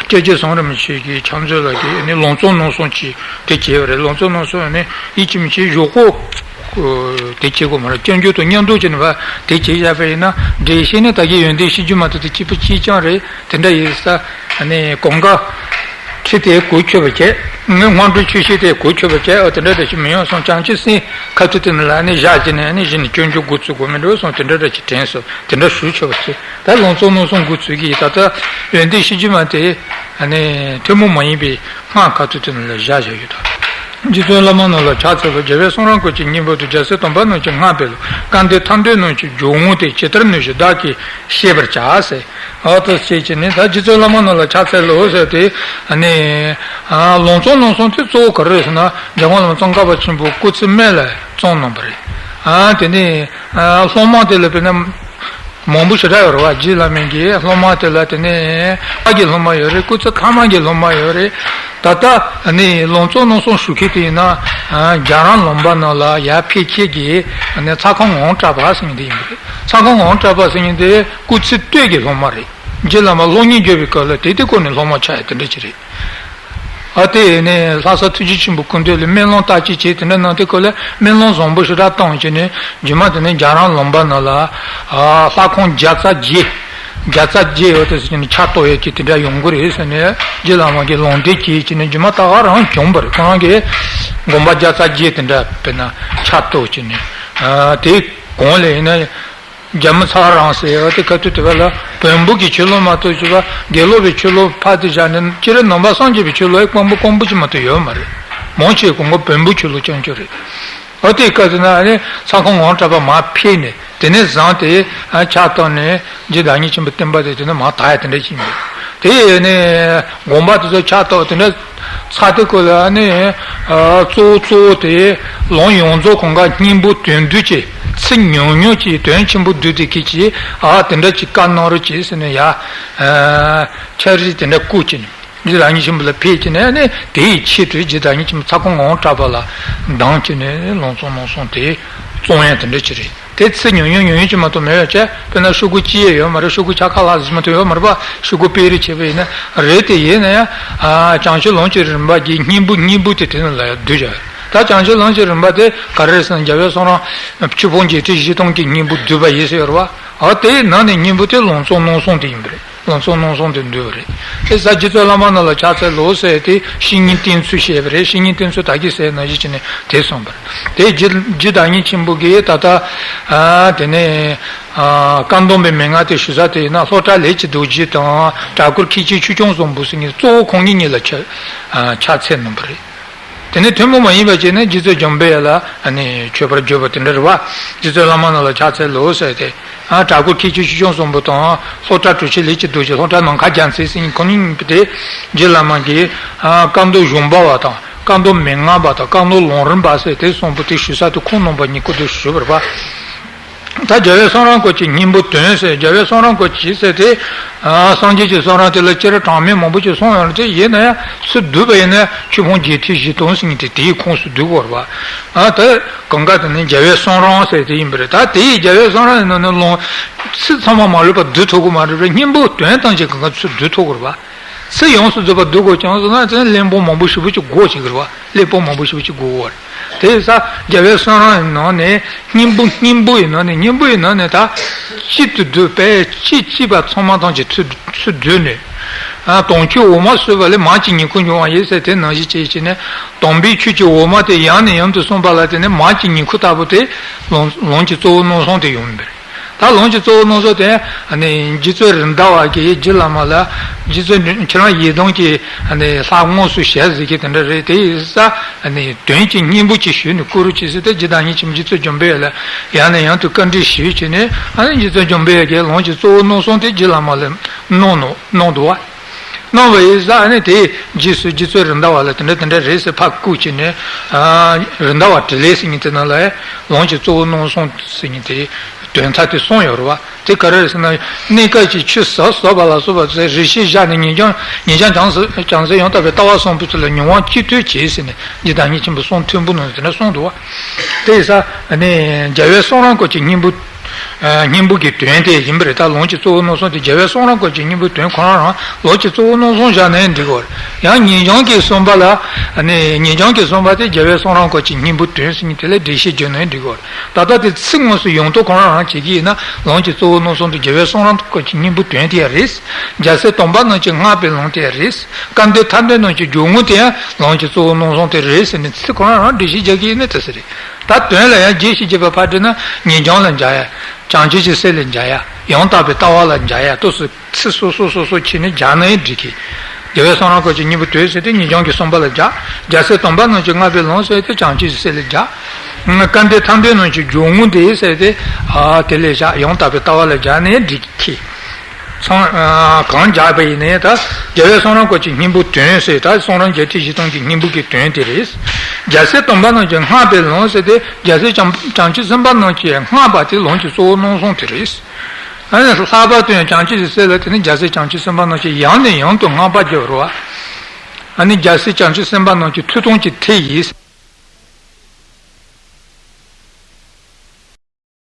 སྐྱབས་རྗེ་ཟམ་རིན་པོ་ཆེ་གིས་ཕྱག་མཛོད་ལགས་ཀྱིས་ནི་ལམ་གཙོ་རྣམ་གསུམ་ཅིག་དེ་བྱས་པ་རེད། ལམ་གཙོ་རྣམ་གསུམ་ནི་ཡིད་ཀྱིས་མི་བྱེད་གཞོགས་འཁོར་དེ་བྱེད་དགོས་མ་རེད། སྐྱབས་འཇུག་དང་མཉམ་དུ་བྱས་ནས་བ་དེ་བྱས་བཞག་པ་ཡིན་ན། འགྲེལ་བཤད་ནི་ད་གིན་ཡོན་ཏན་གཞིར་གྱུར་མ་གཏོགས་དེ་གཅིག་པ་གཅིག་རྐྱང་རེད། དེ་འདྲ་ཡིན་ཙང་ནི་གང་ག་ཁྲིད་དེ་གོ་ཆོད་པ་བྱས། ངས་སྔོན་འགྲོའི་ཆོས་བཤད་དེ་གོ་ཆོད་པ་བྱས། འོ་དེ་འདྲ་འདྲ་ཞིག་མི་ཡོང་སོང་། བྱང་ཆུབ་སེམས་ཁ་ཐུག་དེ་ནི་ལ་ནི་བཞག་བྱས་ནས་ནི་གཞི་ནས་སྐྱབས་འཇུག་འགོ་ཚུགས་དགོས་མི་འགྲོ་སོང་། དེ་འདྲ་འདྲ་ཞིག་དྲན་སོང་། དེ་འདྲ་ཞུ་ཆོག་པ་བྱས། ད་ལམ་གཙོ་རྣམ་གསུམ་འགོ་ཚུགས་ཀྱི་ཡིན། ད་ལྟ་ཡོན་ཏན་གཞིར་གྱུར་མ་དེ་ཨ་ནི་ཐུན་མོང་མ་ཡིན་པའི་སྔགས་ཁ་ཐུག་དེ་ནི་ལ་བཞག་བཞག་ཡོད་དོ། རྗེ་བཙུན་བླ་མ་རྣམས་ལ་ཕྱག་འཚལ་ལོ། རྒྱལ་བའི་གསུང་རབ་ཀུན་གྱི་སྙིང་པོ་དང་། རྒྱལ་སྲས་སྡོམ་པ་རྣམས་ཀྱི་སྔགས་འབེབས་ལོ། སྐལ་ལྡན་ཐར་འདོད་རྣམས་ཀྱི་སྦྱོར་དངོས་ཏེ། ཇི་ལྟར་ནུས་ཤིང་བདག་གིས་ཤེས་པར་བྱ་ཟེར། ཨ་ཏོ་ཞེས་བྱས་ནས་ད་རྗེ་བཙུན་བླ་མ་རྣམས་ལ་ཕྱག་འཚལ་ལོ་ཟེར་ཏེ། ཨ་ནི་ཨ་ལམ་གཙོ་རྣམ་གསུམ་དེ་གཙོ་བོ་ག་རེ་རེད་ཟེར་ན། འཇམ་མགོན་བླ་མ་ཙོང་ཁ་པ་ཆེན་པོ་སྐུ་ཚེ་སྨད་ལ་བརྩམས་གནང་བ་རེད། ཨ་དེ་ནས་ཨ་སློབ་མ་དེ་ལ་དཔེར་ན་མང་པོ་ཞེ་དྲག་ཡོད་རེད་བ། རྗེ་བླ་མའི་གི་སློབ་མ་དེ་ལ་དེ་ནས་ཕ་གི་སློབ་མ་ཡོད་རེད། སྐུ་ཚེ་ཐ་མ་གི་སློབ་མ་ཡོད་རེད། ད་ལྟ་ཨ་ནི་ལམ་གཙོ་རྣམ་གསུམ་ཞུ་མཁན་དེ་ཡིན་ན། ཨ་རྒྱ་རང་ལུང་པ་ནང་ལ་ཡར་ཕེབས་མཁན་གྱི་ཨ་ནི་ཚ་ཁང་ངག་དབང་གྲགས་པ་ཟེར་མཁན་དེ་ཡིན་པ་རེད། ཚ་ཁང་ངག་དབང་གྲགས་པ་ཟེར་མཁན་དེ་སྐུ་ཚེ་སྟོད་ཀྱི་སློབ་མ་རེད། རྗེ་བླ་མ་སློབ་གཉེར་བརྒྱབ་པའི་སྐབས་ལ་དེ་དེ་སྐོར་ནས་སློབ་མ་ཆགས་ཡ་དེ་འདྲ་ཅིག་རེད། ཨ་དེ་ནས་ལྷ་ས་ཐུགས་རྗེ་ཆེན་པོ་སྐུ་མདུན་ལ་སྨོན་ལམ་བརྟག་དཔྱད་བྱས། དེ་འདྲ་གནང་དུས་སྐབས་ལ་སྨོན་ལམ་བཟང་པོ་ཞེ་དྲག་བཏང་བྱས་ནས། རྗེས་མ་དེ་ནས་རྒྱ་རང་ལུང་པ་ནང་ལ་ཨ་ལྷ་ཁང་བརྒྱ་རྩ་བརྒྱད། བརྒྱ་རྩ་བརྒྱད་ཡོད་དེ་ཟེར་ནས་ཕྱག་གཏོགས་ཡོད་ཀྱི་དེ་འདྲ་ཡོང་གི་རེད་ཟེར་ནས། རྗེ་བླ་མ་གིས་ལམ་སྟོན་བྱས་བྱས་ནས། རྗེས་མ་ད་ག་རང་བྱུང་བ་རེད། ཁོ་རང་གིས་དགོན་པ་བརྒྱ་རྩ་བརྒྱད་དེ་འདྲ་དཔེར་ན་ཕྱག་གཏོགས་བྱས་ནས། ཨ་དེ་གོང་ལ་ཡིན་ན། རྒྱ་མི་ཚ་རང་ཟེར་ཡ་དེ་ཁ་ཐུག་དེ་བ་ལ་བོན་པོ་གི་ཆོས་ལུགས་མ་གཏོགས་བྱས་པ། དགེ་ལུགས་པའི་ཆོས་ལུགས་ཕར་དེ་བཞག་ནས། སྤྱིར་ནང་པ་སངས་རྒྱས་པའི་ཆོས་ལུགས་ཡང་དཀོན་པོ་དཀོན་པོ་ཅིག་མ་གཏོགས་ཡོད་མ་རེད། མང་ཆེ་གང་ག་བོན་པོ་ཆོས་ལུགས་རྐྱང་རྐྱང་རེད། ཨ་དེའི་སྐབས་དེ་ན་ཨ་ནི་ཚ་ཁང་ངག་དབང་གྲགས་པ་མར་ཕེབས་ནས། དེ་ནས་བཟུང་སྟེ་ཨ་ཕྱག་བཏབ་ནས་རྗེ་བདག་ཉིད་ཆེན་པོའི་བསྟན་པ་དེ་དེ་ནས་མར་དར་ཡ་དེ་འདྲ་ཞིག་ཡིན། དེ་ནས་དགོན་པ་དེ་ཚོ་ཕྱག་བཏབ་དེ་འདྲ་ཚར་དུས་སྐབས་ལ་ནི། ཨ་གཙོ་བོ་གཙོ་བོ་དེ་ལམ་ཡོངས་རྫོགས་གང་ག་སྙིང་པོ་དོན་བསྡུས་ཀྱི་ཚིག་ཉུང་ཉུང་གི་དོན་ཆེན་པོ་བསྡུས་ཏེ་སྐད་ཅིག་ཨ་དེ་འདྲ་ཅིག་བཀའ་གནང་རོགས་གྱིས་ཟེར་ནས་ཡ། ཨ་ཕྱག་བྲིས་དེ་འདྲ་བསྐུར་གྱིས་ནས། རྗེ་བདག་ཉིད་ཆེན་པོ་ལ་ཕེབས་ཀྱིས་ནས་ནི། དེའི་ཆེད་དུ་རྗེ་བདག་ཉིད་ཆེན་པོ་ཚ་ཁང་ངག་དབང་གྲགས་པ་ལ་གདམས་ཀྱིས་ནས་ལམ་གཙོ་རྣམ་གསུམ་དེ་རྩོམ་ཡ་དེ་འདྲ་ཅིག་རེད། དེ་ཚིག་ཉུང་ཉུང་ཉུང་ཉུང་ཅིག་མ་གཏོགས་མེད་པ་བྱས། དཔེར་ན་ཤོག་གུ་གཅིག་ཡང་ཡོད་མ་རེད། ཤོག་གུ་ཆ་ཁ་ལྷག་ཟིག་མ་གཏོགས་ཡོད་མ་རེད་པ། ཤོག་གུ་དཔེ་རིས་བྱས་པ་ཡིན་ན་རེད། དེ་ཡིན་ན་ཡང་ཨ་བྱང་ཆུབ་ལམ་གྱི་རིམ་པ་གི་སྙིང་པོ་སྙིང་པོ་དེ་དེ་ནང་ལ་ཡང་བསྡུས་བཞག་ཡོད། ད་བྱང་ཆུབ་ལམ་གྱི་རིམ་པ་དེ་ག་རེ་རེད་ཟེར་ན། རྒྱལ་བའི་གསུང་རབ་ཆོས་ཕུང་བརྒྱད་ཁྲི་བཞི་སྟོང་གི་སྙིང་པོ་བསྡུས་པ་ཡིན་ཟེར་ཡོད་རེད་པ། ཨ་དེའི་ནང་ནས་སྙིང་པོ་དེ་ལམ་གཙོ་རྣམ་གསུམ་དེ་ཡིན་པ་རེད། ལམ་གཙོ་རྣམ་གསུམ་དེ་འདུས་པ་རེད། དེ་ས་རྗེ་བཙུན་བླ་མ་རྣམས་ལ་ཕྱག་འཚལ་ལོ་ཟེར་ཏེ་བཤེས་གཉེན་བསྟེན་ཚུལ་བཤད་པ་རེད། བཤེས་གཉེན་བསྟེན་ཚུལ་ད་གིན་ཟེར་ནང་བཞིན་བྱས་ནས་དེ་གསུངས་པ་རེད། དེ་རྗེ་རྗེ་བདག་ཉིད་ཆེན་པོ་གིས་ད་ལྟ་ཨ་དེ་ནས་ཨ་བཀའ་གདམས་པའི་མན་ངག་དེ་ཞུ་ས་དེ་ཡིན་ན། ལྷོ་བྲག་ལས་ཀྱི་རྡོ་རྗེ་དང་། གྲྭ་སྐོར་མཁས་བྱེད་ཆོས་སྐྱོང་བཟང་པོ་ཟེར་མཁན་གཙོ་བོ་ཁོང་གཉིས་གཉིས་ལ་ཕྱག་ཨ་ཕྱག་འཚལ་གནང་བ་རེད། དེ་ནས་ཐུན་མོང་མ་ཡིན་པ་བྱས་ན་རྗེ་བཙུན་འཇམ་དཔལ་དབྱངས་ལ་ཨ་ནི་མཆོད་པར་བརྗོད་པ་དེ་འདྲ་རེད་པ། རྗེ་བཙུན་བླ་མ་རྣམས་ལ་ཕྱག་འཚལ་ལོ་ཟེར་ཏེ། ཨ་གྲྭ་སྐོར་མཁས་བྱེད་ཆོས་སྐྱོང་བཟང་པོ་དང་། ལྷོ་བྲག་གྲུབ་ཆེན་ལས་ཀྱི་རྡོ་རྗེ། ལྷོ་བྲག་ནམ་མཁའ་རྒྱལ་མཚན་ཟེར་མཁན་ཁོང་གཉིས་དེ་རྗེ་བླ་མ་གིས་ཨ་བཀའ་གདམས་གཞུང་པ་བ་དང་། བཀའ་གདམས་མན་ངག་པ་དང་། བཀའ་གདམས་ལམ་རིམ་པ་ཟེར་དེ་གསུམ་པོ་དེ་ཞུ་ས་དེ་ཁོང་རྣམ་པ་གཉིས་སྐུ་མདུན་ཞུས་པ་རེད་པ། ད་རྒྱལ་བའི་གསུང་རབ་སྐོར་གྱི་སྙིང་པོ་དོན་ཟེར། རྒྱལ་བའི་གསུང་རབ་སྐོར་གྱི་ཟེར་དེ། ཨ་སངས་རྒྱས་ཀྱི་གསུང་རབ་དེ་ལ་སྤྱིར་གྲངས་མེད་མང་པོ་ཅིག་གསུངས་ཡོད་རེད། དེ་ཡིན་ན་ཡང་ཚུར་བསྡུས་པ་ཡིན་ན་ཆོས་ཕུང་བརྒྱད་ཁྲི་བཞི་སྟོང་ཟེར་མཁན་དེ་དེའི་ཁོངས་སུ་བསྡུ་དགོས་རེད་པ། ཨ་ད་གང་ག་དེ་ནི་རྒྱལ་བའི་གསུང་རབ་ཟེར་དེ་ཡིན་པ་རེད། ད་དེ་ཡི་རྒྱལ་བའི་གསུང་རབ་ཡི་ནང་ནས་ལོང་ཚིག་ཚང་མ་མ་ལུས་པ་བསྡུ་ཐུབ་ཀྱི་མ་རེད་པས། སྙིང་པོ་དོན་ཐམས་ཅད་གང་ག་ཚུར་བསྡུ་ཐུབ་ཀྱི་རེད་པ། ཚིག་ཡོངས་སུ་རྫོགས་པ་བསྡུ་དགོས་ཀྱང་ཟེར་ན། དེ་ནི་གླེགས་བམ་མང་པོ་ཞེ་པོ་ཅིག་དགོས་བྱེད་ཀྱི་རེད་པ། གླེགས་བམ་མང་པོ་ཞེ་པོ་ཅིག་དགོས་ཀྱི་རེད། དེ་ཡིན་ཙང་རྒྱལ་བའི་གསུང་རབ་ཡི་ནང་ནས་སྙིང་པོ་སྙིང་པོ་ཡི་ནང་ནས། སྙིང་པོ་ཡི་ནང་ནས་ད་ གཅིག་ཏུ་བསྡུས་པས་གཅིག་གཅིག་པ་ཚང་མ་ཐམས་ཅད་ཚུར་ཚུར་བསྡུས་ནས། ཨ་དམ་ཆོས་འོག་མ་ཟེར་བ་ལས་མར་གྱི་ཉིང་ཁུ་འབྱུང་བ་ཡིན་ཟེར། དེ་ནང་བཞིན་བྱས་བྱས་ནས་དམ་པའི་ཆོས་ཀྱི་འོག་མ་དེ་ཡང་ནས་ཡང་དུ་གསུངས་པ་ལ་བརྟེན་ནས་མར་གྱི་ཉིང་ཁུ་ལྟ་བུ་དེ་ལམ་ལམ་གྱི་གཙོ་བོ་རྣམ་གསུམ་དེ་ཡོང་བ་རེད། ད་ལམ་གྱི་གཙོ་བོ་རྣམ་གསུམ་དེ་ནི་རྗེ་བཙུན་རེད་མདའ་བ་གིས་རྗེ་བླ་མ་ལ། རྗེ་བཙུན་ཁྱེད་རང་ཡི་དམ་གྱི་ལྷ་དངོས་སུ་ཞལ་གཟིགས་ཀྱི་དེ་འདྲ་རེད། དེ་ཡིན་ཙང་དོན་གྱི་སྙིང་པོ་ཅིག་ཞུས་ནས་བསྐུར་རོགས་གྱིས་ཟེར་ཏེ། རྗེ་བདག་ཉིད་ཆེན་པོ་རྗེ་བཙུན་འཇམ་དཔལ་ལ་ཡང་ནས་ཡང་དུ་བཀའ་འདྲི་ཞུས་བྱས་ནས། ཨ་ནི་རྗེ་བཙུན་འཇམ་དཔལ་གྱིས་ལམ་གྱི་གཙོ་བོ་རྣམ་གསུམ་དེ་རྗེ་བླ་མ་ལ་གནང་ནོ་གནང་འདུག་བ། གནང་བ་ཡིན་ཙང་ཨ་ནི་དེ་རྗེས་སུ་རྗེ་བཙུན་རེད་མདའ་བ་ལ་དེ་འདྲ་དེ་འདྲ་རེད་ཟེར་ཕར་བསྐུར་བྱས་ནས། ཨ་རེད་མདའ་བ་དྲི་ལན་ཟེར་མཁན་དེ་ནང་ལ་ལམ་གྱི་གཙོ་བོ་རྣམ་གསུམ་ཟེར་མཁན་དེ་དོན་དག་དེ་གསུངས་ཡོད་རེད་བ། དེ་ག་རེ་རེད་ཟེར་ན། གནས་སྐབས་ཀྱི་ཆོས་ཟབ་ཟབ་པ་ལ་སོགས་པ་ཚོས་རེ་ཞིག་བཞག་ནས་ཉིན་འགྱངས་ཉིན་འགྱངས་བྱང་སེམས་ཡང་དག་པའི་ལྟ་བ་གསུམ་པོ་ཚོ་ལ་མྱོང་བ་གཅིག་ལྟོས་བྱེད་ཟེར་ནས་རྗེ་བདག་ཉིད་ཆེན་པོ་གསུང་ཐོས་པོ་ནང་དེ་འདྲ་གསུངས་འདུག་བ། དེ་ཡིན་ཙང་ནི་རྒྱལ་བའི་གསུང་རབ་སྐོར་གྱི་སྙིང་པོ། སྙིང་པོ་གི་དོན་དེ་ཡིན་པ་རེད། ད་ལམ་གྱི་གཙོ་བོ་རྣམ་གསུམ་དེ་རྒྱལ་བའི་གསུང་རབ་སྐོར་གྱི་སྙིང་པོའི་དོན་ཁོ་རང་རང་ལམ་གྱི་གཙོ་བོ་རྣམ་གསུམ་བཞག་ནའི་འགྲིག་གོ། ཡང་ཉིན་འགྱངས་ཀྱི་གསུམ་པ་ལ། ནི་ཉིན་འགྱངས་ཀྱི་གསུམ་པ་དེ་རྒྱལ་བའི་གསུང་རབ་སྐོར་གྱི་སྙིང་པོའི་དོན་ཟེར་མཁན་དེ་ལ་འགྲེལ་བཤད་བརྒྱབ་ནའི་འགྲིག་གོ། ད་ལྟ་དེ་ཚིག་དངོས་སུ་ཡོང་དོན་ཁོ་རང་རང་བྱེད་ཀྱི་ཡིན་ན། ལམ་གྱི་གཙོ་བོ་རྣམ་གསུམ་དེ་རྒྱལ་བའི་གསུང་རབ་སྐོར་གྱི་སྙིང་པོའི་དོན་དེ་རེད། རྒྱལ་སྲས་སྡོམ་པ་རྣམས་ཀྱིས་བསྔགས་པའི་ལམ་དེ་རེད། སྐལ་ལྡན་ཐར་འདོད་རྣམས་ཀྱི་སྦྱོར་དངོས་དེ་ཡང་ལམ་གྱི་གཙོ་བོ་རྣམ་གསུམ་དེ་རེད་ཟེར་ནས་ཚིག་ཁོ་རང་རང་འགྲེལ་བཤད་རྒྱག་གི་ཡིན་ན་དེ་ཟེར་རེད། ད་དོན་ལ་ཡང་རྒྱས་ཤིག་རྒྱས་པ་ཕར་བྲིས་ན། ཉིན་འགྱངས་ལ་འཇགས་ཡ། བྱང་ཆུབ་ཀྱི་སེམས་ལ་འཇགས་ཡ། ཡང་དག་པའི་ལྟ་བ་ལ་འཇགས་ཡ། ཏོག་ཙམ་ཚིག་སོ་སོ་སོ་སོ་བྱས་ནས་སྦྱར་ནའི་འགྲིག་གི། རྒྱལ་བའི་གསུང་རབ་སྐོར་གྱི་སྙིང་པོའི་དོན་ཟེར་ཏེ་ཉིན་འགྱངས་ཀྱི་གསུམ་པ་ལ་སྦྱར། རྒྱལ་སྲས་སྡོམ་པ་རྣམས་ཀྱིས་བསྔགས་པའི་ལམ་ཟེར་ཏེ་བྱང་ཆུབ་ཀྱི་སེམས་ལ་སྦྱར། སྐལ་ལྡན་ཐར་འདོད་རྣམས་ཀྱི་སྦྱོར་དངོས་དེ་ཟེར་ཏེ། ཨ་དེ་ལ་བཞག། ཡང་དག་པའི་ལྟ་བ་ལ་སྦྱར་ནའི་འགྲིག་གི། ཚང་ཨ་གང་སྦྱར་བ་ཡིན་ནའི་ད། རྒྱལ་བའི་གསུང་རབ་སྐོར་གྱི་སྙིང་པོའི་དོན་ཟེར། ད་གསུང་རབ་བརྒྱད་ཁྲི་བཞི་སྟོང་གི་སྙིང་པོ་གི་དོན་དེ་རེད། རྒྱལ་སྲས་སྡོམ་པ་རྣམས་ཀྱིས་བསྔགས་པའི་ལམ་ཟེར་ཏེ། རྒྱལ་སྲས་བྱང་བྱང་ཆུབ་སེམས་དཔའ་རྣམས་ཀྱིས་བསྔགས་པ་དེ་ལམ་གྱི་གཙོ་བོ་རྣམ་གསུམ་དེ་རེད། ཨ་ནི་ལྷག་པར་དུ་ཡང་བྱང་ཆུབ་ཀྱི་སེམས་ལ་དེ་ནི་རྒྱལ་སྲས་བྱང་ཆུབ་སེམས་དཔའ་རྣམས་ཀྱིས་ཡང་ནས་ཡང་དུ་བསྔགས་པ་བརྒྱབ་རོ། ཨ་ནི་རྒྱལ་སྲས་བྱང་ཆུབ་སེམས་དཔའ་རྣམས་ཀྱི་མཐུ་སྟོབས་ཀྱི་མཐུ་ཡིས།